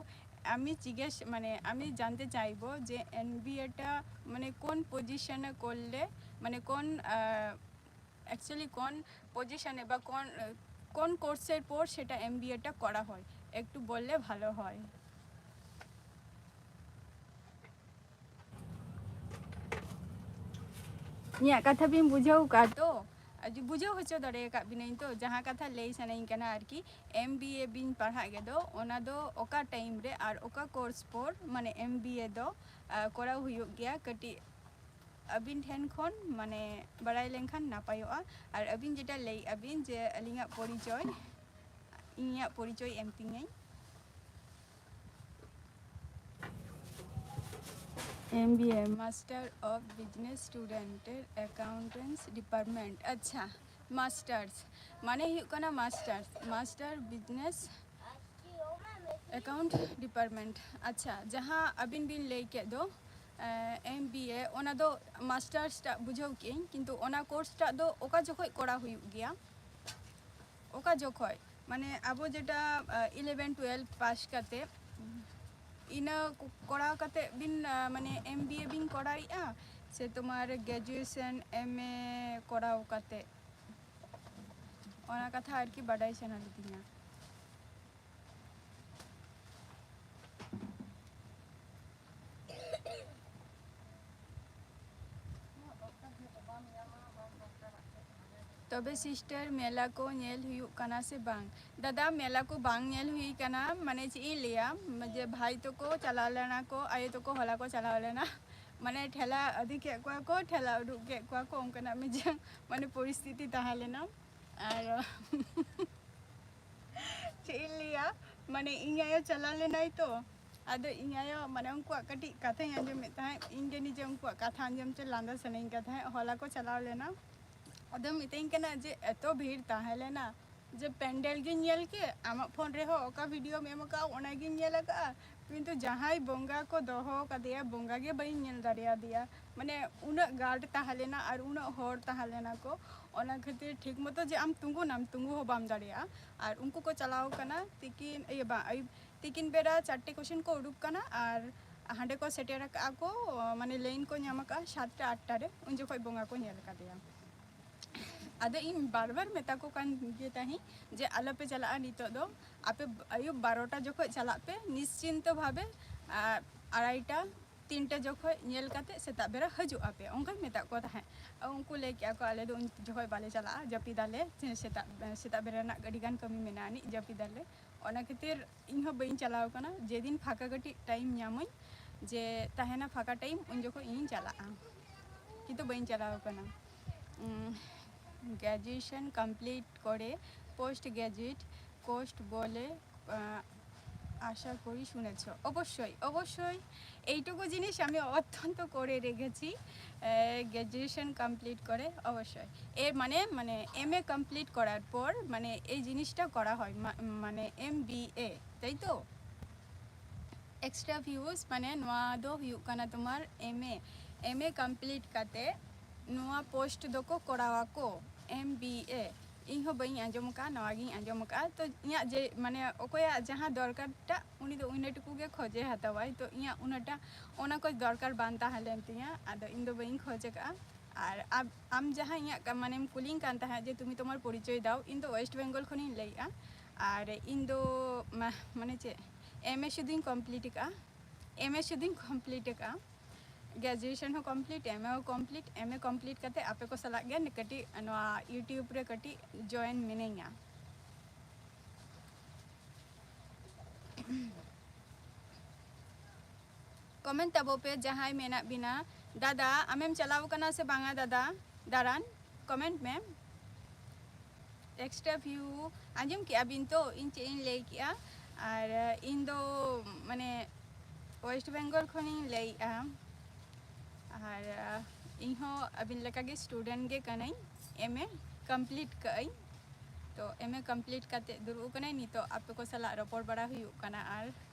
আমি জিজ্ঞেস, মানে, আমি জানতে চাইবো যে এমবিএটা, মানে, কোন পজিশনে করলে, মানে, কোন, আহ, অ্যাকচুয়ালি কোন পজিশনে বা কোন, কোন কোর্সের পর সেটা এমবিএটা করা হয়, একটু বললে ভালো হয়। ᱤᱧᱟᱹᱜ ᱠᱟᱛᱷᱟ ᱵᱤᱱ ᱵᱩᱡᱷᱟᱹᱣ ᱠᱟᱜᱼᱟ ᱛᱚ? ᱟᱨ ᱡᱩ-, ᱵᱩᱡᱷᱟᱹᱣ ᱦᱚᱪᱚ ᱫᱟᱲᱮ ᱟᱠᱟᱫ ᱵᱤᱱᱟᱹᱧ ᱛᱚ? ᱡᱟᱦᱟᱸ ᱠᱟᱛᱷᱟ ᱞᱟᱹᱭ ᱥᱟᱱᱟᱧ ᱠᱟᱱᱟ ᱟᱨᱠᱤ, ᱮᱢᱵᱤᱮ ᱵᱤᱱ ᱯᱟᱲᱦᱟᱜ ᱜᱮᱫᱚ, ᱚᱱᱟ ᱫᱚ ᱚᱠᱟ ᱴᱟᱭᱤᱢ ᱨᱮ ᱟᱨ ᱚᱠᱟ ᱠᱳᱨᱥ ᱯᱚᱨ, ᱢᱟᱱᱮ, ᱮᱢᱵᱤᱮ ᱫᱚ, ᱟ, ᱠᱚᱨᱟᱣ ᱦᱩᱭᱩᱜ ᱜᱮᱭᱟ? ᱠᱟᱹᱴᱤᱡ ᱟᱹᱵᱤᱱ ᱴᱷᱮᱱ ᱠᱷᱚᱱ, ᱢᱟᱱᱮ, ᱵᱟᱲᱟᱭ ᱞᱮᱱᱠᱷᱟᱱ ᱱᱟᱯᱟᱭᱚᱜᱼᱟ᱾ ᱟᱨ ᱟᱹᱵᱤᱱ ᱡᱮᱴᱟ ᱞᱟᱹᱭᱮᱫᱼᱟ ᱵᱤᱱ ᱡᱮ ᱟᱹᱞᱤᱧᱟᱜ ᱯᱚᱨᱤᱪᱚᱭ, ᱤᱧᱟᱹᱜ ᱯᱚᱨᱤᱪᱚᱭ ᱮᱢ ᱛᱤᱧᱟᱹᱧ᱾ M B A, Master of Business Student, Accountants Department. ᱟᱪᱪᱷᱟ, ᱢᱟᱥᱴᱟᱨᱥ ᱢᱟᱱᱮ ᱦᱩᱭᱩᱜ ᱠᱟᱱᱟ masters, master business account department. ᱟᱪᱪᱷᱟ, ᱡᱟᱦᱟᱸ ᱟᱹᱵᱤᱱ ᱵᱤᱱ ᱞᱟᱹᱭ ᱠᱮᱫ ᱫᱚ, ᱮᱢ ᱵᱤ ᱮ, ᱚᱱᱟ ᱫᱚ ᱢᱟᱥᱴᱟᱨᱥ ᱴᱟᱜ ᱵᱩᱡᱷᱟᱹᱣ ᱠᱮᱜ ᱟᱹᱧ, ᱠᱤᱱᱛᱩ ᱚᱱᱟ ᱠᱳᱨᱥ ᱴᱟᱜ ᱫᱚ ᱚᱠᱟ ᱡᱚᱠᱷᱚᱡ ᱠᱚᱨᱟᱣ ᱦᱩᱭᱩᱜ ᱜᱮᱭᱟ? ᱚᱠᱟ ᱡᱚᱠᱷᱚᱡ? ᱢᱟᱱᱮ ᱟᱵᱚ ᱡᱮᱴᱟ, ᱟ, eleven twelve ᱯᱟᱥ ᱠᱟᱛᱮ, ᱤᱱᱟᱹ ᱠᱚ-, ᱠᱚᱨᱟᱣ ᱠᱟᱛᱮ ᱵᱤᱱ, ᱟ, ᱢᱟᱱᱮ ᱮᱢ ᱵᱤ ᱮ ᱵᱤᱱ ᱠᱚᱨᱟᱣᱮᱫᱼᱟ, ᱥᱮ ᱛᱳᱢᱟᱨ ᱜᱨᱮᱡᱩᱭᱮᱥᱚᱱ, ᱮᱢ ᱮ ᱠᱚᱨᱟᱣ ᱠᱟᱛᱮ? ᱚᱱᱟ ᱠᱟᱛᱷᱟ ᱟᱨᱠᱤ ᱵᱟᱰᱟᱭ ᱥᱟᱱᱟ ᱞᱤᱫᱤᱧᱟ᱾ ᱛᱚᱵᱮ ᱥᱤᱥᱴᱟᱨ, ᱢᱮᱞᱟ ᱠᱚ ᱧᱮᱞ ᱦᱩᱭᱩᱜ ᱠᱟᱱᱟ ᱥᱮ ᱵᱟᱝ? ᱫᱟᱫᱟ, ᱢᱮᱞᱟ ᱠᱚ ᱵᱟᱝ ᱧᱮᱞ ᱦᱩᱭ ᱠᱟᱱᱟ, ᱢᱟᱱᱮ ᱪᱮᱫ ᱤᱧ ᱞᱟᱹᱭᱟ, ᱡᱮ ᱵᱷᱟᱭ ᱛᱟᱠᱚ ᱪᱟᱞᱟᱣ ᱞᱮᱱᱟ ᱠᱚ, ᱟᱭᱳ ᱛᱟᱠᱚ ᱦᱚᱞᱟ ᱠᱚ ᱪᱟᱞᱟᱣ ᱞᱮᱱᱟ, ᱢᱟᱱᱮ ᱴᱷᱮᱞᱟ ᱤᱫᱤ ᱠᱮᱫ ᱠᱚᱣᱟ ᱠᱚ, ᱴᱷᱮᱞᱟ ᱩᱰᱩᱠ ᱠᱮᱫ ᱠᱚᱣᱟ ᱠᱚ, ᱚᱱᱠᱟᱱᱟᱜ ᱢᱤᱫᱴᱟᱝ ᱢᱟᱱᱮ ᱯᱚᱨᱤᱥᱛᱷᱤᱛᱤ ᱛᱟᱦᱮᱸ ᱞᱮᱱᱟ᱾ ᱟᱨ ᱪᱮᱫ ᱤᱧ ᱞᱟᱹᱭᱟ, ᱢᱟᱱᱮ ᱤᱧ ᱟᱭᱳ ᱪᱟᱞᱟᱣ ᱞᱮᱱᱟᱭ ᱛᱚ, ᱟᱫᱚ ᱤᱧ ᱟᱭᱳ ᱢᱟᱱᱮ ᱩᱱᱠᱩᱣᱟᱜ ᱠᱟᱹᱴᱤᱡ ᱠᱟᱛᱷᱟᱧ ᱟᱸᱡᱚᱢᱮᱫ ᱛᱟᱦᱮᱸᱫ, ᱤᱧ ᱜᱮ ᱱᱤᱡᱮ ᱩᱱᱠᱩᱣᱟᱜ ᱠᱟᱛᱷᱟ ᱟᱸᱡᱚᱢ ᱛᱮ ᱞᱟᱸᱫᱟ ᱥᱟᱱᱟᱧ ᱠᱟᱱ ᱛᱟᱦᱮᱸᱫ᱾ ᱦᱚᱞᱟ ᱠᱚ ᱪᱟᱞᱟᱣ ᱞᱮᱱᱟ, ᱟᱫᱚ ᱢᱤᱛᱟᱹᱧ ᱠᱟᱱᱟ ᱡᱮ ᱮᱛᱚ ᱵᱷᱤᱲ ᱛᱟᱦᱮᱸ ᱞᱮᱱᱟ, ᱡᱮ ᱯᱮᱱᱰᱮᱞ ᱜᱤᱧ ᱧᱮᱞ ᱠᱮᱫ, ᱟᱢᱟᱜ ᱯᱷᱳᱱ ᱨᱮᱦᱚᱸ ᱚᱠᱟ ᱵᱷᱤᱰᱤᱭᱳᱢ ᱮᱢ ᱟᱠᱟᱫᱼᱟ ᱚᱱᱟᱜᱤᱧ ᱧᱮᱞ ᱟᱠᱟᱫᱼᱟ, ᱠᱤᱱᱛᱩ ᱡᱟᱦᱟᱸᱭ ᱵᱚᱸᱜᱟ ᱠᱚ ᱫᱚᱦᱚ ᱠᱟᱫᱮᱭᱟ, ᱵᱚᱸᱜᱟ ᱜᱮ ᱵᱟᱹᱧ ᱧᱮᱞ ᱫᱟᱲᱮᱭᱟᱫᱮᱭᱟ᱾ ᱢᱟᱱᱮ ᱩᱱᱟᱹᱜ ᱜᱟᱨᱰ ᱛᱟᱦᱮᱸ ᱞᱮᱱᱟ ᱟᱨ ᱩᱱᱟᱹᱜ ᱦᱚᱲ ᱛᱟᱦᱮᱸ ᱞᱮᱱᱟ ᱠᱚ, ᱚᱱᱟ ᱠᱷᱟᱹᱛᱤᱨ ᱴᱷᱤᱠ ᱢᱚᱛᱚ ᱡᱮ ᱟᱢ ᱛᱤᱸᱜᱩᱱᱟᱢ, ᱛᱤᱸᱜᱩ ᱦᱚᱸ ᱵᱟᱢ ᱫᱟᱲᱮᱭᱟᱜᱼᱟ᱾ ᱟᱨ ᱩᱱᱠᱩ ᱠᱚ ᱪᱟᱞᱟᱣ ᱠᱟᱱᱟ ᱛᱤᱠᱤᱱ, ᱤᱭᱟᱹ ᱵᱟᱝ, ᱟᱹᱭᱩᱵ ᱛᱤᱠᱤᱱ ᱵᱮᱲᱟ ᱪᱟᱨᱴᱮ ᱠᱚᱥᱮᱱ ᱠᱚ ᱩᱰᱩᱠ ᱠᱟᱱᱟ ᱟᱨ ᱦᱟᱸᱰᱮ ᱠᱚ ᱥᱮᱴᱮᱨ ᱟᱠᱟᱫᱼᱟ ᱠᱚ, ᱢᱟᱱᱮ ᱞᱟᱭᱤᱱ ᱠᱚ ᱧᱟᱢ ᱟᱠᱟᱫᱼᱟ ᱥᱟᱛᱴᱟ ᱟᱴᱴᱟ ᱨᱮ, ᱩᱱ ᱡᱚᱠᱷᱚᱱ ᱵᱚᱸᱜᱟ ᱠᱚ ᱧᱮᱞ ᱟᱠᱟᱫᱮᱭᱟ᱾ ᱟᱫᱚ ᱤᱧ ᱵᱟᱨ ᱵᱟᱨ ᱢᱮᱛᱟ ᱠᱚ ᱠᱟᱱ ᱜᱮ ᱛᱟᱦᱮᱸᱫ ᱡᱮ ᱟᱞᱚᱯᱮ ᱪᱟᱞᱟᱜᱼᱟ ᱱᱤᱛᱚᱜ ᱫᱚ, ᱟᱯᱮ ᱟᱹᱭᱩᱵ ᱵᱟᱨᱚᱴᱟ ᱡᱚᱠᱷᱚᱡ ᱪᱟᱞᱟᱜ ᱯᱮ ᱱᱤᱥᱪᱤᱱᱛᱚ ᱵᱷᱟᱵᱮ, ᱟᱨ ᱟᱲᱟᱭᱴᱟ ᱛᱤᱱᱴᱟ ᱡᱚᱠᱷᱚᱡ ᱧᱮᱞ ᱠᱟᱛᱮ ᱥᱮᱛᱟᱜ ᱵᱮᱲᱟ ᱦᱤᱡᱩᱜ ᱟᱯᱮ, ᱚᱱᱠᱟᱧ ᱢᱮᱛᱟᱜ ᱠᱚ ᱛᱟᱦᱮᱸᱫ᱾ ᱩᱱᱠᱩ ᱞᱟᱹᱭ ᱠᱮᱜᱼᱟ ᱠᱚ, "ᱟᱞᱮ ᱫᱚ ᱩᱱ ᱡᱚᱠᱷᱚᱡ ᱵᱟᱞᱮ ᱪᱟᱞᱟᱜᱼᱟ, ᱡᱟᱹᱯᱤᱫᱟᱞᱮ, ᱥᱮᱛᱟᱜ, ᱥᱮᱛᱟᱜ ᱵᱮᱨᱟ ᱨᱮᱱᱟᱜ ᱟᱹᱰᱤ ᱜᱟᱱ ᱠᱟᱹᱢᱤ ᱢᱮᱱᱟᱜᱼᱟ ᱟᱹᱱᱤᱡ, ᱡᱟᱹᱯᱤᱫᱟᱞᱮ᱾" ᱚᱱᱟ ᱠᱷᱟᱹᱛᱤᱨ ᱤᱧ ᱦᱚᱸ ᱵᱟᱹᱧ ᱪᱟᱞᱟᱣ ᱠᱟᱱᱟ᱾ ᱡᱮᱫᱤᱱ ᱯᱷᱟᱸᱠᱟ ᱠᱟᱹᱴᱤᱡ ᱴᱟᱭᱤᱢ ᱧᱟᱢᱟᱹᱧ, ᱡᱮ ᱛᱟᱦᱮᱱᱟ ᱯᱷᱟᱸᱠᱟ ᱴᱟᱭᱤᱢ, ᱩᱱ ᱡᱚᱠᱷᱚᱡ ᱤᱧ ᱪᱟᱞᱟᱜᱼᱟ, ᱠᱤᱱᱛᱩ ᱵᱟᱹᱧ ᱪᱟᱞᱟᱣ ᱠᱟᱱᱟ᱾ গ্র্যাজুয়েশন কমপ্লিট করে পোস্ট গ্র্যাজুয়েট কোর্স বলে, আহ, আশা করি শুনেছ। অবশ্যই, অবশ্যই। এইটুকু জিনিস আমি অত্যন্ত করে রেখেছি, গ্র্যাজুয়েশন কমপ্লিট করে। অবশ্যই। এর মানে, মানে এম এ কমপ্লিট করার পর মানে এই জিনিসটা করা হয়, মা- মানে এম বি এ, তাই তো? এক্সট্রা ভিউজ মানে ᱱᱚᱣᱟ ᱫᱚ ᱦᱩᱭᱩᱜ ᱠᱟᱱᱟ ᱛᱳᱢᱟᱨ ᱮᱢ ᱮ᱾ ᱮᱢ ᱮ ᱠᱚᱢᱯᱞᱤᱴ ᱠᱟᱛᱮ ᱱᱚᱣᱟ ᱯᱳᱥᱴ ᱫᱚᱠᱚ ᱠᱚᱨᱟᱣᱟᱠᱚ, ᱮᱢ ᱵᱤ ᱮ᱾ ᱤᱧ ᱦᱚᱸ ᱵᱟᱹᱧ ᱟᱸᱡᱚᱢ ᱟᱠᱟᱫᱼᱟ, ᱱᱚᱣᱟ ᱜᱤᱧ ᱟᱸᱡᱚᱢ ᱟᱠᱟᱫᱼᱟ᱾ ᱛᱚ ᱤᱧᱟᱹᱜ ᱡᱮ ᱢᱟᱱᱮ ᱚᱠᱚᱭᱟᱜ ᱡᱟᱦᱟᱸ ᱫᱚᱨᱠᱟᱨ ᱴᱟᱜ ᱩᱱᱤ ᱫᱚ ᱩᱱᱟᱹᱜ ᱴᱩᱠᱩ ᱜᱮ ᱠᱷᱚᱡᱮ ᱦᱟᱛᱟᱣᱟᱭ᱾ ᱛᱚ ᱤᱧᱟᱹᱜ ᱩᱱᱟᱹᱜᱴᱟ ᱚᱱᱟ ᱠᱚ ᱫᱚᱨᱠᱟᱨ ᱵᱟᱝ ᱛᱟᱦᱮᱸ ᱞᱮᱱ ᱛᱤᱧᱟᱹ, ᱟᱫᱚ ᱤᱧ ᱫᱚ ᱵᱟᱹᱧ ᱠᱷᱚᱡᱽ ᱟᱠᱟᱫᱼᱟ᱾ ᱟᱨ ᱟᱢ, ᱟᱢ ᱡᱟᱦᱟᱸ ᱤᱧᱟᱹᱜ ᱠᱟ- ᱢᱟᱱᱮᱢ ᱠᱩᱞᱤᱧ ᱠᱟᱱ ᱛᱟᱦᱮᱸᱫ ᱡᱮ ᱛᱩᱢᱤ ᱛᱳᱢᱟᱨ ᱯᱚᱨᱤᱪᱚᱭ ᱫᱟᱣ, ᱤᱧ ᱫᱚ ᱳᱭᱮᱥᱴ ᱵᱮᱝᱜᱚᱞ ᱠᱷᱚᱱᱤᱧ ᱞᱟᱹᱭᱮᱫᱼᱟ᱾ ᱟᱨ ᱤᱧ ᱫᱚ ᱢᱟ- ᱢᱟᱱᱮ ᱪᱮᱫ, ᱮᱢ ᱮ ᱥᱩᱫᱷᱩᱧ ᱠᱚᱢᱯᱞᱤᱴ ᱟᱠᱟᱫᱼᱟ, ᱮᱢ ᱮ ᱥᱩᱫᱷᱩᱧ ᱠᱚᱢᱯᱞᱤᱴ ᱟᱠᱟᱫᱼᱟ, ᱜᱨᱮᱡᱩᱭᱮᱥᱚᱱ ᱦᱚᱸ ᱠᱚᱢᱯᱞᱤᱴ, ᱮᱢ ᱮ ᱦᱚᱸ ᱠᱚᱢᱯᱞᱤᱴ᱾ ᱮᱢ ᱮ ᱠᱚᱢᱯᱞᱤᱴ ᱠᱟᱛᱮ ᱟᱯᱮ ᱠᱚ ᱥᱟᱞᱟᱜ ᱜᱮ ᱠᱟᱹᱴᱤᱡ ᱱᱚᱣᱟ ᱤᱭᱩᱴᱤᱭᱩᱵᱽ ᱨᱮ ᱠᱟᱹᱴᱤᱡ ᱡᱚᱭᱮᱱ ᱢᱤᱱᱟᱹᱧᱟ᱾ ᱠᱚᱢᱮᱱᱴ ᱛᱟᱵᱚ ᱯᱮ ᱡᱟᱦᱟᱸᱭ ᱢᱮᱱᱟᱜ ᱵᱤᱱᱟ᱾ ᱫᱟᱫᱟ, ᱟᱢᱮᱢ ᱪᱟᱞᱟᱣ ᱠᱟᱱᱟ ᱥᱮ ᱵᱟᱝᱟ ᱫᱟᱫᱟ ᱫᱟᱬᱟᱱ? ᱠᱚᱢᱮᱱᱴ ᱢᱮ᱾ ᱮᱠᱥᱴᱨᱟ ᱵᱷᱤᱭᱩ ᱟᱸᱡᱚᱢ ᱠᱮᱜᱼᱟ ᱵᱤᱱ ᱛᱚ ᱤᱧ ᱪᱮᱫ ᱤᱧ ᱞᱟᱹᱭ ᱠᱮᱜᱼᱟ? ᱟᱨ ᱤᱧ ᱫᱚ ᱢᱟᱱᱮ ᱳᱭᱮᱥᱴ ᱵᱮᱝᱜᱚᱞ ᱠᱷᱚᱱᱤᱧ ᱞᱟᱹᱭᱮᱜᱼᱟ᱾ ᱟᱨ ᱤᱧ ᱦᱚᱸ ᱟᱹᱵᱤᱱ ᱞᱮᱠᱟᱜᱮ ᱥᱴᱩᱰᱮᱱᱴ ᱜᱮ ᱠᱟᱹᱱᱟᱹᱧ, ᱮᱢ ᱮ ᱠᱚᱢᱯᱞᱤᱴ ᱠᱟᱜᱼᱟᱹᱧ᱾ ᱛᱚ ᱮᱢ ᱮ ᱠᱚᱢᱯᱞᱤᱴ ᱠᱟᱛᱮ ᱫᱩᱲᱩᱵ ᱟᱠᱟᱱᱟᱹᱧ, ᱱᱤᱛᱚᱜ ᱟᱯᱮ ᱠᱚ ᱥᱟᱞᱟᱜ ᱨᱚᱯᱚᱲ ᱵᱟᱲᱟ ᱦᱩᱭᱩᱜ ᱠᱟᱱᱟ ᱟᱨ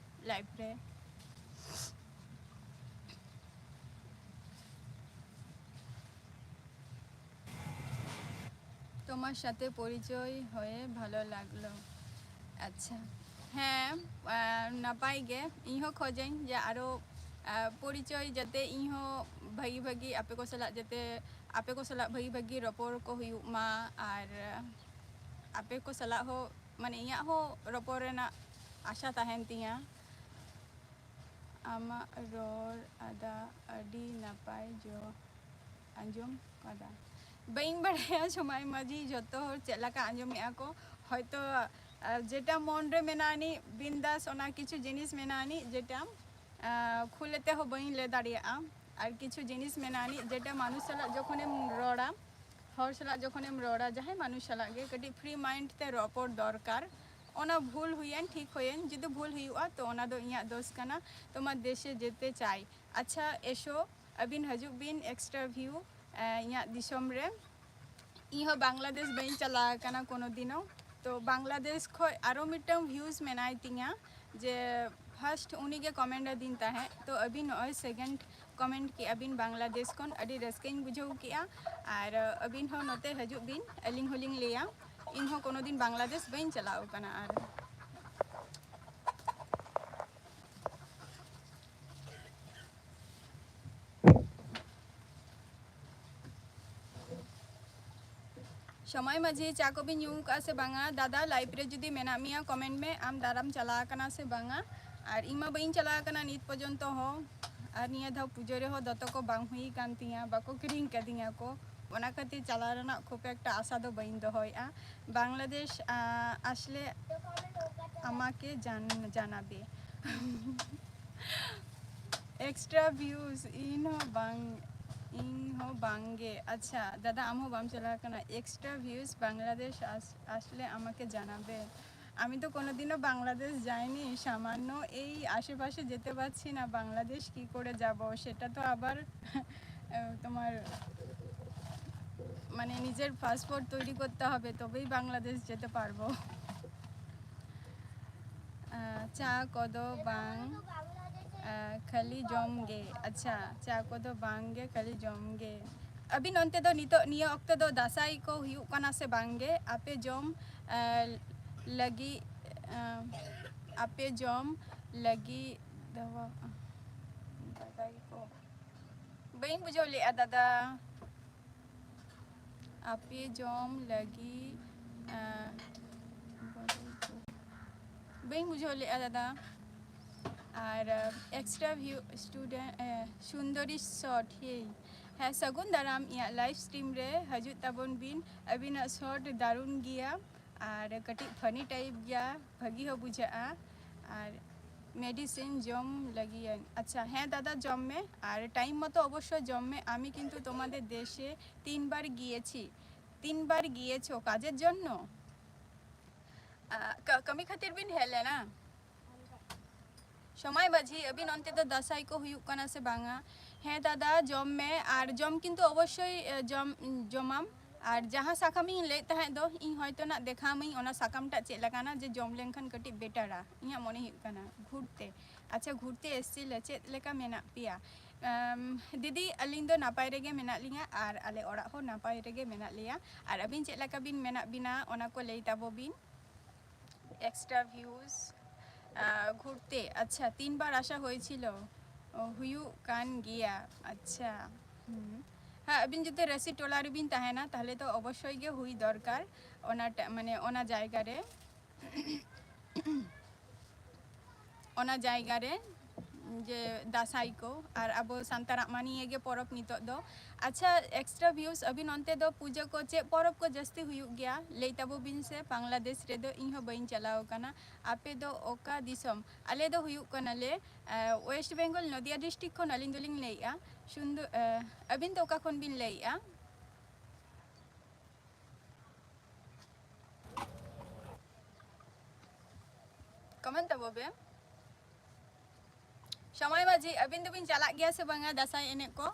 ᱞᱟᱭᱤᱵᱷ ᱨᱮ᱾ তোমার সাথে পরিচয় হয়ে ভালো লাগলো। আচ্ছা, ᱦᱮᱸ, ᱟᱨ ᱱᱟᱯᱟᱭ ᱜᱮ᱾ ᱤᱧ ᱦᱚᱸ ᱠᱷᱚᱡᱟᱹᱧ ᱡᱮ ᱟᱨᱚ, ᱟᱨ ᱯᱚᱨᱤᱪᱚᱭ ᱡᱟᱛᱮ ᱤᱧ ᱦᱚᱸ ᱵᱷᱟᱹᱜᱤ ᱵᱷᱟᱹᱜᱤ ᱟᱯᱮ ᱠᱚ ᱥᱟᱞᱟᱜ ᱡᱟᱛᱮ, ᱟᱯᱮ ᱠᱚ ᱥᱟᱞᱟᱜ ᱵᱷᱟᱹᱜᱤ ᱵᱷᱟᱹᱜᱤ ᱨᱚᱯᱚᱲ ᱠᱚ ᱦᱩᱭᱩᱜ ᱢᱟ, ᱟᱨ ᱟᱯᱮ ᱠᱚ ᱥᱟᱞᱟᱜ ᱦᱚᱸ ᱢᱟᱱᱮ ᱤᱧᱟᱹᱜ ᱦᱚᱸ ᱨᱚᱯᱚᱲ ᱨᱮᱱᱟᱜ ᱟᱥᱟ ᱛᱟᱦᱮᱱ ᱛᱤᱧᱟᱹ᱾ ᱟᱢᱟᱜ ᱨᱚᱲ ᱟᱫᱟ ᱟᱹᱰᱤ ᱱᱟᱯᱟᱭ ᱡᱚ ᱟᱸᱡᱚᱢ ᱠᱟᱫᱟ᱾ ᱵᱟᱹᱧ ᱵᱟᱲᱟᱭᱟ ᱥᱚᱢᱟᱭ ᱢᱟᱹᱡᱷᱤ ᱡᱚᱛᱚ ᱦᱚᱲ ᱪᱮᱫ ᱞᱮᱠᱟ ᱟᱸᱡᱚᱢᱮᱜᱼᱟ ᱠᱚ, ᱦᱚᱭᱛᱚ, ᱟᱨ ᱡᱮᱴᱟ ᱢᱚᱱ ᱨᱮ ᱢᱮᱱᱟᱜ ᱟᱹᱱᱤᱡ ᱵᱤᱱᱫᱟᱥ, ᱚᱱᱟ ᱠᱤᱪᱷᱩ ᱡᱤᱱᱤᱥ ᱢᱮᱱᱟᱜ ᱟᱹᱱᱤᱡ ᱡᱮᱴᱟ, ᱟᱨ ᱠᱷᱩᱞᱟᱹ ᱛᱮᱦᱚᱸ ᱵᱟᱹᱧ ᱞᱟᱹᱭ ᱫᱟᱲᱮᱭᱟᱜᱼᱟ᱾ ᱟᱨ ᱠᱤᱪᱷᱩ ᱡᱤᱱᱤᱥ ᱢᱮᱱᱟᱜ ᱟᱹᱱᱤᱡ ᱡᱮᱴᱟ ᱢᱟᱱᱩᱥ ᱥᱟᱞᱟᱜ ᱡᱚᱠᱷᱚᱱᱮᱢ ᱨᱚᱲᱟ, ᱦᱚᱲ ᱥᱟᱞᱟᱜ ᱡᱚᱠᱷᱚᱱᱮᱢ ᱨᱚᱲᱟ, ᱡᱟᱦᱟᱸᱭ ᱢᱟᱱᱩᱥ ᱥᱟᱞᱟᱜ ᱜᱮ ᱠᱟᱹᱴᱤᱡ ᱯᱷᱨᱤ ᱢᱟᱭᱤᱱᱰ ᱛᱮ ᱨᱚᱯᱚᱲ ᱫᱚᱨᱠᱟᱨ᱾ ᱚᱱᱟ ᱵᱷᱩᱞ ᱦᱩᱭᱮᱱ, ᱴᱷᱤᱠ ᱦᱩᱭᱮᱱ, ᱡᱩᱫᱤ ᱵᱷᱩᱞ ᱦᱩᱭᱩᱜᱼᱟ ᱛᱚ ᱚᱱᱟ ᱫᱚ ᱤᱧᱟᱹᱜ ᱫᱳᱥ ᱠᱟᱱᱟ᱾ ᱛᱳᱢᱟᱨ ᱫᱮᱥᱮ ᱡᱮᱛᱮ ᱪᱟᱭ᱾ ᱟᱪᱪᱷᱟ, ᱮᱥᱳ, ᱟᱹᱵᱤᱱ ᱦᱤᱡᱩᱜ ᱵᱤᱱ extra view, ᱮ, ᱤᱧᱟᱹᱜ ᱫᱤᱥᱚᱢ ᱨᱮ᱾ ᱤᱧ ᱦᱚᱸ ᱵᱟᱝᱞᱟᱫᱮᱥ ᱵᱟᱹᱧ ᱪᱟᱞᱟᱣ ᱟᱠᱟᱱᱟ ᱠᱳᱱᱳ ᱫᱤᱱᱚ᱾ ᱛᱚ ᱵᱟᱝᱞᱟᱫᱮᱥ ᱠᱷᱚᱱ ᱟᱨᱚ ᱢᱤᱫᱴᱟᱝ views ᱢᱮᱱᱟᱭ ᱛᱤᱧᱟ, ᱡᱮ first ᱩᱱᱤ ᱜᱮ comment ᱟᱹᱫᱤᱧ ᱛᱟᱦᱮᱸᱫ᱾ ᱛᱚ ᱟᱹᱵᱤᱱ ᱱᱚᱜᱼᱚᱭ second comment ᱠᱮᱜᱼᱟ ᱵᱤᱱ ᱵᱟᱝᱞᱟᱫᱮᱥ ᱠᱷᱚᱱ, ᱟᱹᱰᱤ ᱨᱟᱹᱥᱠᱟᱹᱧ ᱵᱩᱡᱷᱟᱹᱣ ᱠᱮᱜᱼᱟ᱾ ᱟᱨ, ᱟᱹᱵᱤᱱ ᱦᱚᱸ ᱱᱚᱛᱮ ᱦᱤᱡᱩᱜ ᱵᱤᱱ, ᱟᱹᱞᱤᱧ ᱦᱚᱸᱞᱤᱧ ᱞᱟᱹᱭᱟ, ᱤᱧ ᱦᱚᱸ ᱠᱳᱱᱳ ᱫᱤᱱ ᱵᱟᱝᱞᱟᱫᱮᱥ ᱵᱟᱹᱧ ᱪᱟᱞᱟᱣ ᱟᱠᱟᱱᱟ᱾ ᱟᱨ ᱥᱚᱢᱟᱭ ᱢᱟᱹᱡᱷᱤ, ᱪᱟ ᱠᱚᱵᱤᱱ ᱧᱩ ᱟᱠᱟᱫᱼᱟ ᱥᱮ ᱵᱟᱝᱟ? ᱫᱟᱫᱟ, live ᱨᱮ ᱡᱩᱫᱤ ᱢᱮᱱᱟᱜ ᱢᱮᱭᱟ, comment ᱢᱮ, ᱟᱢ ᱫᱟᱨᱟᱢ ᱪᱟᱞᱟᱣ ᱟᱠᱟᱱᱟ ᱥᱮ ᱵᱟᱝᱟ? ᱟᱨ ᱤᱧ ᱢᱟ ᱵᱟᱹᱧ ᱪᱟᱞᱟᱣ ᱟᱠᱟᱱᱟ ᱱᱤᱛ ᱯᱚᱨᱡᱚᱱᱛᱚ ᱦᱚᱸ᱾ ᱟᱨ ᱱᱤᱭᱟᱹ ᱫᱷᱟᱣ ᱯᱩᱡᱟᱹ ᱨᱮᱦᱚᱸ ᱫᱚᱛᱚ ᱠᱚ ᱵᱟᱝ ᱦᱩᱭ ᱟᱠᱟᱱ ᱛᱤᱧᱟ, ᱵᱟᱠᱚ ᱠᱤᱨᱤᱧ ᱠᱟᱫᱤᱧᱟ ᱠᱚ, ᱚᱱᱟ ᱠᱷᱟᱹᱛᱤᱨ ᱪᱟᱞᱟᱣ ᱨᱮᱱᱟᱜ ᱠᱷᱩᱵ ᱮᱠᱴᱟ ᱟᱥᱟ ᱫᱚ ᱵᱟᱹᱧ ᱫᱚᱦᱚᱭᱮᱫᱼᱟ᱾ ᱵᱟᱝᱞᱟᱫᱮᱥ, ᱟᱸ, ᱟᱥᱞᱮ ᱟᱢᱟᱠᱮ ᱡᱟᱱ-, ᱡᱟᱱᱟᱵᱮ᱾ Extra views ᱤᱧ ᱦᱚᱸ ᱵᱟᱝ, ᱤᱧ ᱦᱚᱸ ᱵᱟᱝ ᱜᱮ᱾ ᱟᱪᱪᱷᱟ ᱫᱟᱫᱟ, ᱟᱢ ᱦᱚᱸ ᱵᱟᱢ ᱪᱟᱞᱟᱣ ᱠᱟᱱᱟ? Extra views ᱵᱟᱝᱞᱟᱫᱮᱥ ᱟᱥ-, ᱟᱥᱞᱮ ᱟᱢᱟᱠᱮ ᱡᱟᱱᱟᱵᱮ। আমি তো কোনোদিনও বাংলাদেশ যাইনি, সামান্য এই আশেপাশে যেতে পারছি না। বাংলাদেশ কি করে যাব, সেটা তো আবার আহ, তোমার মানে নিজের পাসপোর্ট তৈরি করতে হবে, তবেই বাংলাদেশ যেতে পারবো। ᱟᱸ, ᱪᱟ ᱠᱚᱫᱚ ᱵᱟᱝ, ᱟᱸ, ᱠᱷᱟᱹᱞᱤ ᱡᱚᱢ ᱜᱮ᱾ ᱟᱪᱪᱷᱟ, ᱪᱟ ᱠᱚᱫᱚ ᱵᱟᱝ ᱜᱮ, ᱠᱷᱟᱹᱞᱤ ᱡᱚᱢ ᱜᱮ᱾ ᱟᱹᱵᱤᱱ ᱚᱱᱛᱮ ᱫᱚ ᱱᱤᱛᱚᱜ ᱱᱤᱭᱟᱹ ᱚᱠᱛᱚ ᱫᱚ ᱫᱟᱸᱥᱟᱭ ᱠᱚ ᱦᱩᱭᱩᱜ ᱠᱟᱱᱟ ᱥᱮ ᱵᱟᱝ ᱜᱮ? ᱟᱯᱮ ᱡᱚᱢ, ᱟᱸ, ᱞᱟᱹᱜᱤᱫ, ᱟᱸ, ᱟᱯᱮ ᱡᱚᱢ ᱞᱟᱹᱜᱤᱫ ᱫᱚ, ᱫᱟᱫᱟ ᱜᱮᱠᱚ, ᱵᱟᱹᱧ ᱵᱩᱡᱷᱟᱹᱣ ᱞᱮᱫᱼᱟ ᱫᱟᱫᱟ᱾ ᱟᱯᱮ ᱡᱚᱢ ᱞᱟᱹᱜᱤᱫ, ᱟᱸ, ᱵᱟᱹᱧ ᱵᱩᱡᱷᱟᱹᱣ ᱞᱮᱫᱼᱟ ᱫᱟᱫᱟ᱾ ᱟᱨ, ᱟᱸ, extra view student, ᱟᱸ, ᱥᱩᱱᱫᱚᱨᱤ short, ᱦᱮᱸ, ᱥᱟᱹᱜᱩᱱ ᱫᱟᱨᱟᱢ ᱤᱧᱟᱹᱜ live stream ᱨᱮ ᱦᱤᱡᱩᱜ ᱛᱟᱵᱚᱱ ᱵᱤᱱ᱾ ᱟᱹᱵᱤᱱᱟᱜ short ᱫᱟᱨᱩᱱ ᱜᱮᱭᱟ ᱟᱨ ᱠᱟᱹᱴᱤᱡ funny type ᱜᱮᱭᱟ, ᱵᱷᱟᱹᱜᱤ ᱦᱚᱸ ᱵᱩᱡᱷᱟᱹᱜᱼᱟ᱾ ᱟᱨ medicine ᱡᱚᱢ ᱞᱟᱹᱜᱤᱫ᱾ ᱟᱪᱪᱷᱟ, ᱦᱮᱸ ᱫᱟᱫᱟ, ᱡᱚᱢ ᱢᱮ, ᱟᱨ time ᱢᱚᱛᱚ ᱚᱵᱚᱥᱥᱚ ᱡᱚᱢ ᱢᱮ᱾ আমি কিন্তু তোমাদের দেশে তিনবার গিয়েছি। তিনবার গিয়েছো কাজের জন্য? ᱟ, ᱠᱟ-, ᱠᱟᱹᱢᱤ ᱠᱷᱟᱹᱛᱤᱨ ᱵᱤᱱ ᱦᱮᱡ ᱞᱮᱱᱟ? ᱥᱚᱢᱟᱭ ᱢᱟᱹᱡᱷᱤ, ᱟᱹᱵᱤᱱ ᱚᱱᱛᱮ ᱫᱚ ᱫᱟᱸᱥᱟᱭ ᱠᱚ ᱦᱩᱭᱩᱜ ᱠᱟᱱᱟ ᱥᱮ ᱵᱟᱝᱟ? ᱦᱮᱸ ᱫᱟᱫᱟ, ᱡᱚᱢ ᱢᱮ, ᱟᱨ ᱡᱚᱢ ᱠᱤᱱᱛᱩ ᱚᱵᱚᱥᱥᱳᱭ, ᱮ, ᱡᱚᱢ, ᱡᱚᱢᱟᱢ᱾ ᱟᱨ ᱡᱟᱦᱟᱸ ᱥᱟᱠᱟᱢ ᱤᱧ ᱞᱟᱹᱭᱮᱫ ᱛᱟᱦᱮᱸᱫ ᱫᱚ, ᱤᱧ ᱦᱚᱭᱛᱳ ᱱᱟᱜ ᱫᱮᱠᱷᱟᱣ ᱟᱢᱟᱹᱧ ᱚᱱᱟ ᱥᱟᱠᱟᱢ ᱴᱟᱜ ᱪᱮᱫ ᱞᱮᱠᱟᱱᱟ, ᱡᱮ ᱡᱚᱢ ᱞᱮᱱᱠᱷᱟᱱ ᱠᱟᱹᱴᱤᱡ ᱵᱮᱴᱟᱨᱟ, ᱤᱧᱟᱹᱜ ᱢᱚᱱᱮ ᱦᱩᱭᱩᱜ ᱠᱟᱱᱟ᱾ ᱜᱷᱩᱨᱛᱮ, ᱟᱪᱪᱷᱟ, ᱜᱷᱩᱨᱛᱮ ᱮᱥᱮᱞ ᱪᱮᱫ ᱞᱮᱠᱟ ᱢᱮᱱᱟᱜ ᱯᱮᱭᱟ? ᱟᱢ, ᱫᱤᱫᱤ, ᱟᱹᱞᱤᱧ ᱫᱚ ᱱᱟᱯᱟᱭ ᱨᱮᱜᱮ ᱢᱮᱱᱟᱜ ᱞᱤᱧᱟ ᱟᱨ ᱟᱞᱮ ᱚᱲᱟᱜ ᱦᱚᱸ ᱱᱟᱯᱟᱭ ᱨᱮᱜᱮ ᱢᱮᱱᱟᱜ ᱞᱮᱭᱟ᱾ ᱟᱨ ᱟᱹᱵᱤᱱ ᱪᱮᱫ ᱞᱮᱠᱟ ᱵᱤᱱ ᱢᱮᱱᱟᱜ ᱵᱤᱱᱟ, ᱚᱱᱟ ᱠᱚ ᱞᱟᱹᱭ ᱛᱟᱵᱚ ᱵᱤᱱ᱾ Extra views, ᱟᱨ, ᱜᱷᱩᱨᱛᱮ, ᱟᱪᱪᱷᱟ, ᱛᱤᱱ ᱵᱟᱨ ᱟᱥᱟ ᱦᱚᱭᱮᱥᱤᱞ? ᱚ, ᱦᱩᱭᱩᱜ ᱠᱟᱱ ᱜᱮᱭᱟ, ᱟᱪᱪᱷᱟ᱾ ᱦᱩᱸ᱾ ᱦᱮᱸ, ᱟᱹᱵᱤᱱ ᱡᱩᱫᱤ ᱨᱟᱹᱥᱤ ᱴᱚᱞᱟ ᱨᱮᱵᱤᱱ ᱛᱟᱦᱮᱱᱟ, ᱛᱟᱦᱞᱮ ᱛᱚ ᱚᱵᱚᱥᱥᱳᱭ ᱜᱮ ᱦᱩᱭ ᱫᱚᱨᱠᱟᱨ ᱚᱱᱟ ᱴᱟ-, ᱢᱟᱱᱮ ᱚᱱᱟ ᱡᱟᱭᱜᱟ ᱨᱮ᱾ ᱚᱱᱟ ᱡᱟᱭᱜᱟ ᱨᱮ ᱡᱮ ᱫᱟᱸᱥᱟᱭ ᱠᱚ, ᱟᱨ ᱟᱵᱚ ᱥᱟᱱᱛᱟᱲᱟᱜ ᱢᱟ ᱱᱤᱭᱟᱹ ᱜᱮ ᱯᱚᱨᱚᱵᱽ ᱱᱤᱛᱚᱜ ᱫᱚ᱾ ᱟᱪᱪᱷᱟ, Extra Views, ᱟᱹᱵᱤᱱ ᱚᱱᱛᱮ ᱫᱚ ᱯᱩᱡᱟᱹ ᱠᱚ ᱪᱮᱫ ᱯᱚᱨᱚᱵᱽ ᱠᱚ ᱡᱟᱹᱥᱛᱤ ᱦᱩᱭᱩᱜ ᱜᱮᱭᱟ? ᱞᱟᱹᱭ ᱛᱟᱵᱚ ᱵᱤᱱ ᱥᱮ, ᱵᱟᱝᱞᱟᱫᱮᱥ ᱨᱮᱫᱚ ᱤᱧ ᱦᱚᱸ ᱵᱟᱹᱧ ᱪᱟᱞᱟᱣ ᱟᱠᱟᱱᱟ᱾ ᱟᱯᱮ ᱫᱚ ᱚᱠᱟ ᱫᱤᱥᱚᱢ? ᱟᱞᱮ ᱫᱚ ᱦᱩᱭᱩᱜ ᱠᱟᱱᱟᱞᱮ, ᱮ, West Bengal, ᱱᱚᱫᱤᱭᱟ district ᱠᱷᱚᱱ ᱟᱹᱞᱤᱧ ᱫᱚᱞᱤᱧ ᱞᱟᱹᱭᱮᱫᱼᱟ᱾ ᱥᱩᱱᱫᱚ-, ᱮ, ᱟᱹᱵᱤᱱ ᱫᱚ ᱚᱠᱟ ᱠᱷᱚᱱ ᱵᱤᱱ ᱞᱟᱹᱭᱮᱫᱼᱟ? Comment ᱛᱟᱵᱚ ᱵᱮ᱾ ᱥᱚᱢᱟᱭ ᱢᱟᱹᱡᱷᱤ, ᱟᱹᱵᱤᱱ ᱫᱚᱵᱤᱱ ᱪᱟᱞᱟᱜ ᱜᱮᱭᱟ ᱥᱮ ᱵᱟᱝᱟ ᱫᱟᱸᱥᱟᱭ ᱮᱱᱮᱡ ᱠᱚ?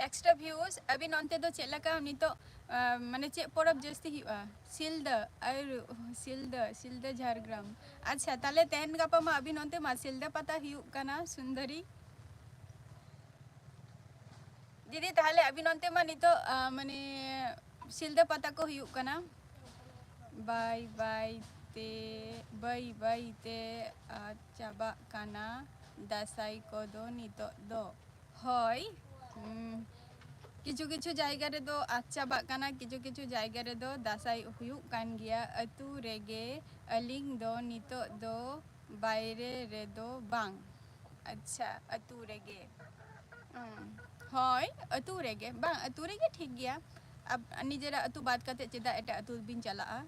Extra Views, ᱟᱹᱵᱤᱱ ᱚᱱᱛᱮ ᱫᱚ ᱪᱮᱫ ᱞᱮᱠᱟ ᱱᱤᱛᱚᱜ, ᱟᱸ, ᱢᱟᱱᱮ ᱪᱮᱫ ᱯᱚᱨᱚᱵᱽ ᱡᱟᱹᱥᱛᱤ ᱦᱩᱭᱩᱜᱼᱟ? ᱥᱤᱞᱫᱟᱹ, ᱟᱨ ᱥᱤᱞᱫᱟᱹ, ᱥᱤᱞᱫᱟᱹ ᱡᱷᱟᱲᱜᱨᱟᱢ᱾ ᱟᱪᱪᱷᱟ, ᱛᱟᱦᱞᱮ ᱛᱮᱦᱮᱧ ᱜᱟᱯᱟ ᱢᱟ ᱟᱹᱵᱤᱱ ᱚᱱᱛᱮ ᱢᱟ ᱥᱤᱞᱫᱟᱹ ᱯᱟᱛᱟ ᱦᱩᱭᱩᱜ ᱠᱟᱱᱟ, ᱥᱩᱱᱫᱚᱨᱤ᱾ ᱫᱤᱫᱤ, ᱛᱟᱦᱞᱮ ᱟᱹᱵᱤᱱ ᱚᱱᱛᱮ ᱢᱟ ᱱᱤᱛᱚᱜ, ᱟᱸ, ᱢᱟᱱᱮ ᱥᱤᱞᱫᱟᱹ ᱯᱟᱛᱟ ᱠᱚ ᱦᱩᱭᱩᱜ ᱠᱟᱱᱟ᱾ ᱵᱟᱹᱭ ᱵᱟᱹᱭ ᱛᱮ, ᱵᱟᱹᱭ ᱵᱟᱹᱭ ᱛᱮ ᱟᱫ ᱪᱟᱵᱟᱜ ᱠᱟᱱᱟ ᱫᱟᱸᱥᱟᱭ ᱠᱚᱫᱚ ᱱᱤᱛᱚᱜ ᱫᱚ᱾ ᱦᱳᱭ, ᱩᱸ, ᱠᱤᱪᱷᱩ ᱠᱤᱪᱷᱩ ᱡᱟᱭᱜᱟ ᱨᱮᱫᱚ ᱟᱫ ᱪᱟᱵᱟᱜ ᱠᱟᱱᱟ, ᱠᱤᱪᱷᱩ ᱠᱤᱪᱷᱩ ᱡᱟᱭᱜᱟ ᱨᱮᱫᱚ ᱫᱟᱸᱥᱟᱭ ᱦᱩᱭᱩᱜ ᱠᱟᱱ ᱜᱮᱭᱟ᱾ ᱟᱹᱛᱩ ᱨᱮᱜᱮ ᱟᱹᱞᱤᱧ ᱫᱚ ᱱᱤᱛᱚᱜ ᱫᱚ ᱵᱟᱭᱨᱮ ᱨᱮᱫᱚ ᱵᱟᱝ᱾ ᱟᱪᱪᱷᱟ, ᱟᱹᱛᱩ ᱨᱮᱜᱮ᱾ ᱩᱸ, ᱦᱳᱭ, ᱟᱹᱛᱩ ᱨᱮᱜᱮ᱾ ᱵᱟᱝ, ᱟᱹᱛᱩ ᱨᱮᱜᱮ ᱴᱷᱤᱠ ᱜᱮᱭᱟ᱾ ᱟᱵ-, ᱱᱤᱡᱮᱨᱟᱜ ᱟᱹᱛᱩ ᱵᱟᱫ ᱠᱟᱛᱮ ᱪᱮᱫᱟᱜ ᱮᱴᱟᱜ ᱟᱹᱛᱩ ᱵᱤᱱ ᱪᱟᱞᱟᱜᱼᱟ?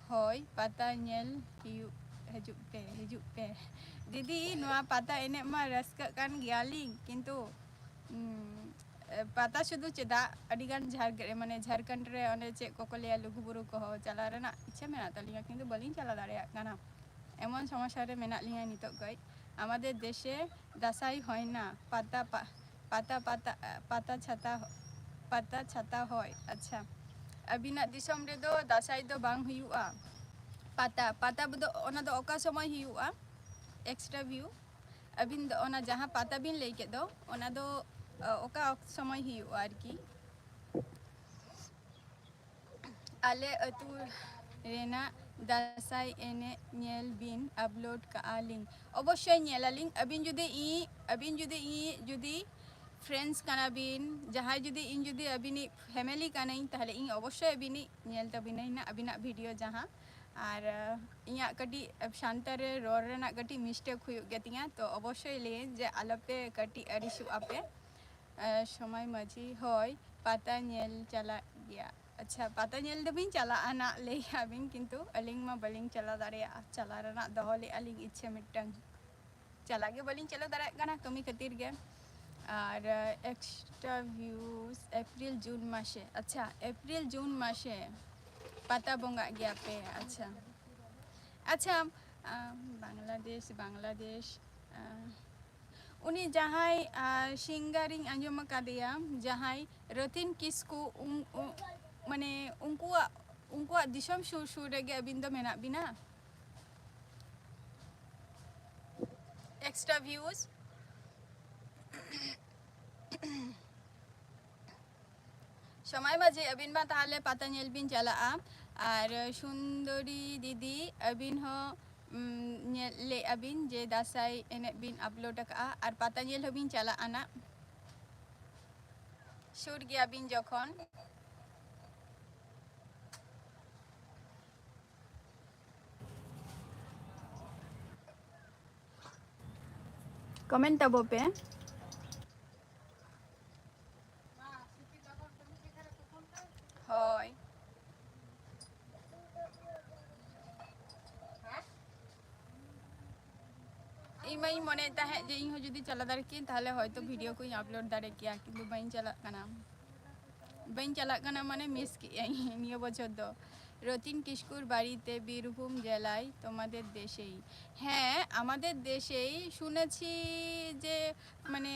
ᱦᱳᱭ, ᱯᱟᱛᱟ ᱧᱮᱞ ᱦᱩᱭᱩᱜ, ᱦᱤᱡᱩᱜ ᱯᱮ, ᱦᱤᱡᱩᱜ ᱯᱮ᱾ ᱫᱤᱫᱤ, ᱱᱚᱣᱟ ᱯᱟᱛᱟ ᱮᱱᱮᱡ ᱢᱟ ᱨᱟᱹᱥᱠᱟᱹᱜ ᱠᱟᱱ ᱜᱮᱭᱟᱞᱤᱧ, ᱠᱤᱱᱛᱩ, ᱩᱸ, ᱮ, ᱯᱟᱛᱟ ᱥᱩᱫᱷᱩ ᱪᱮᱫᱟᱜ, ᱟᱹᱰᱤᱜᱟᱱ ᱡᱷᱟᱲ-, ᱢᱟᱱᱮ, ᱡᱷᱟᱲᱠᱷᱚᱸᱰ ᱨᱮ ᱚᱸᱰᱮ ᱪᱮᱫ ᱠᱚᱠᱚ ᱞᱟᱹᱭᱟ, ᱞᱩᱜᱩᱵᱩᱨᱩ ᱠᱚᱦᱚᱸ ᱪᱟᱞᱟᱣ ᱨᱮᱱᱟᱜ ᱤᱪᱪᱷᱟᱹ ᱢᱮᱱᱟᱜ ᱛᱟᱹᱞᱤᱧᱟ, ᱠᱤᱱᱛᱩ ᱵᱟᱹᱞᱤᱧ ᱪᱟᱞᱟᱣ ᱫᱟᱲᱮᱭᱟᱜ ᱠᱟᱱᱟ᱾ ᱮᱢᱚᱱ ᱥᱚᱢᱚᱥᱥᱟ ᱨᱮ ᱢᱮᱱᱟᱜ ᱞᱤᱧᱟ ᱱᱤᱛᱚᱜ ᱠᱟᱹᱡ᱾ ᱟᱢᱟᱫᱮᱨ ᱫᱮᱥᱮ ᱫᱟᱸᱥᱟᱭ ᱦᱚᱭ ᱱᱟ, ᱯᱟᱛᱟ ᱯᱟ-, ᱯᱟᱛᱟ, ᱯᱟᱛᱟ, ᱯᱟᱛᱟ ᱪᱷᱟᱛᱟ, ᱯᱟᱛᱟ ᱪᱷᱟᱛᱟ ᱦᱚᱭ᱾ ᱟᱪᱪᱷᱟ, ᱟᱹᱵᱤᱱᱟᱜ ᱫᱤᱥᱚᱢ ᱨᱮᱫᱚ ᱫᱟᱸᱥᱟᱭ ᱫᱚ ᱵᱟᱝ ᱦᱩᱭᱩᱜᱼᱟ? ᱯᱟᱛᱟ, ᱯᱟᱛᱟ ᱫᱚ ᱚᱱᱟ ᱫᱚ ᱚᱠᱟ ᱥᱚᱢᱚᱭ ᱦᱩᱭᱩᱜᱼᱟ? Extra view, ᱟᱹᱵᱤᱱ ᱫᱚ ᱚᱱᱟ ᱡᱟᱦᱟᱸ ᱯᱟᱛᱟ ᱵᱤᱱ ᱞᱟᱹᱭ ᱠᱮᱫ ᱫᱚ, ᱚᱱᱟ ᱫᱚ, ᱚ, ᱚᱠᱟ ᱚᱠ-, ᱥᱚᱢᱚᱭ ᱦᱩᱭᱩᱜᱼᱟ ᱟᱨᱠᱤ? ᱟᱞᱮ ᱟᱹᱛᱩ ᱨᱮᱱᱟᱜ ᱫᱟᱸᱥᱟᱭ ᱮᱱᱮᱡ ᱧᱮᱞ ᱵᱤᱱ, upload ᱠᱟᱜᱼᱟ ᱞᱤᱧ᱾ ᱚᱵᱚᱥᱥᱳᱭ ᱧᱮᱞᱟᱞᱤᱧ᱾ ᱟᱹᱵᱤᱱ ᱡᱩᱫᱤ ᱤᱧ, ᱟᱹᱵᱤᱱ ᱡᱩᱫᱤ ᱤᱧ ᱡᱩᱫᱤ friends ᱠᱟᱱᱟ ᱵᱤᱱ, ᱡᱟᱦᱟᱸᱭ ᱡᱩᱫᱤ ᱤᱧ ᱡᱩᱫᱤ ᱟᱹᱵᱤᱱᱤᱡ family ᱠᱟᱱᱟᱹᱧ, ᱛᱟᱦᱞᱮ ᱤᱧ ᱚᱵᱚᱥᱥᱳᱭ ᱟᱹᱵᱤᱱᱤᱡ ᱧᱮᱞ ᱛᱟᱵᱤᱱᱟᱹᱧ ᱱᱟᱜ ᱟᱹᱵᱤᱱᱟᱜ video ᱡᱟᱦᱟᱸ᱾ ᱟᱨ, ᱟᱸ, ᱤᱧᱟᱹᱜ ᱠᱟᱹᱴᱤᱡ ᱥᱟᱱᱛᱟᱲ ᱨᱮ ᱨᱚᱲ ᱨᱮᱱᱟᱜ ᱠᱟᱹᱴᱤᱡ mistake ᱦᱩᱭᱩᱜ ᱜᱮᱛᱤᱧᱟ, ᱛᱚ ᱚᱵᱚᱥᱥᱳᱭ ᱞᱟᱹᱭᱟᱹᱧ ᱡᱮ ᱟᱞᱚᱯᱮ ᱠᱟᱹᱴᱤᱡ ᱟᱹᱲᱤᱥᱚᱜᱼᱟ ᱯᱮ᱾ ᱟᱸ, ᱥᱚᱢᱟᱭ ᱢᱟᱹᱡᱷᱤ, ᱦᱳᱭ, ᱯᱟᱛᱟ ᱧᱮᱞ ᱪᱟᱞᱟᱜ ᱜᱮᱭᱟ᱾ ᱟᱪᱪᱷᱟ, ᱯᱟᱛᱟ ᱧᱮᱞ ᱫᱚᱵᱤᱱ ᱪᱟᱞᱟᱜᱼᱟ ᱱᱟᱜ, ᱞᱟᱹᱭ ᱟᱵᱤᱱ, ᱠᱤᱱᱛᱩ ᱟᱹᱞᱤᱧ ᱢᱟ ᱵᱟᱹᱞᱤᱧ ᱪᱟᱞᱟᱣ ᱫᱟᱲᱮᱭᱟᱜᱼᱟ᱾ ᱪᱟᱞᱟᱣ ᱨᱮᱱᱟᱜ ᱫᱚᱦᱚ ᱞᱮᱫᱼᱟ ᱞᱤᱧ ᱤᱪᱪᱷᱟᱹ ᱢᱤᱫᱴᱟᱝ, ᱪᱟᱞᱟᱜ ᱜᱮ ᱵᱟᱹᱞᱤᱧ ᱪᱟᱞᱟᱣ ᱫᱟᱲᱮᱭᱟᱜ ᱠᱟᱱᱟ ᱠᱟᱹᱢᱤ ᱠᱷᱟᱹᱛᱤᱨ ᱜᱮ᱾ ᱟᱨ, ᱟᱸ, extra views, April June ᱢᱟᱥᱮ, ᱟᱪᱪᱷᱟ, April June ᱢᱟᱥᱮ ᱯᱟᱛᱟ ᱵᱚᱸᱜᱟᱜ ᱜᱮᱭᱟ ᱯᱮ, ᱟᱪᱪᱷᱟ, ᱟᱪᱪᱷᱟ, ᱟᱸ, ᱵᱟᱝᱞᱟᱫᱮᱥ, ᱵᱟᱝᱞᱟᱫᱮᱥ, ᱟᱸ, ᱩᱱᱤ ᱡᱟᱦᱟᱸᱭ, ᱟᱸ, singer ᱤᱧ ᱟᱸᱡᱚᱢ ᱟᱠᱟᱫᱮᱭᱟ, ᱡᱟᱦᱟᱸᱭ ᱨᱚᱛᱤᱱ ᱠᱤᱥᱠᱩ, ᱩᱱ-, ᱩᱱ-, ᱢᱟᱱᱮ ᱩᱱᱠᱩᱣᱟᱜ, ᱩᱱᱠᱩᱣᱟᱜ ᱫᱤᱥᱚᱢ ᱥᱩᱨ ᱥᱩᱨ ᱨᱮᱜᱮ ᱟᱹᱵᱤᱱ ᱫᱚ ᱢᱮᱱᱟᱜ ᱵᱤᱱᱟ? Extra views᱾ ᱥᱚᱢᱟᱭ ᱢᱟᱹᱡᱷᱤ, ᱟᱹᱵᱤᱱ ᱢᱟ ᱛᱟᱦᱚᱞᱮ ᱯᱟᱛᱟ ᱧᱮᱞ ᱵᱤᱱ ᱪᱟᱞᱟᱜᱼᱟ, ᱟᱨ ᱥᱩᱱᱫᱚᱨᱤ ᱫᱤᱫᱤ, ᱟᱹᱵᱤᱱ ᱦᱚᱸ, ᱩᱢ, ᱧᱮᱞ ᱞᱮᱫᱼᱟ ᱵᱤᱱ ᱡᱮ ᱫᱟᱸᱥᱟᱭ ᱮᱱᱮᱡ ᱵᱤᱱ upload ᱟᱠᱟᱫᱼᱟ, ᱟᱨ ᱯᱟᱛᱟ ᱧᱮᱞ ᱦᱚᱸᱵᱤᱱ ᱪᱟᱞᱟᱜᱼᱟ ᱱᱟᱜ, ᱥᱩᱨ ᱜᱮᱭᱟ ᱵᱤᱱ ᱡᱚᱠᱷᱚᱱ᱾ Comment ᱛᱟᱵᱚ ᱯᱮ᱾ ᱦᱳᱭ᱾ ᱢᱟᱧ ᱢᱚᱱᱮᱭᱮᱫ ᱛᱟᱦᱮᱸᱫ ᱡᱮ ᱤᱧ ᱦᱚᱸ ᱡᱩᱫᱤ ᱪᱟᱞᱟᱣ ᱫᱟᱲᱮ ᱠᱮᱭᱟᱹᱧ, ᱛᱟᱦᱚᱞᱮ ᱦᱚᱭᱛᱳ ᱵᱷᱤᱰᱤᱭᱳ ᱠᱚᱧ ᱟᱯᱞᱳᱰ ᱫᱟᱲᱮ ᱠᱮᱭᱟ, ᱠᱤᱱᱛᱩ ᱵᱟᱹᱧ ᱪᱟᱞᱟᱜ ᱠᱟᱱᱟ᱾ ᱵᱟᱹᱧ ᱪᱟᱞᱟᱜ ᱠᱟᱱᱟ ᱢᱟᱱᱮ ᱢᱤᱥ ᱠᱮᱜ ᱟᱹᱧ ᱱᱤᱭᱟᱹ ᱵᱚᱪᱷᱚᱨ ᱫᱚ᱾ রতিন কিস্কুর বাড়িতে বীরভূম জেলায় তোমাদের দেশেই। হ্যাঁ, আমাদের দেশেই শুনেছি যে মানে,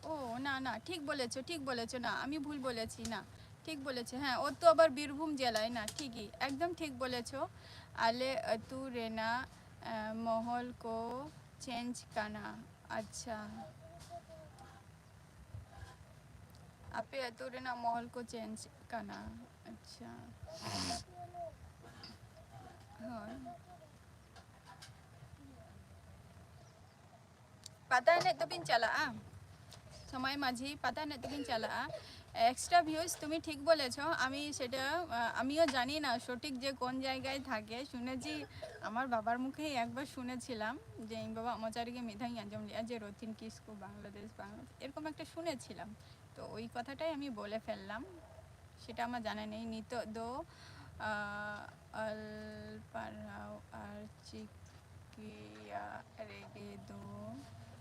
ও না, না, ঠিক বলেছো, ঠিক বলেছো, না, আমি ভুল বলেছি, না, ঠিক বলেছো, হ্যাঁ, ও তো আবার বীরভূম জেলায়, না, ঠিকই, একদম ঠিক বলেছো। আলে আতু রেনা, আহ, মহল কো চেঞ্জ কানা। আচ্ছা, ᱟᱯᱮ ᱟᱹᱛᱩ ᱨᱮᱱᱟᱜ ᱢᱚᱦᱚᱞ ᱠᱚ ᱪᱮᱧᱡᱽ ᱠᱟᱱᱟ᱾ ᱟᱪᱪᱷᱟ, ᱦᱳᱭ᱾ ᱯᱟᱛᱟ ᱮᱱᱮᱡ ᱫᱚᱵᱤᱱ ᱪᱟᱞᱟᱜᱼᱟ? ᱥᱚᱢᱟᱭ ᱢᱟᱹᱡᱷᱤ, ᱯᱟᱛᱟ ᱮᱱᱮᱡ ᱫᱚᱵᱤᱱ ᱪᱟᱞᱟᱜᱼᱟ? এক্সট্রা ভিউজ, তুমি ঠিক বলেছো। আমি সেটা, আহ, আমিও জানি না সঠিক যে কোন জায়গায় থাকে। শুনেছি, আমার বাবার মুখেই একবার শুনেছিলাম যে, ᱤᱧ ᱵᱟᱵᱟᱣᱟᱜ ᱢᱚᱪᱟ ᱨᱮᱜᱮ ᱢᱤᱫ ᱫᱷᱟᱣ ᱤᱧ ᱟᱸᱡᱚᱢ ᱞᱮᱫᱼᱟ ᱡᱮ রতিন কিস্কু বাংলাদেশ, বাংলাদেশ, এরকম একটা শুনেছিলাম। তো ওই কথাটাই আমি বলে ফেললাম, সেটা আমার জানা নেই। ᱱᱤᱛᱚᱜ ᱫᱚ, ᱟᱸ, ᱚᱞ ᱯᱟᱲᱦᱟᱣ ᱟᱨ ᱪᱤᱠᱤᱭᱟᱜ ᱨᱮᱜᱮ ᱫᱚ,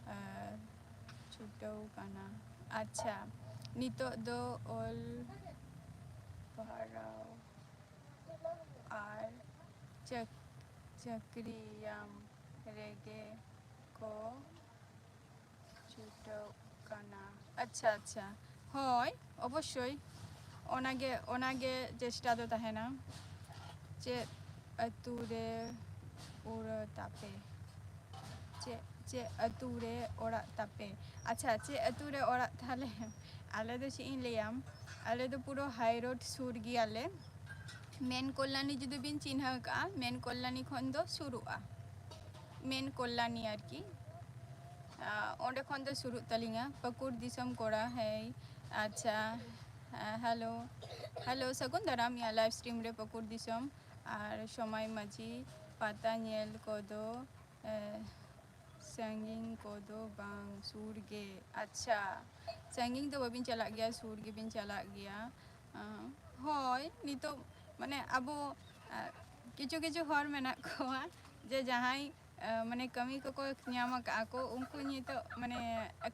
ᱟᱸ, ᱪᱷᱩᱴᱟᱹᱣ ᱠᱟᱱᱟ᱾ ᱟᱪᱪᱷᱟ, ᱱᱤᱛᱚᱜ ᱫᱚ ᱚᱞ ᱯᱟᱲᱦᱟᱣ ᱟᱨ ᱪᱟᱹᱠ-, ᱪᱟᱹᱠᱨᱤᱭᱟᱢ ᱨᱮᱜᱮ ᱠᱚ ᱪᱷᱩᱴᱟᱹᱣ ᱠᱟᱱᱟ᱾ ᱟᱪᱪᱷᱟ, ᱟᱪᱪᱷᱟ, ᱦᱳᱭ, ᱚᱵᱚᱥᱥᱳᱭ, ᱚᱱᱟᱜᱮ, ᱚᱱᱟᱜᱮ ᱪᱮᱥᱴᱟ ᱫᱚ ᱛᱟᱦᱮᱱᱟ᱾ ᱪᱮᱫ ᱟᱹᱛᱩ ᱨᱮ ᱚᱲᱟᱜ ᱛᱟᱯᱮ? ᱪᱮᱫ, ᱪᱮᱫ ᱟᱹᱛᱩ ᱨᱮ ᱚᱲᱟᱜ ᱛᱟᱯᱮ? ᱟᱪᱪᱷᱟ, ᱪᱮᱫ ᱟᱹᱛᱩ ᱨᱮ ᱚᱲᱟᱜ ᱛᱟᱞᱮ? ᱟᱞᱮ ᱫᱚ ᱪᱮᱫ ᱤᱧ ᱞᱟᱹᱭᱟᱢ, ᱟᱞᱮ ᱫᱚ ᱯᱩᱨᱟᱹ ᱦᱟᱭ ᱨᱳᱰ ᱥᱩᱨ ᱜᱮᱭᱟᱞᱮ᱾ ᱢᱮᱱ ᱠᱚᱞᱞᱟᱱᱤ ᱡᱩᱫᱤ ᱵᱤᱱ ᱪᱤᱱᱦᱟᱹ ᱠᱟᱜᱼᱟ, ᱢᱮᱱ ᱠᱚᱞᱞᱟᱱᱤ ᱠᱷᱚᱱ ᱫᱚ ᱥᱩᱨᱩᱜᱼᱟ, ᱢᱮᱱ ᱠᱚᱞᱞᱟᱱᱤ ᱟᱨᱠᱤ᱾ ᱟᱸ, ᱚᱸᱰᱮ ᱠᱷᱚᱱ ᱫᱚ ᱥᱩᱨᱩᱜ ᱛᱟᱹᱞᱤᱧᱟ᱾ ᱯᱟᱹᱠᱩᱲ ᱫᱤᱥᱚᱢ ᱠᱚᱲᱟ, ᱦᱮᱭ, ᱟᱪᱪᱷᱟ, ᱦᱮᱸ, ᱦᱮᱞᱳ, ᱦᱮᱞᱳ, ᱥᱟᱹᱜᱩᱱ ᱫᱟᱨᱟᱢ ᱤᱧᱟᱹᱜ ᱞᱟᱭᱤᱵᱷ ᱥᱴᱨᱤᱢ ᱨᱮ, ᱯᱟᱹᱠᱩᱲ ᱫᱤᱥᱚᱢ᱾ ᱟᱨ ᱥᱚᱢᱟᱭ ᱢᱟᱹᱡᱷᱤ, ᱯᱟᱛᱟ ᱧᱮᱞ ᱠᱚᱫᱚ, ᱮ, ᱥᱟᱺᱜᱤᱧ ᱠᱚᱫᱚ ᱵᱟᱝ, ᱥᱩᱨ ᱜᱮ᱾ ᱟᱪᱪᱷᱟ, ᱥᱟᱺᱜᱤᱧ ᱫᱚ ᱵᱟᱹᱵᱤᱱ ᱪᱟᱞᱟᱜ ᱜᱮᱭᱟ, ᱥᱩᱨ ᱜᱮᱵᱤᱱ ᱪᱟᱞᱟᱜ ᱜᱮᱭᱟ᱾ ᱟᱸ, ᱦᱳᱭ, ᱱᱤᱛᱚᱜ ᱢᱟᱱᱮ ᱟᱵᱚ, ᱟᱸ, ᱠᱤᱪᱷᱩ ᱠᱤᱪᱷᱩ ᱦᱚᱲ ᱢᱮᱱᱟᱜ ᱠᱚᱣᱟ, ᱡᱮ ᱡᱟᱦᱟᱸᱭ ᱢᱟᱱᱮ ᱠᱟᱹᱢᱤ ᱠᱚᱠᱚ ᱧᱟᱢ ᱟᱠᱟᱫᱼᱟ ᱠᱚ, ᱩᱱᱠᱩ ᱱᱤᱛᱚᱜ ᱢᱟᱱᱮ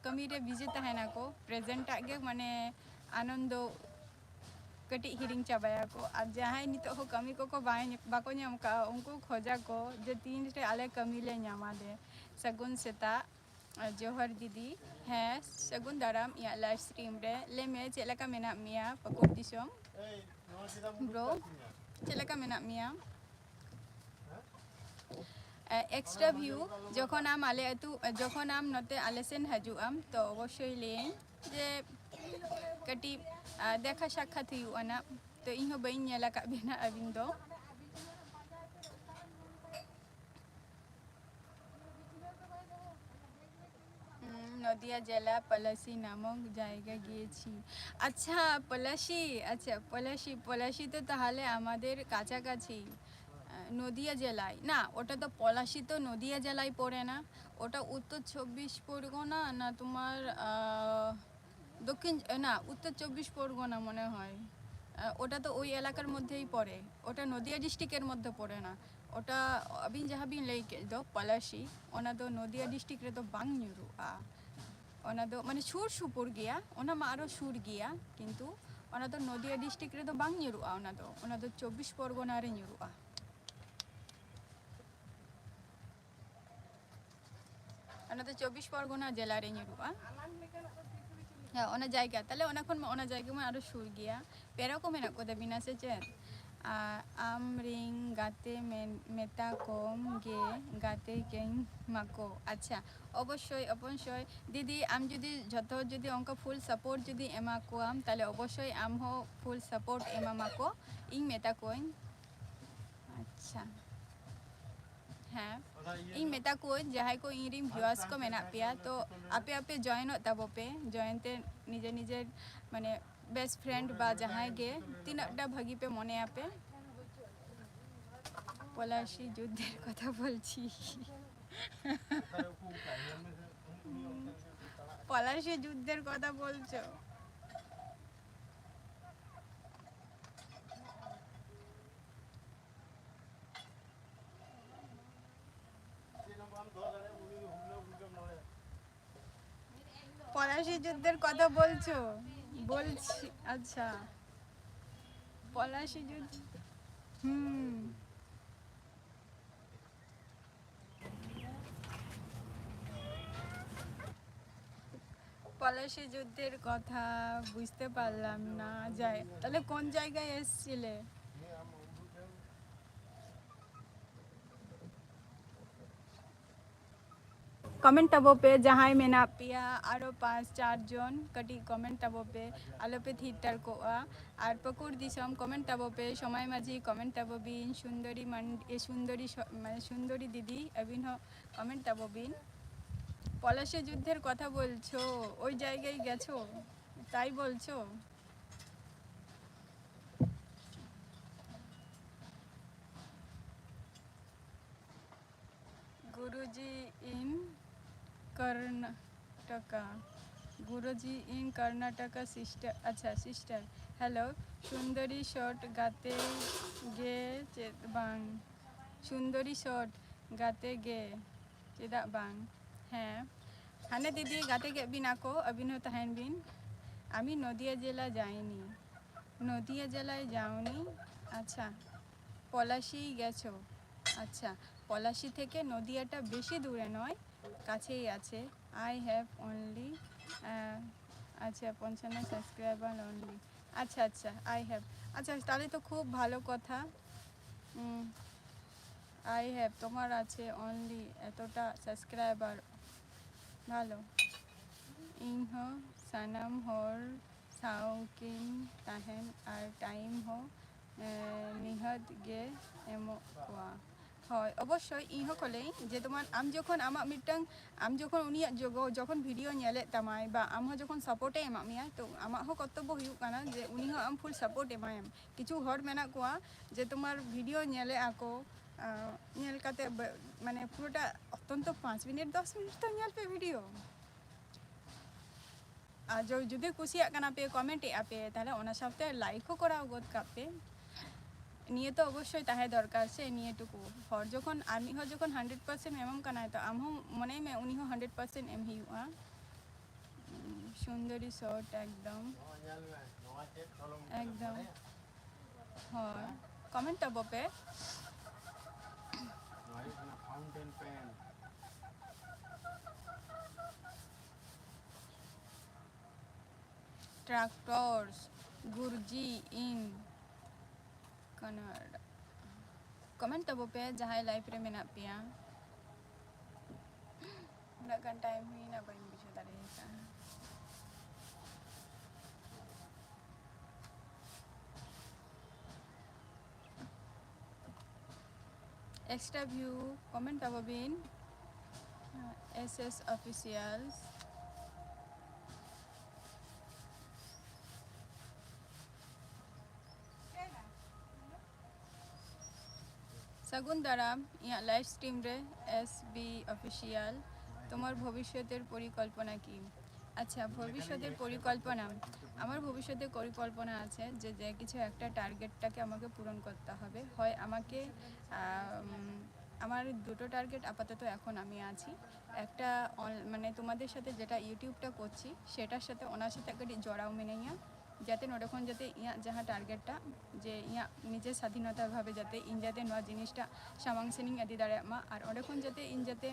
ᱠᱟᱹᱢᱤ ᱨᱮ ᱵᱤᱡᱤ ᱛᱟᱦᱮᱱᱟᱠᱚ, ᱯᱨᱮᱡᱮᱱᱴ ᱟᱜ ᱜᱮ ᱢᱟᱱᱮ ᱟᱱᱚᱱᱫᱚ ᱠᱟᱹᱴᱤᱡ ᱦᱤᱲᱤᱧ ᱪᱟᱵᱟᱭᱟᱠᱚ᱾ ᱟᱨ ᱡᱟᱦᱟᱸᱭ ᱱᱤᱛᱚᱜ ᱦᱚᱸ ᱠᱟᱹᱢᱤ ᱠᱚᱠᱚ ᱵᱟᱭ ᱵᱟᱠᱚ ᱧᱟᱢ ᱠᱟᱜᱼᱟ, ᱩᱱᱠᱩ ᱠᱷᱚᱡᱟ ᱠᱚ ᱡᱮ ᱛᱤᱱ ᱨᱮ ᱟᱞᱮ ᱠᱟᱹᱢᱤ ᱞᱮ ᱧᱟᱢᱟ᱾ ᱫᱮ ᱥᱟᱹᱜᱩᱱ ᱥᱮᱛᱟᱜ᱾ ᱡᱚᱦᱟᱨ ᱫᱤᱫᱤ᱾ ᱦᱮᱸ, ᱥᱟᱹᱜᱩᱱ ᱫᱟᱨᱟᱢ ᱤᱧᱟᱹᱜ ᱞᱟᱭᱤᱵᱷ ᱥᱴᱨᱤᱢ ᱨᱮ᱾ ᱞᱟᱹᱭ ᱢᱮ, ᱪᱮᱫ ᱞᱮᱠᱟ ᱢᱮᱱᱟᱜ ᱢᱮᱭᱟ ᱯᱟᱹᱠᱩᱲ ᱫᱤᱥᱚᱢ? ᱵᱨᱳ, ᱪᱮᱫ ᱞᱮᱠᱟ ᱢᱮᱱᱟᱜ ᱢᱮᱭᱟ? ᱮᱠᱥᱴᱨᱟ ᱵᱷᱤᱭᱩ, ᱡᱚᱠᱷᱚᱱ ᱟᱢ ᱟᱞᱮ ᱟᱹᱛᱩ, ᱡᱚᱠᱷᱚᱱ ᱟᱢ ᱱᱚᱛᱮ ᱟᱞᱮ ᱥᱮᱱ ᱦᱤᱡᱩᱜ ᱟᱢ, ᱛᱚ ᱚᱵᱚᱥᱥᱳᱭ ᱞᱟᱹᱭᱟᱹᱧ ᱡᱮ ᱠᱟᱹᱴᱤᱡ ᱫᱮᱠᱷᱟ ᱥᱟᱠᱠᱷᱟᱛ ᱦᱩᱭᱩᱜᱼᱟ ᱱᱟᱜ᱾ ᱛᱚ ᱤᱧ ᱦᱚᱸ ᱵᱟᱹᱧ ᱧᱮᱞ ᱟᱠᱟᱫ ᱵᱮᱱᱟ ᱟᱹᱵᱤᱱ ᱫᱚ᱾ ᱦᱩᱸ, নদিয়া জেলা পলাশী নামক জায়গা গিয়েছি। আচ্ছা, পলাশী, আচ্ছা, পলাশী, পলাশী তো তাহলে আমাদের কাছাকাছি। আহ, নদিয়া জেলায় না, ওটা তো পলাশী তো নদিয়া জেলায় পড়ে না, ওটা উত্তর চব্বিশ পরগনা না তোমার আহ, দক্ষিণ, না, উত্তর চব্বিশ পরগনা মনে হয়। আহ, ওটা তো ওই এলাকার মধ্যেই পড়ে, ওটা নদিয়া ডিস্ট্রিক্টের মধ্যে পড়ে না। ওটা ᱟᱹᱵᱤᱱ ᱡᱟᱦᱟᱸ ᱵᱤᱱ ᱞᱟᱹᱭ ᱠᱮᱫ ᱫᱚ ᱯᱚᱞᱟᱥᱤ, ᱚᱱᱟ ᱫᱚ ᱱᱚᱫᱤᱭᱟ ᱰᱤᱥᱴᱨᱤᱠᱴ ᱨᱮᱫᱚ ᱵᱟᱝ ᱧᱩᱨᱩᱜᱼᱟ᱾ ᱚᱱᱟ ᱫᱚ ᱢᱟᱱᱮ ᱥᱩᱨ ᱥᱩᱯᱩᱨ ᱜᱮᱭᱟ, ᱚᱱᱟ ᱢᱟ ᱟᱨᱚ ᱥᱩᱨ ᱜᱮᱭᱟ, ᱠᱤᱱᱛᱩ ᱚᱱᱟ ᱫᱚ ᱱᱚᱫᱤᱭᱟ ᱰᱤᱥᱴᱨᱤᱠᱴ ᱨᱮᱫᱚ ᱵᱟᱝ ᱧᱩᱨᱩᱜᱼᱟ᱾ ᱚᱱᱟ ᱫᱚ, ᱚᱱᱟ ᱫᱚ ᱪᱚᱵᱵᱤᱥ ᱯᱚᱨᱜᱚᱱᱟ ᱨᱮ ᱧᱩᱨᱩᱜᱼᱟ᱾ ᱚᱱᱟ ᱫᱚ ᱪᱚᱵᱵᱤᱥ ᱯᱚᱨᱜᱚᱱᱟ ᱡᱮᱞᱟ ᱨᱮ ᱧᱩᱨᱩᱜᱼᱟ᱾ ᱦᱮᱸ, ᱚᱱᱟ ᱡᱟᱭᱜᱟ, ᱛᱟᱦᱞᱮ ᱚᱱᱟ ᱠᱷᱚᱱ ᱢᱟ, ᱚᱱᱟ ᱡᱟᱭᱜᱟ ᱢᱟ ᱟᱨᱚ ᱥᱩᱨ ᱜᱮᱭᱟ, ᱯᱮᱲᱟ ᱠᱚ ᱢᱮᱱᱟᱜ ᱠᱚ ᱛᱟᱵᱤᱱᱟ ᱥᱮ ᱪᱮᱫ? ᱟᱨ ᱟᱢ ᱨᱤᱱ ᱜᱟᱛᱮ ᱢᱮᱱ-, ᱢᱮᱛᱟ ᱠᱚᱢ ᱜᱮ ᱜᱟᱛᱮ ᱠᱟᱹᱧ ᱢᱟᱠᱚ᱾ ᱟᱪᱪᱷᱟ, ᱚᱵᱚᱥᱥᱳᱭ, ᱚᱵᱚᱥᱥᱳᱭ᱾ ᱫᱤᱫᱤ, ᱟᱢ ᱡᱩᱫᱤ ᱡᱷᱚᱛᱚ ᱡᱩᱫᱤ ᱚᱱᱠᱟ ᱯᱷᱩᱞ ᱥᱟᱯᱳᱨᱴ ᱡᱩᱫᱤ ᱮᱢᱟ ᱠᱚᱣᱟᱢ, ᱛᱟᱦᱞᱮ ᱚᱵᱚᱥᱥᱳᱭ ᱟᱢ ᱦᱚᱸ ᱯᱷᱩᱞ ᱥᱟᱯᱳᱨᱴ ᱮᱢᱟᱢᱟᱠᱚ, ᱤᱧ ᱢᱮᱛᱟ ᱠᱚᱣᱟᱹᱧ᱾ ᱟᱪᱪᱷᱟ, ᱦᱮᱸ, ᱤᱧ ᱢᱮᱛᱟ ᱠᱚᱣᱟᱹᱧ, ᱡᱟᱦᱟᱸᱭ ᱠᱚ ᱤᱧ ᱨᱤᱱ ᱵᱷᱤᱭᱩᱣᱟᱨᱥ ᱠᱚ ᱢᱮᱱᱟᱜ ᱯᱮᱭᱟ, ᱛᱚ ᱟᱯᱮ ᱟᱯᱮ ᱡᱚᱭᱮᱱᱚᱜ ᱛᱟᱵᱚ ᱯᱮ, ᱡᱚᱭᱮᱱ ᱛᱮ ᱱᱤᱡᱮ ᱱᱤᱡᱮᱨ ᱢᱟᱱᱮ ᱵᱮᱥᱴ ᱯᱷᱨᱮᱱᱰ ᱵᱟ ᱡᱟᱦᱟᱸᱭ ᱜᱮ ᱛᱤᱱᱟᱹᱜ ᱴᱟ ᱵᱷᱟᱹᱜᱤ ᱯᱮ ᱢᱚᱱᱮᱭᱟ ᱯᱮ᱾ পলাশী যুদ্ধের কথা বলছি। পলাশী যুদ্ধের কথা বলছো? পলাশী যুদ্ধের কথা বলছো? বলছি। আচ্ছা, পলাশী যুদ্ধ। হুম। পলাশী যুদ্ধের কথা বুঝতে পারলাম না। যাই, তাহলে কোন জায়গায় এসছিলে? ᱠᱚᱢᱮᱱᱴ ᱛᱟᱵᱚ ᱯᱮ, ᱡᱟᱦᱟᱸᱭ ᱢᱮᱱᱟᱜ ᱯᱮᱭᱟ ᱟᱨᱚ ᱯᱟᱸᱪ ᱪᱟᱨ ᱡᱚᱱ, ᱠᱟᱹᱴᱤᱡ ᱠᱚᱢᱮᱱᱴ ᱛᱟᱵᱚ ᱯᱮ, ᱟᱞᱚ ᱯᱮ ᱛᱷᱤᱨ ᱛᱟᱨ ᱠᱚᱜᱼᱟ᱾ ᱟᱨ ᱯᱟᱹᱠᱩᱲ ᱫᱤᱥᱚᱢ, ᱠᱚᱢᱮᱱᱴ ᱛᱟᱵᱚ ᱯᱮ, ᱥᱚᱢᱟᱭ ᱢᱟᱹᱡᱷᱤ ᱠᱚᱢᱮᱱᱴ ᱛᱟᱵᱚ ᱵᱤᱱ, ᱥᱩᱱᱫᱚᱨᱤ ᱢᱟᱱᱰᱤ, ᱮ, ᱥᱩᱱᱫᱚᱨᱤ ᱥᱚ-, ᱢᱟᱱᱮ ᱥᱩᱱᱫᱚᱨᱤ ᱫᱤᱫᱤ, ᱟᱹᱵᱤᱱ ᱦᱚᱸ ᱠᱚᱢᱮᱱᱴ ᱛᱟᱵᱚ ᱵᱤᱱ᱾ পলাশী যুদ্ধের কথা বলছো, ওই জায়গায় গেছো, তাই বলছো? Guruji in Karnataka. Guruji in Karnataka, sister. ᱟᱪᱪᱷᱟ, sister. Hello. ᱥᱩᱱᱫᱚᱨᱤ ᱥᱚᱴ ᱜᱟᱛᱮ ᱜᱮ ᱪᱮᱫ ᱵᱟᱝ? ᱥᱩᱱᱫᱚᱨᱤ ᱥᱚᱴ ᱜᱟᱛᱮ ᱜᱮ ᱪᱮᱫᱟᱜ ᱵᱟᱝ? ᱦᱮᱸ, ᱦᱟᱱᱮ ᱫᱤᱫᱤ ᱜᱟᱛᱮ ᱠᱮᱫ ᱵᱤᱱᱟ ᱠᱚ, ᱟᱹᱵᱤᱱ ᱦᱚᱸ ᱛᱟᱦᱮᱱ ᱵᱤᱱ᱾ আমি নদিয়া জেলা যাইনি। নদিয়া জেলায় যাওনি? আচ্ছা, পলাশি গেছো। আচ্ছা, পলাশি থেকে নদিয়াটা বেশি দূরে নয়, কাছেই আছে। I have only, আহ, আচ্ছা, পঞ্চান্ন সাবস্ক্রাইবার অনলি। আচ্ছা আচ্ছা, আই হ্যাভ। আচ্ছা, তাহলে তো খুব ভালো কথা। আই হ্যাভ, তোমার আছে অনলি এতটা সাবস্ক্রাইবার, ভালো। ᱤᱧ ᱦᱚᱸ ᱥᱟᱱᱟᱢ ᱦᱚᱲ ᱥᱟᱶ ᱠᱤᱱ ᱛᱟᱦᱮᱱ ᱟᱨ ᱴᱟᱭᱤᱢ ᱦᱚᱸ, ᱮᱸ, ᱱᱤᱦᱟᱹᱛ ᱜᱮ ᱮᱢᱚᱜ ᱠᱚᱣᱟ᱾ ᱦᱳᱭ, ᱚᱵᱚᱥᱥᱳᱭ ᱤᱧ ᱦᱚᱸ ᱠᱚ ᱞᱟᱹᱭᱟᱹᱧ ᱡᱮ ᱛᱳᱢᱟᱨ, ᱟᱢ ᱡᱚᱠᱷᱚᱱ ᱟᱢᱟᱜ ᱢᱤᱫᱴᱟᱝ, ᱟᱢ ᱡᱚᱠᱷᱚᱱ ᱩᱱᱤᱭᱟᱜ ᱡᱚᱜᱚ-, ᱡᱚᱠᱷᱚᱱ ᱵᱷᱤᱰᱤᱭᱳ ᱧᱮᱞᱮᱫ ᱛᱟᱢᱟᱭ ᱵᱟ ᱟᱢ ᱦᱚᱸ ᱡᱚᱠᱷᱚᱱ ᱥᱟᱯᱳᱨᱴ ᱮ ᱮᱢᱟᱜ ᱢᱮᱭᱟ, ᱛᱚ ᱟᱢᱟᱜ ᱦᱚᱸ ᱠᱚᱨᱛᱚᱵᱵᱚ ᱦᱩᱭᱩᱜ ᱠᱟᱱᱟ ᱡᱮ ᱩᱱᱤ ᱦᱚᱸ ᱟᱢ ᱯᱷᱩᱞ ᱥᱟᱯᱳᱨᱴ ᱮᱢᱟᱭᱟᱢ᱾ ᱠᱤᱪᱷᱩ ᱦᱚᱲ ᱢᱮᱱᱟᱜ ᱠᱚᱣᱟ ᱡᱮ ᱛᱳᱢᱟᱨ ᱵᱷᱤᱰᱤᱭᱳ ᱧᱮᱞᱮᱫ ᱟᱠᱚ, ᱟᱸ, ᱧᱮᱞ ᱠᱟᱛᱮ ᱵᱟ-, ᱢᱟᱱᱮ ᱯᱩᱨᱟᱹᱴᱟ ᱚᱛᱛᱚᱱᱛᱚ ᱯᱟᱸᱪ ᱢᱤᱱᱤᱴ, ᱫᱚᱥ ᱢᱤᱱᱤᱴ ᱛᱚ ᱧᱮᱞ ᱯᱮ ᱵᱷᱤᱰᱤᱭᱳ᱾ ᱟᱨ ᱡᱚ-, ᱡᱩᱫᱤ ᱠᱩᱥᱤᱭᱟᱜ ᱠᱟᱱᱟ ᱯᱮ, ᱠᱚᱢᱮᱱᱴ ᱮᱜᱼᱟ ᱯᱮ, ᱛᱟᱦᱞᱮ ᱚᱱᱟ ᱥᱟᱶᱛᱮ ᱞᱟᱭᱤᱠ ᱦᱚᱸ ᱠᱚᱨᱟᱣ ᱜᱚᱫ ᱠᱟᱜ ᱯᱮ᱾ ᱱᱤᱭᱟᱹ ᱛᱚ ᱚᱵᱚᱥᱥᱳᱭ ᱛᱟᱦᱮᱸ ᱫᱚᱨᱠᱟᱨ ᱥᱮ, ᱱᱤᱭᱟᱹ ᱴᱩᱠᱩ᱾ ᱦᱚᱲ ᱡᱚᱠᱷᱚᱱ, ᱟᱨ ᱢᱤᱫ ᱦᱚᱲ ᱡᱚᱠᱷᱚᱱ ᱦᱟᱱᱰᱨᱮᱰ ᱯᱟᱨᱥᱮᱱᱴ ᱮᱢᱟᱢ ᱠᱟᱱᱟᱭ, ᱛᱚ ᱟᱢ ᱦᱚᱸ ᱢᱚᱱᱮᱭ ᱢᱮ ᱩᱱᱤ ᱦᱚᱸ ᱦᱟᱱᱰᱨᱮᱰ ᱯᱟᱨᱥᱮᱱᱴ ᱮᱢ ᱦᱩᱭᱩᱜᱼᱟ᱾ ᱥᱩᱱᱫᱚᱨᱤ ᱥᱚᱴ ᱮᱠᱫᱚᱢ᱾ ᱱᱚᱣᱟ ᱧᱮᱞ ᱢᱮ, ᱱᱚᱣᱟ ᱪᱮᱫ ᱠᱚᱞᱚᱢ ᱠᱟᱱᱟ ᱮᱠᱫᱚᱢ᱾ ᱵᱟᱲᱟᱭᱟ? ᱦᱳᱭ, ᱠᱚᱢᱮᱱᱴ ᱛᱟᱵᱚ ᱯᱮ᱾ ᱱᱚᱣᱟ ᱦᱩᱭᱩᱜ ᱠᱟᱱᱟ fountain pen. Tractors, Gurji in Kannada. Comment ᱛᱟᱵᱚ ᱯᱮ ᱡᱟᱦᱟᱸᱭ ᱞᱟᱭᱤᱵᱷ ᱨᱮ ᱢᱮᱱᱟᱜ ᱯᱮᱭᱟ᱾ ᱩᱱᱟᱹᱜ ᱜᱟᱱ ᱴᱟᱭᱤᱢ ᱦᱩᱭᱱᱟ, ᱵᱟᱹᱧ ᱵᱩᱡᱷᱟᱹᱣ ᱫᱟᱲᱮᱭᱟᱜᱼᱟ᱾ Extra view, comment ᱛᱟᱵᱚ ᱵᱤᱱ, S S Officials᱾ ᱥᱟᱹᱜᱩᱱ ᱫᱟᱨᱟᱢ ᱤᱧᱟᱹᱜ ᱞᱟᱭᱤᱵᱷ ᱥᱴᱨᱤᱢ ᱨᱮ, S B Official᱾ তোমার ভবিষ্যতের পরিকল্পনা কি? আচ্ছা, ভবিষ্যতের পরিকল্পনা, আমার ভবিষ্যতের পরিকল্পনা আছে যে যে কিছু একটা টার্গেটটাকে আমাকে পূরণ করতে হবে। হয় আমাকে আম, আমার দুটো টার্গেট আপাতত এখন আমি আছি। একটা অন- মানে তোমাদের সাথে যেটা ইউটিউবটা করছি, সেটার সাথে, ᱚᱱᱟ ᱥᱟᱛᱮ ᱠᱟᱹᱴᱤᱡ ᱡᱚᱲᱟᱣ ᱢᱤᱱᱟᱹᱧᱟ, ᱡᱟᱛᱮ ᱱᱚᱰᱮ ᱠᱷᱚᱱ ᱡᱟᱛᱮ ᱤᱧᱟᱹᱜ ᱡᱟᱦᱟᱸ ᱴᱟᱨᱜᱮᱴ ᱴᱟ, ᱡᱮ ᱤᱧᱟᱹᱜ ᱱᱤᱡᱮ ᱥᱟᱫᱷᱤᱱᱚᱛᱟ ᱵᱷᱟᱵᱮ ᱡᱟᱛᱮ ᱤᱧ ᱡᱟᱛᱮ ᱱᱚᱣᱟ ᱡᱤᱱᱤᱥᱴᱟ ᱥᱟᱢᱟᱝ ᱥᱮᱱᱤᱧ ᱤᱫᱤ ᱫᱟᱲᱮᱭᱟᱜ ᱢᱟ, ᱟᱨ ᱚᱸᱰᱮ ᱠᱷᱚᱱ ᱡᱟᱛᱮ ᱤᱧ ᱡᱟᱛᱮ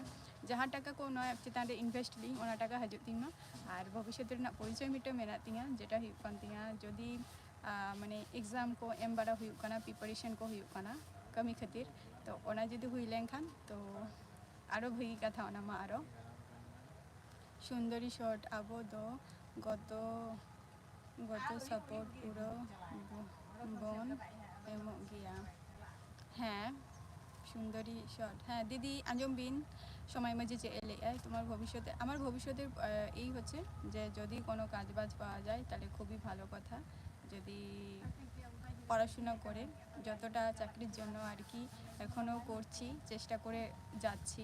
ᱡᱟᱦᱟᱸ ᱴᱟᱠᱟ ᱠᱚ ᱱᱚᱣᱟ ᱪᱮᱛᱟᱱ ᱨᱮ ᱤᱱᱵᱷᱮᱥᱴ ᱞᱤᱧ, ᱚᱱᱟ ᱴᱟᱠᱟ ᱦᱤᱡᱩᱜ ᱛᱤᱧ ᱢᱟ᱾ ᱟᱨ ᱵᱷᱚᱵᱤᱥᱥᱚᱛ ᱨᱮᱱᱟᱜ ᱯᱚᱨᱤᱪᱚᱭ ᱢᱤᱫᱴᱮᱱ ᱢᱮᱱᱟᱜ ᱛᱤᱧᱟᱹ, ᱡᱮᱴᱟ ᱦᱩᱭᱩᱜ ᱠᱟᱱ ᱛᱤᱧᱟᱹ ᱡᱩᱫᱤ ᱟᱨ ᱢᱟᱱᱮ ᱮᱠᱡᱟᱢ ᱠᱚ ᱮᱢ ᱵᱟᱲᱟ ᱦᱩᱭᱩᱜ ᱠᱟᱱᱟ, ᱯᱨᱤᱯᱟᱨᱮᱥᱚᱱ ᱠᱚ ᱦᱩᱭᱩᱜ ᱠᱟᱱᱟ ᱠᱟᱹᱢᱤ ᱠᱷᱟᱹᱛᱤᱨ᱾ ᱛᱚ ᱚᱱᱟ ᱡᱩᱫᱤ ᱦᱩᱭ ᱞᱮᱱᱠᱷᱟᱱ ᱛᱚ ᱟᱨᱚ ᱵᱷᱟᱹᱜᱤ ᱠᱟᱛᱷᱟ ᱚᱱᱟ ᱢᱟ᱾ ᱟᱨᱚ ᱥᱩᱱᱫᱚᱨᱤ ᱥᱚᱴ, ᱟᱵᱚ ᱫᱚ ᱜᱚᱛᱚ ᱜᱚᱛᱚ ᱥᱟᱯᱳᱨᱴ ᱯᱩᱨᱟᱹ ᱵᱚᱱ ᱮᱢᱚᱜ ᱜᱮᱭᱟ᱾ ᱦᱮᱸ, ᱥᱩᱱᱫᱚᱨᱤ ᱥᱚᱴ, ᱦᱮᱸ ᱫᱤᱫᱤ, ᱟᱸᱡᱚᱢ ᱵᱤᱱ, ᱥᱚᱢᱟᱭ ᱢᱟᱹᱡᱷᱤ ᱪᱮᱫ ᱮ ᱞᱟᱹᱭᱮᱫᱼᱟᱭ, তোমার ভবিষ্যতে, আমার ভবিষ্যতের এই হচ্ছে যে যদি কোনো কাজ বাজ পাওয়া যায় তাহলে খুবই ভালো কথা। যদি পড়াশোনা করে যতটা চাকরির জন্য আর কি এখনও করছি, চেষ্টা করে যাচ্ছি,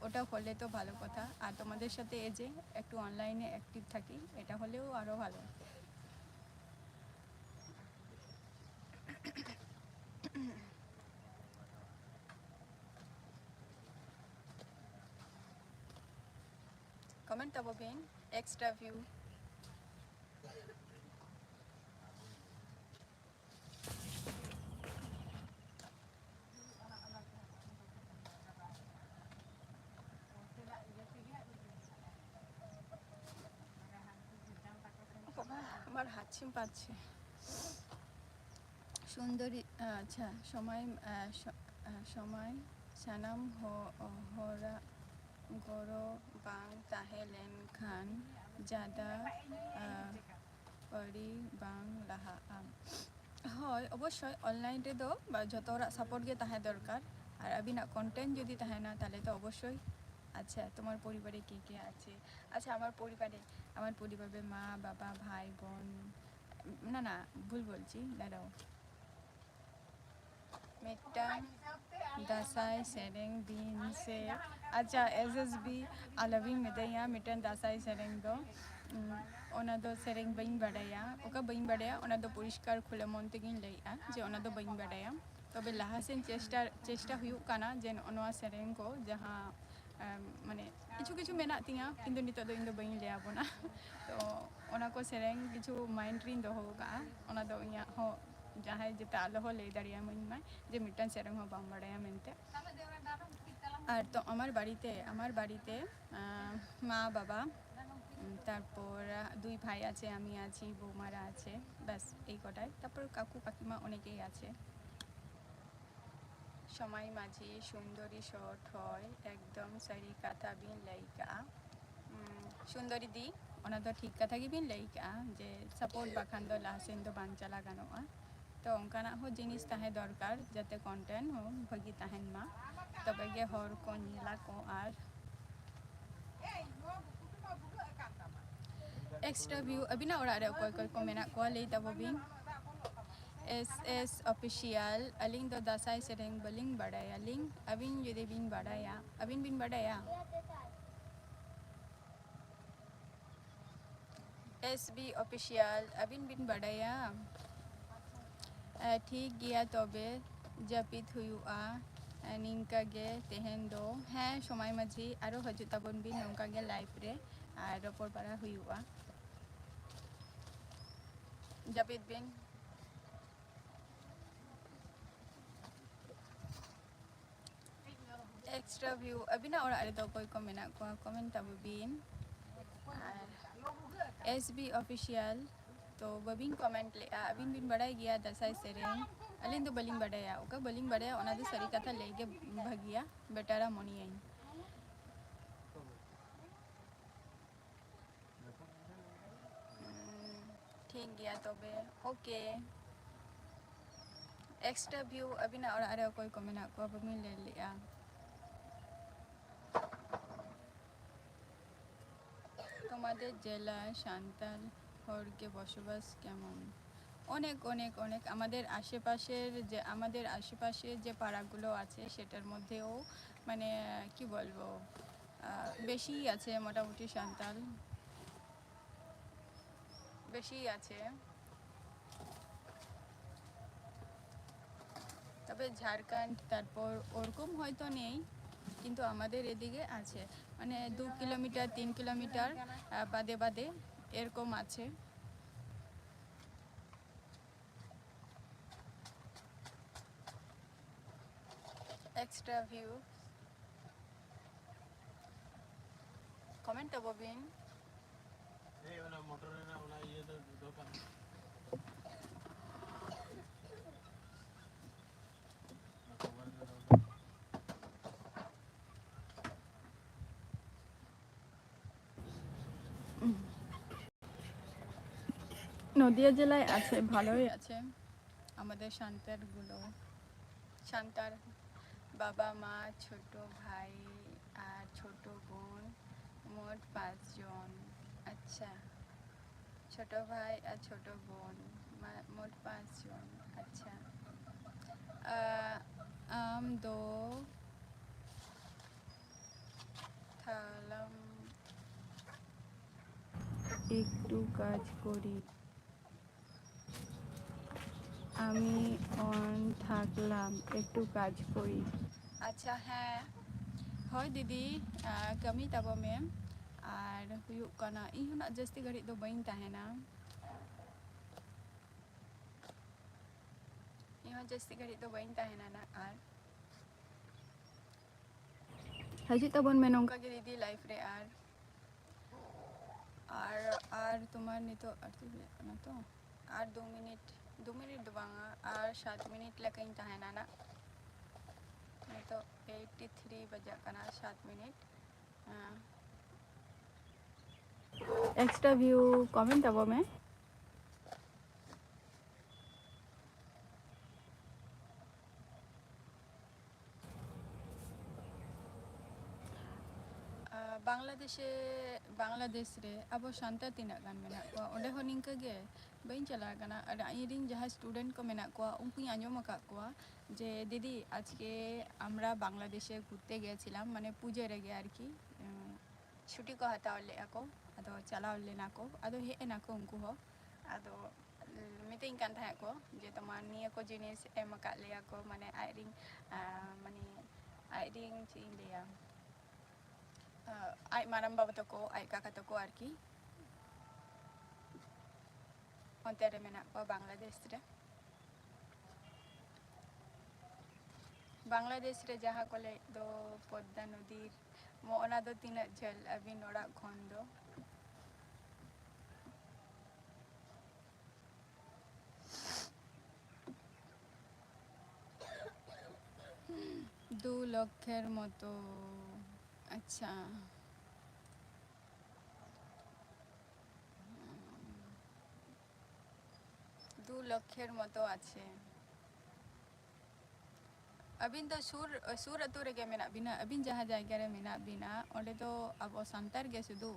ওটা হলে তো ভালো কথা। আর তোমাদের সাথে এই যে একটু অনলাইনে অ্যাক্টিভ থাকি, এটা হলেও আরও ভালো। ᱠᱚᱢᱮᱱᱴ ᱛᱟᱵᱚ ᱵᱤᱱ, extra view. ও বাবা, আমার হাঁচি পাচ্ছে। সুন্দরী, আহ, আচ্ছা, সময়, আহ, স-, আহ, সময় ᱥᱟᱱᱟᱢ ᱦᱚ-, ᱦᱚᱲᱟᱜ ᱜᱚᱲᱚ ᱵᱟᱝ ᱛᱟᱦᱮᱸ ᱞᱮᱱᱠᱷᱟᱱ ᱡᱟᱫᱟ, ᱟᱸ, ᱯᱟᱹᱨᱤ ᱵᱟᱝ ᱞᱟᱦᱟᱜᱼᱟ᱾ ᱦᱳᱭ, ᱚᱵᱚᱥᱥᱳᱭ online ᱨᱮᱫᱚ ᱵᱟ-, ᱡᱚᱛᱚ ᱦᱚᱲᱟᱜ support ᱜᱮ ᱛᱟᱦᱮᱸ ᱫᱚᱨᱠᱟᱨ᱾ ᱟᱨ ᱟᱹᱵᱤᱱᱟᱜ content ᱡᱩᱫᱤ ᱛᱟᱦᱮᱱᱟ, ᱛᱟᱦᱞᱮ ᱛᱚ ᱚᱵᱚᱥᱥᱳᱭ᱾ আচ্ছা, তোমার পরিবারে কে কে আছে? আচ্ছা, আমার পরিবারে, আমার পরিবারে মা, বাবা, ভাই, বোন, না, না, ভুল বলছি, দাঁড়াও। ᱢᱤᱫᱴᱟᱝ ᱫᱟᱸᱥᱟᱭ ᱥᱮᱨᱮᱧ ᱵᱤᱱ ᱥᱮ᱾ ᱟᱪᱪᱷᱟ, S S B ᱟᱞᱚᱵᱤᱱ ᱢᱤᱛᱟᱹᱧᱟ, ᱢᱤᱫᱴᱟᱝ ᱫᱟᱸᱥᱟᱭ ᱥᱮᱨᱮᱧ ᱫᱚ, ᱩᱸ, ᱚᱱᱟ ᱫᱚ ᱥᱮᱨᱮᱧ ᱵᱟᱹᱧ ᱵᱟᱰᱟᱭᱟ᱾ ᱚᱠᱟ ᱵᱟᱹᱧ ᱵᱟᱰᱟᱭᱟ, ᱚᱱᱟ ᱫᱚ ᱯᱚᱨᱤᱥᱠᱟᱨ ᱠᱷᱩᱞᱟᱹ ᱢᱚᱱ ᱛᱮᱜᱤᱧ ᱞᱟᱹᱭᱮᱜᱼᱟ ᱡᱮ ᱚᱱᱟ ᱫᱚ ᱵᱟᱹᱧ ᱵᱟᱰᱟᱭᱟ᱾ ᱛᱚᱵᱮ ᱞᱟᱦᱟ ᱥᱮᱱ ᱪᱮᱥᱴᱟ, ᱪᱮᱥᱴᱟ ᱦᱩᱭᱩᱜ ᱠᱟᱱᱟ ᱡᱮ ᱱᱚᱜᱼᱚ ᱱᱚᱣᱟ ᱥᱮᱨᱮᱧ ᱠᱚ ᱡᱟᱦᱟᱸ, ᱮᱢ, ᱢᱟᱱᱮ ᱠᱤᱪᱷᱩ ᱠᱤᱪᱷᱩ ᱢᱮᱱᱟᱜ ᱛᱤᱧᱟᱹ, ᱠᱤᱱᱛᱩ ᱱᱤᱛᱚᱜ ᱫᱚ ᱤᱧ ᱫᱚ ᱵᱟᱹᱧ ᱞᱟᱹᱭ ᱟᱵᱚᱱᱟ᱾ ᱛᱚ ᱚᱱᱟ ᱠᱚ ᱥᱮᱨᱮᱧ ᱠᱤᱪᱷᱩ mind ᱨᱤᱧ ᱫᱚᱦᱚ ᱟᱠᱟᱫᱼᱟ, ᱚᱱᱟ ᱫᱚ ᱤᱧᱟᱹᱜ ᱦᱚᱸ ᱡᱟᱦᱟᱸᱭ ᱡᱟᱛᱮ ᱟᱞᱚ ᱦᱚᱸ ᱞᱟᱹᱭ ᱫᱟᱲᱮᱭᱟᱢᱟᱹᱧ ᱢᱟᱭ ᱡᱮ ᱢᱤᱫᱴᱟᱝ ᱥᱮᱨᱮᱧ ᱦᱚᱸ ᱵᱟᱢ ᱵᱟᱲᱟᱭᱟ ᱢᱮᱱᱛᱮ᱾ ᱟᱨ ᱛᱚ ᱟᱢᱟᱨ ᱵᱟᱲᱤᱛᱮ, ᱟᱢᱟᱨ ᱵᱟᱲᱤᱛᱮ, ᱟᱸ, ᱢᱟ ᱵᱟᱵᱟ, উম, তারপর দুই ভাই আছে, আমি আছি, বৌমারা আছে, ব্যাস এই কটাই। তারপর কাকু কাকিমা অনেকেই আছে। সময় মাঝি, সুন্দরী শট হয়, একদম ᱥᱟᱹᱨᱤ ᱠᱟᱛᱷᱟ ᱵᱤᱱ ᱞᱟᱹᱭ ᱠᱟᱜᱼᱟ᱾ ᱩᱸ, ᱥᱩᱱᱫᱚᱨᱤ ᱫᱤ, ᱚᱱᱟ ᱫᱚ ᱴᱷᱤᱠ ᱠᱟᱛᱷᱟ ᱜᱮᱵᱤᱱ ᱞᱟᱹᱭ ᱠᱟᱜᱼᱟ ᱡᱮ support ᱵᱟᱠᱷᱟᱱ ᱫᱚ ᱞᱟᱦᱟ ᱥᱮᱱ ᱫᱚ ᱵᱟᱝ ᱪᱟᱞᱟᱣ ᱜᱟᱱᱚᱜᱼᱟ᱾ ᱛᱚ ᱚᱱᱠᱟᱱᱟᱜ ᱦᱚᱸ ᱡᱤᱱᱤᱥ ᱛᱟᱦᱮᱸ ᱫᱚᱨᱠᱟᱨ ᱡᱟᱛᱮ content ᱦᱚᱸ ᱵᱷᱟᱹᱜᱤ ᱛᱟᱦᱮᱱ ᱢᱟ, ᱛᱚᱵᱮ ᱜᱮ ᱦᱚᱲ ᱠᱚ ᱧᱮᱞᱟ ᱠᱚ᱾ ᱟᱨ extra view, ᱟᱹᱵᱤᱱᱟᱜ ᱚᱲᱟᱜ ᱨᱮ ᱚᱠᱚᱭ ᱚᱠᱚᱭ ᱠᱚ ᱢᱮᱱᱟᱜ ᱠᱚᱣᱟ ᱞᱟᱹᱭ ᱛᱟᱵᱚ ᱵᱤᱱ᱾ S S Official, ᱟᱹᱞᱤᱧ ᱫᱚ ᱫᱟᱸᱥᱟᱭ ᱥᱮᱨᱮᱧ ᱵᱟᱹᱞᱤᱧ ᱵᱟᱲᱟᱭᱟᱞᱤᱧ, ᱟᱹᱵᱤᱱ ᱡᱩᱫᱤ ᱵᱤᱱ ᱵᱟᱲᱟᱭᱟ, ᱟᱹᱵᱤᱱ ᱵᱤᱱ ᱵᱟᱲᱟᱭᱟ? S B Official, ᱟᱹᱵᱤᱱ ᱵᱤᱱ ᱵᱟᱰᱟᱭᱟ? ᱮ, ᱴᱷᱤᱠ ᱜᱮᱭᱟ, ᱛᱚᱵᱮ ᱡᱟᱹᱯᱤᱫ ᱦᱩᱭᱩᱜᱼᱟ᱾ ᱮ, ᱱᱤᱝᱠᱟ ᱜᱮ ᱛᱮᱦᱮᱧ ᱫᱚ᱾ ᱦᱮᱸ, ᱥᱚᱢᱟᱭ ᱢᱟᱹᱡᱷᱤ, ᱟᱨᱚ ᱦᱤᱡᱩᱜ ᱛᱟᱵᱚᱱ ᱵᱤᱱ ᱱᱚᱝᱠᱟ ᱜᱮ live ᱨᱮ᱾ ᱟᱨ ᱨᱚᱯᱚᱲ ᱵᱟᱲᱟ ᱦᱩᱭᱩᱜᱼᱟ᱾ ᱡᱟᱹᱯᱤᱫ ᱵᱤᱱ᱾ Extra view, ᱟᱹᱵᱤᱱᱟᱜ ᱚᱲᱟᱜ ᱨᱮᱫᱚ ᱚᱠᱚᱭ ᱠᱚ ᱢᱮᱱᱟᱜ ᱠᱚᱣᱟ? Comment ᱛᱟᱵᱚ ᱵᱤᱱ᱾ ᱟᱨ S B Official, ᱛᱚ ᱵᱟᱹᱵᱤᱱ comment ᱞᱮᱫᱼᱟ᱾ ᱟᱹᱵᱤᱱ ᱵᱤᱱ ᱵᱟᱲᱟᱭ ᱜᱮᱭᱟ ᱫᱟᱸᱥᱟᱭ ᱥᱮᱨᱮᱧ? ᱟᱹᱞᱤᱧ ᱫᱚ ᱵᱟᱹᱞᱤᱧ ᱵᱟᱲᱟᱭᱟ, ᱚᱠᱟ ᱵᱟᱹᱞᱤᱧ ᱵᱟᱲᱟᱭᱟ ᱚᱱᱟ ᱫᱚ ᱥᱟᱹᱨᱤ ᱠᱟᱛᱷᱟ ᱞᱟᱹᱭ ᱜᱮ ᱵᱷᱟᱹᱜᱤᱭᱟ, better ᱟ ᱢᱚᱱᱮᱭᱟᱹᱧ᱾ ᱴᱷᱤᱠ ᱜᱮᱭᱟ ᱛᱚᱵᱮ, okay᱾ Extra view, ᱟᱹᱵᱤᱱᱟᱜ ᱚᱲᱟᱜ ᱨᱮ ᱚᱠᱚᱭ ᱠᱚ ᱢᱮᱱᱟᱜ ᱠᱚᱣᱟ ᱵᱟᱹᱵᱤᱱ ᱞᱟᱹᱭ ᱞᱮᱜᱼᱟ? তোমাদের জেলায় সাঁওতাল হড়কে বসবাস কেমন? অনেক, অনেক, অনেক। আমাদের আশেপাশের যে, আমাদের আশেপাশে যে পাড়াগুলো আছে, সেটার মধ্যেও, মানে, কি বলবো, আহ, বেশিই আছে মোটামুটি সাঁওতাল, বেশিই আছে। তবে ঝাড়খণ্ড, তারপর ওরকম হয়তো নেই, কিন্তু আমাদের এদিকে আছে, মানে, দু কিলোমিটার, তিন কিলোমিটার, আহ, বাদে বাদে এরকম আছে। Extra view, comment ᱛᱟᱵᱚ ᱵᱤᱱ᱾ ᱮᱭ, ᱚᱱᱟ ᱢᱚᱴᱚᱨ ᱨᱮᱱᱟᱜ ᱚᱱᱟ ᱤᱭᱟᱹ ᱫᱚ ᱫᱚᱦᱚ ᱠᱟᱜ ᱢᱮ᱾ নদিয়া জেলায় আছে, ভালোই আছে আমাদের সাঁওতালগুলো। সাঁওতাল, বাবা, মা, ছোট ভাই আর ছোট বোন, মোট পাঁচজন। আচ্ছা, ছোট ভাই আর ছোট বোন, মা-, মোট পাঁচজন। আচ্ছা। আহ, ᱟᱢ ᱫᱚ ᱛᱟᱦᱞᱟᱢ ᱮᱠᱴᱩ ᱠᱟᱡᱽ ᱠᱚᱨᱤ। আমি অন থাকলাম, একটু কাজ করি। আচ্ছা, হ্যাঁ। ᱦᱳᱭ ᱫᱤᱫᱤ, ᱟᱨ, ᱠᱟᱹᱢᱤ ᱛᱟᱵᱚ ᱢᱮ᱾ ᱟᱨ ᱦᱩᱭᱩᱜ ᱠᱟᱱᱟ, ᱤᱧ ᱦᱚᱸ ᱱᱟᱜ ᱡᱟᱹᱥᱛᱤ ᱜᱷᱟᱹᱲᱤᱡ ᱫᱚ ᱵᱟᱹᱧ ᱛᱟᱦᱮᱱᱟ, ᱤᱧ ᱦᱚᱸ ᱡᱟᱹᱥᱛᱤ ᱜᱷᱟᱹᱲᱤᱡ ᱫᱚ ᱵᱟᱹᱧ ᱛᱟᱦᱮᱱᱟ ᱱᱟᱜ᱾ ᱟᱨ ᱦᱤᱡᱩᱜ ᱛᱟᱵᱚᱱ ᱢᱮ ᱱᱚᱝᱠᱟ ᱜᱮ ᱫᱤᱫᱤ live ᱨᱮ᱾ ᱟᱨ ᱟᱨ ᱟᱨ ᱛᱳᱢᱟᱨ ᱱᱤᱛᱚᱜ ᱟᱨ ᱛᱤᱱᱟᱹᱜ ᱠᱟᱱᱟ ᱛᱚ, ᱟᱨ ᱫᱩ ᱢᱤᱱᱤᱴ, ᱫᱩ ᱢᱤᱱᱤᱴ ᱫᱚ ᱵᱟᱝᱟ, ᱟᱨ ᱥᱟᱛ ᱢᱤᱱᱤᱴ ᱞᱮᱠᱟᱧ ᱛᱟᱦᱮᱱᱟ ᱱᱟᱜ᱾ ᱱᱤᱛᱚᱜ eighty three ᱵᱟᱡᱟᱜ ᱠᱟᱱᱟ, ᱥᱟᱛ ᱢᱤᱱᱤᱴ᱾ ᱦᱮᱸ᱾ Extra view comment ᱛᱟᱵᱚ ᱢᱮ᱾ ᱟᱨ ᱵᱟᱝᱞᱟᱫᱮᱥᱮ, ᱵᱟᱝᱞᱟᱫᱮᱥ ᱨᱮ ᱟᱵᱚ ᱥᱟᱱᱛᱟᱲ ᱛᱤᱱᱟᱹᱜ ᱜᱟᱱ ᱢᱮᱱᱟᱜ ᱠᱚᱣᱟ, ᱚᱸᱰᱮ ᱦᱚᱸ ᱱᱤᱝᱠᱟᱹ ᱜᱮ᱾ ᱵᱟᱹᱧ ᱪᱟᱞᱟᱣ ᱟᱠᱟᱱᱟ᱾ ᱟᱨ ᱤᱧᱨᱮᱱ ᱡᱟᱦᱟᱸᱭ student ᱠᱚ ᱢᱮᱱᱟᱜ ᱠᱚᱣᱟ, ᱩᱱᱠᱩᱧ ᱟᱸᱡᱚᱢ ᱟᱠᱟᱫ ᱠᱚᱣᱟ ᱡᱮ, "ᱫᱤᱫᱤ, ᱟᱡᱠᱮ ᱟᱢᱨᱟ ᱵᱟᱝᱞᱟᱫᱮᱥᱮ ᱜᱷᱩᱨᱛᱮ ᱜᱮᱭᱟᱪᱷᱤᱞᱟᱢ", ᱢᱟᱱᱮ ᱯᱩᱡᱟᱹ ᱨᱮᱜᱮ ᱟᱨᱠᱤ, ᱩᱸ, ᱪᱷᱩᱴᱤ ᱠᱚ ᱦᱟᱛᱟᱣ ᱞᱮᱫᱼᱟ ᱠᱚ, ᱟᱫᱚ ᱪᱟᱞᱟᱣ ᱞᱮᱱᱟ ᱠᱚ, ᱟᱫᱚ ᱦᱮᱡ ᱮᱱᱟ ᱠᱚ ᱩᱱᱠᱩ ᱦᱚᱸ᱾ ᱟᱫᱚ ᱢᱤᱛᱟᱹᱧ ᱠᱟᱱ ᱛᱟᱦᱮᱸᱫ ᱠᱚ ᱡᱮ, "ᱛᱳᱢᱟᱨ ᱱᱤᱭᱟᱹ ᱠᱚ ᱡᱤᱱᱤᱥ ᱮᱢ ᱟᱠᱟᱫ ᱞᱮᱭᱟ ᱠᱚ", ᱢᱟᱱᱮ ᱟᱡᱨᱮᱱ, ᱟᱸ, ᱢᱟᱱᱮ ᱟᱡᱨᱮᱱ, ᱪᱮᱫ ᱤᱧ ᱞᱟᱹᱭᱟ, ᱟᱸ, ᱟᱡ ᱢᱟᱨᱟᱝ ᱵᱟᱵᱟ ᱛᱟᱠᱚ, ᱟᱡ ᱠᱟᱠᱟ ᱛᱟᱠᱚ ᱟᱨᱠᱤ, ᱚᱱᱛᱮ ᱨᱮ ᱢᱮᱱᱟᱜ ᱠᱚᱣᱟ ᱵᱟᱝᱞᱟᱫᱮᱥ ᱨᱮ᱾ ᱵᱟᱝᱞᱟᱫᱮᱥ ᱨᱮ ᱡᱟᱦᱟᱸ ᱠᱚ ᱞᱟᱹᱭᱮᱫ ᱫᱚ ᱯᱚᱫᱽᱫᱟ ᱱᱚᱫᱤ, ᱢᱚ-, ᱚᱱᱟ ᱫᱚ ᱛᱤᱱᱟᱹᱜ ᱡᱷᱟᱹᱞ ᱟᱹᱵᱤᱱ ᱚᱲᱟᱜ ᱠᱷᱚᱱ ᱫᱚ? ᱫᱩ ᱞᱚᱠᱷᱮᱨ ᱢᱚᱛᱚ᱾ ᱟᱪᱪᱷᱟ, ᱫᱩ ᱞᱚᱠᱷᱮᱨ ᱢᱚᱛᱚ ᱟᱪᱷᱮ᱾ ᱟᱹᱵᱤᱱ ᱫᱚ ᱥᱩᱨ, ᱥᱩᱨ ᱟᱹᱛᱩ ᱨᱮᱜᱮ ᱢᱮᱱᱟᱜ ᱵᱤᱱᱟ᱾ ᱟᱹᱵᱤᱱ ᱡᱟᱦᱟᱸ ᱡᱟᱭᱜᱟ ᱨᱮ ᱢᱮᱱᱟᱜ ᱵᱤᱱᱟ, ᱚᱸᱰᱮ ᱫᱚ ᱟᱵᱚ ᱥᱟᱱᱛᱟᱲ ᱜᱮ ᱥᱩᱫᱷᱩ?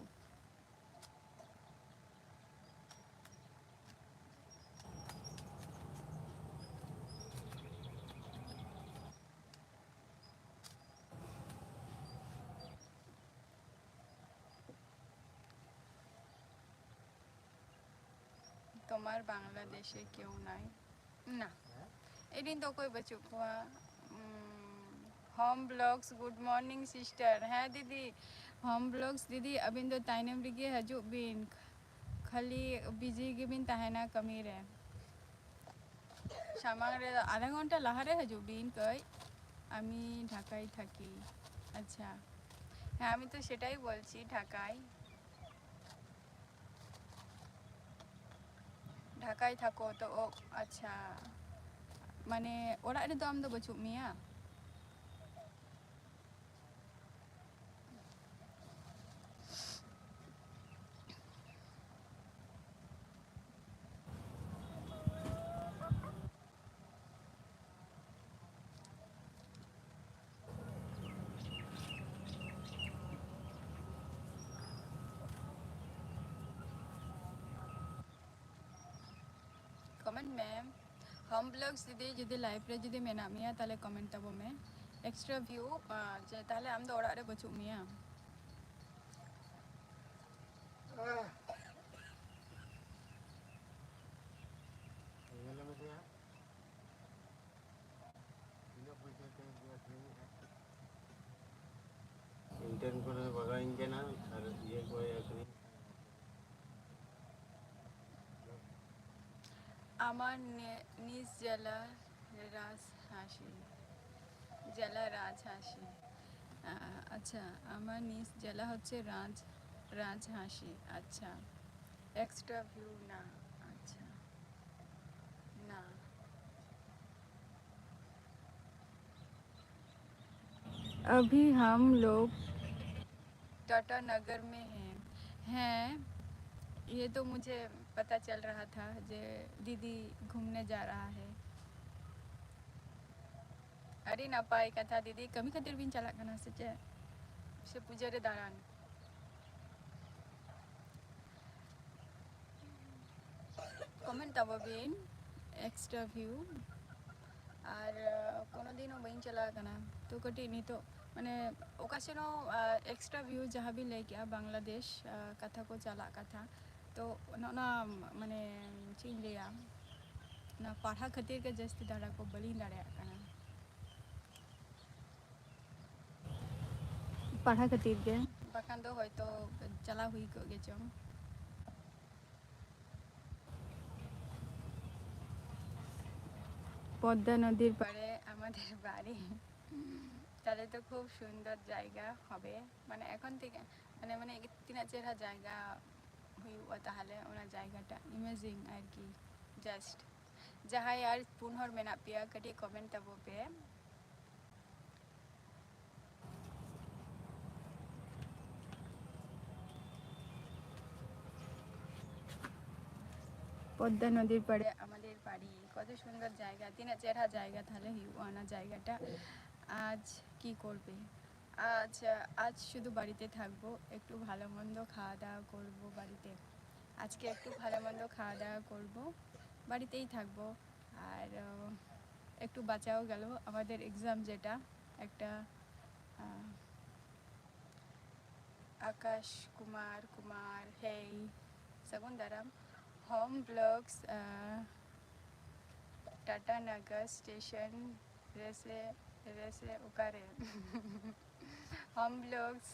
ᱛᱳᱢᱟᱨ ᱵᱟᱝᱞᱟᱫᱮᱥᱮ ᱠᱮᱣ ᱱᱟᱭ? ᱱᱟ, ᱤᱧ ᱨᱮᱱ ᱫᱚ ᱚᱠᱚᱭ ᱵᱟᱹᱪᱩᱜ ᱠᱚᱣᱟ᱾ ᱩᱸ, Home Vlogs, good morning sister. ᱦᱮᱸ ᱫᱤᱫᱤ, ᱦᱳᱢ ᱵᱞᱚᱜᱥ ᱫᱤᱫᱤ, ᱟᱹᱵᱤᱱ ᱫᱚ ᱛᱟᱭᱱᱚᱢ ᱨᱮᱜᱮ ᱦᱤᱡᱩᱜ ᱵᱤᱱ, ᱠᱷᱟᱹᱞᱤ ᱵᱤᱡᱤ ᱜᱮᱵᱤᱱ ᱛᱟᱦᱮᱱᱟ ᱠᱟᱹᱢᱤ ᱨᱮ᱾ ᱥᱟᱢᱟᱝ ᱨᱮ ᱟᱫᱷᱟ ᱜᱷᱚᱱᱴᱟ ᱞᱟᱦᱟ ᱨᱮ ᱦᱤᱡᱩᱜ ᱵᱤᱱ ᱠᱟᱹᱡ᱾ আমি ঢাকায় থাকি। আচ্ছা, হ্যাঁ, আমি তো সেটাই বলছি, ঢাকায়। ঢাকায় থাকো তো। ও আচ্ছা, মানে, ᱚᱲᱟᱜ ᱨᱮᱫᱚ ᱟᱢ ᱫᱚ ᱵᱟᱹᱪᱩᱜ ᱢᱮᱭᱟ? ᱠᱚᱢᱮᱱᱴ ᱢᱮ᱾ ᱦᱳᱢ ᱵᱞᱚᱜᱥ ᱫᱤᱫᱤ, ᱡᱩᱫᱤ ᱞᱟᱭᱤᱵᱷ ᱨᱮ ᱡᱩᱫᱤ ᱢᱮᱱᱟᱜ ᱢᱮᱭᱟ, ᱛᱟᱦᱞᱮ ᱠᱚᱢᱮᱱᱴ ᱛᱟᱵᱚ ᱢᱮ᱾ ᱮᱠᱥᱴᱨᱟ ᱵᱷᱤᱭᱩ, ᱟᱸ, ᱡᱮ ᱛᱟᱦᱞᱮ ᱟᱢ ᱫᱚ ᱚᱲᱟᱜ ᱨᱮ ᱵᱟᱹᱪᱩᱜ ᱢᱮᱭᱟ᱾ ᱧᱮᱞ ᱢᱮᱥᱮ ᱦᱟᱸᱜ᱾ ᱛᱤᱱᱟᱹᱜ ᱯᱚᱭᱥᱟ ᱛᱮ ᱟᱹᱠᱷᱨᱤᱧᱮᱜᱼᱟ? ᱤᱧ ᱴᱷᱮᱱ ᱠᱷᱚᱱᱮ ᱵᱟᱜᱟᱣᱤᱧ ᱠᱟᱱᱟ ᱟᱨ ᱤᱭᱟᱹ ᱠᱚᱭ ᱟᱹᱠᱷᱨᱤᱧ᱾ আমার নে-, নিজ জেলা রাজহাঁসি। জেলা রাজহাঁসি। আ-, আচ্ছা, আমার নিজ জেলা হচ্ছে রাজ-, রাজহাঁসি। আচ্ছা। এক্সট্রা ভিউ না। আচ্ছা। না। अभी हम लोग टाटा नगर में हैं। हैं, ये तो मुझे पता चल रहा था जे दीदी घूमने जा रहा है। ᱟᱹᱰᱤ ᱱᱟᱯᱟᱭ ᱠᱟᱛᱷᱟ ᱫᱤᱫᱤ, ᱠᱟᱹᱢᱤ ᱠᱷᱟᱹᱛᱤᱨ ᱵᱤᱱ ᱪᱟᱞᱟᱜ ᱠᱟᱱᱟ ᱥᱮ ᱪᱮᱫ? ᱥᱮ ᱯᱩᱡᱟᱹ ᱨᱮ ᱫᱟᱬᱟᱱ? ᱠᱚᱢᱮᱱᱴ ᱛᱟᱵᱚ ᱵᱤᱱ, ᱮᱠᱥᱴᱨᱟ ᱵᱷᱤᱭᱩ᱾ ᱟᱨ ᱠᱳᱱᱳ ᱫᱤᱱ ᱦᱚᱸ ᱵᱟᱹᱧ ᱪᱟᱞᱟᱣ ᱟᱠᱟᱱᱟ, ᱛᱚ ᱠᱟᱹᱴᱤᱡ ᱱᱤᱛᱚᱜ ᱢᱟᱱᱮ ᱚᱠᱟ ᱥᱮᱱ ᱦᱚᱸ ᱮᱠᱥᱴᱨᱟ ᱵᱷᱤᱭᱩ ᱡᱟᱦᱟᱸ ᱵᱤᱱ ᱞᱟᱹᱭ ᱠᱮᱜᱼᱟ, ᱵᱟᱝᱞᱟᱫᱮᱥ ᱠᱟᱛᱷᱟ ᱠᱚ ᱪᱟᱞᱟᱜ ᱠᱟᱛᱷᱟ, ᱛᱚ ᱚᱱᱟ, ᱚᱱᱟ ᱢᱟᱱᱮ ᱪᱮᱫ ᱤᱧ ᱞᱟᱹᱭᱟ, ᱚᱱᱟ ᱯᱟᱲᱦᱟᱣ ᱠᱷᱟᱹᱛᱤᱨ ᱜᱮ ᱡᱟᱹᱥᱛᱤ ᱫᱟᱬᱟ ᱠᱚ ᱵᱟᱹᱞᱤᱧ ᱫᱟᱲᱮᱭᱟᱜ ᱠᱟᱱᱟ᱾ ᱯᱟᱲᱦᱟᱣ ᱠᱷᱟᱹᱛᱤᱨ ᱜᱮ᱾ ᱵᱟᱠᱷᱟᱱ ᱫᱚ ᱦᱚᱭᱛᱳ ᱪᱟᱞᱟᱣ ᱦᱩᱭ ᱠᱚᱜ ᱜᱮ ᱪᱚᱝ᱾ পদ্মা নদীর পাড়ে আমাদের বাড়ি। তাহলে তো খুব সুন্দর জায়গা হবে, মানে এখন থেকে, মানে মানে ᱛᱤᱱᱟᱹᱜ ᱪᱮᱦᱨᱟ ᱡᱟᱭᱜᱟ ᱦᱩᱭᱩᱜᱼᱟ ᱛᱟᱦᱚᱞᱮ ᱚᱱᱟ ᱡᱟᱭᱜᱟᱴᱟ, amazing ᱟᱨᱠᱤ᱾ Just ᱡᱟᱦᱟᱸᱭ ᱟᱨ ᱯᱩᱱ ᱦᱚᱲ ᱢᱮᱱᱟᱜ ᱯᱮᱭᱟ, ᱠᱟᱹᱴᱤᱡ comment ᱛᱟᱵᱚ ᱯᱮ᱾ পদ্মা নদীর পাড়ে আমাদের বাড়ি, কত সুন্দর জায়গা, ᱛᱤᱱᱟᱹᱜ ᱪᱮᱦᱨᱟ ᱡᱟᱭᱜᱟ ᱛᱟᱦᱚᱞᱮ ᱦᱩᱭᱩᱜᱼᱟ ᱚᱱᱟ ᱡᱟᱭᱜᱟᱴᱟ। আজ কি করবে? আজ আজ শুধু বাড়িতে থাকবো, একটু ভালো মন্দ খাওয়া দাওয়া করবো বাড়িতে। আজকে একটু ভালো মন্দ খাওয়া দাওয়া করবো, বাড়িতেই থাকবো। আর আহ, একটু বাঁচাও গেল আমাদের এক্সাম, যেটা একটা আহ, আকাশ কুমার কুমার, হেই, ᱥᱟᱹᱜᱩᱱ ᱫᱟᱨᱟᱢ। ᱦᱳᱢ ᱵᱞᱚᱜᱥ, ᱴᱟᱴᱟ ᱱᱟᱜᱟᱨ ᱥᱴᱮᱥᱚᱱ ᱨᱮᱥᱮ, ᱨᱮᱥᱮ ᱚᱠᱟᱨᱮ? ᱦᱳᱢ ᱵᱞᱚᱜᱥ,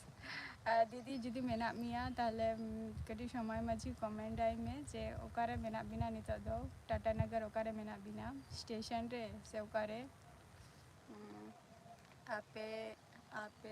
ᱫᱤᱫᱤ ᱡᱩᱫᱤ ᱢᱮᱱᱟᱜ ᱢᱮᱭᱟ ᱛᱟᱦᱚᱞᱮ ᱩᱢ, ᱠᱟᱹᱴᱤᱡ ᱥᱚᱢᱚᱭ ᱢᱟᱹᱡᱷᱤ comment ᱟᱭ ᱢᱮ ᱡᱮ ᱚᱠᱟᱨᱮ ᱢᱮᱱᱟᱜ ᱵᱤᱱᱟ ᱱᱤᱛᱚᱜ ᱫᱚ, ᱴᱟᱴᱟ ᱱᱟᱜᱟᱨ ᱚᱠᱟᱨᱮ ᱢᱮᱱᱟᱜ ᱵᱤᱱᱟ, ᱥᱴᱮᱥᱚᱱ ᱨᱮ ᱥᱮ ᱚᱠᱟᱨᱮ? ᱩᱢ, ᱟᱯᱮ, ᱟᱯᱮ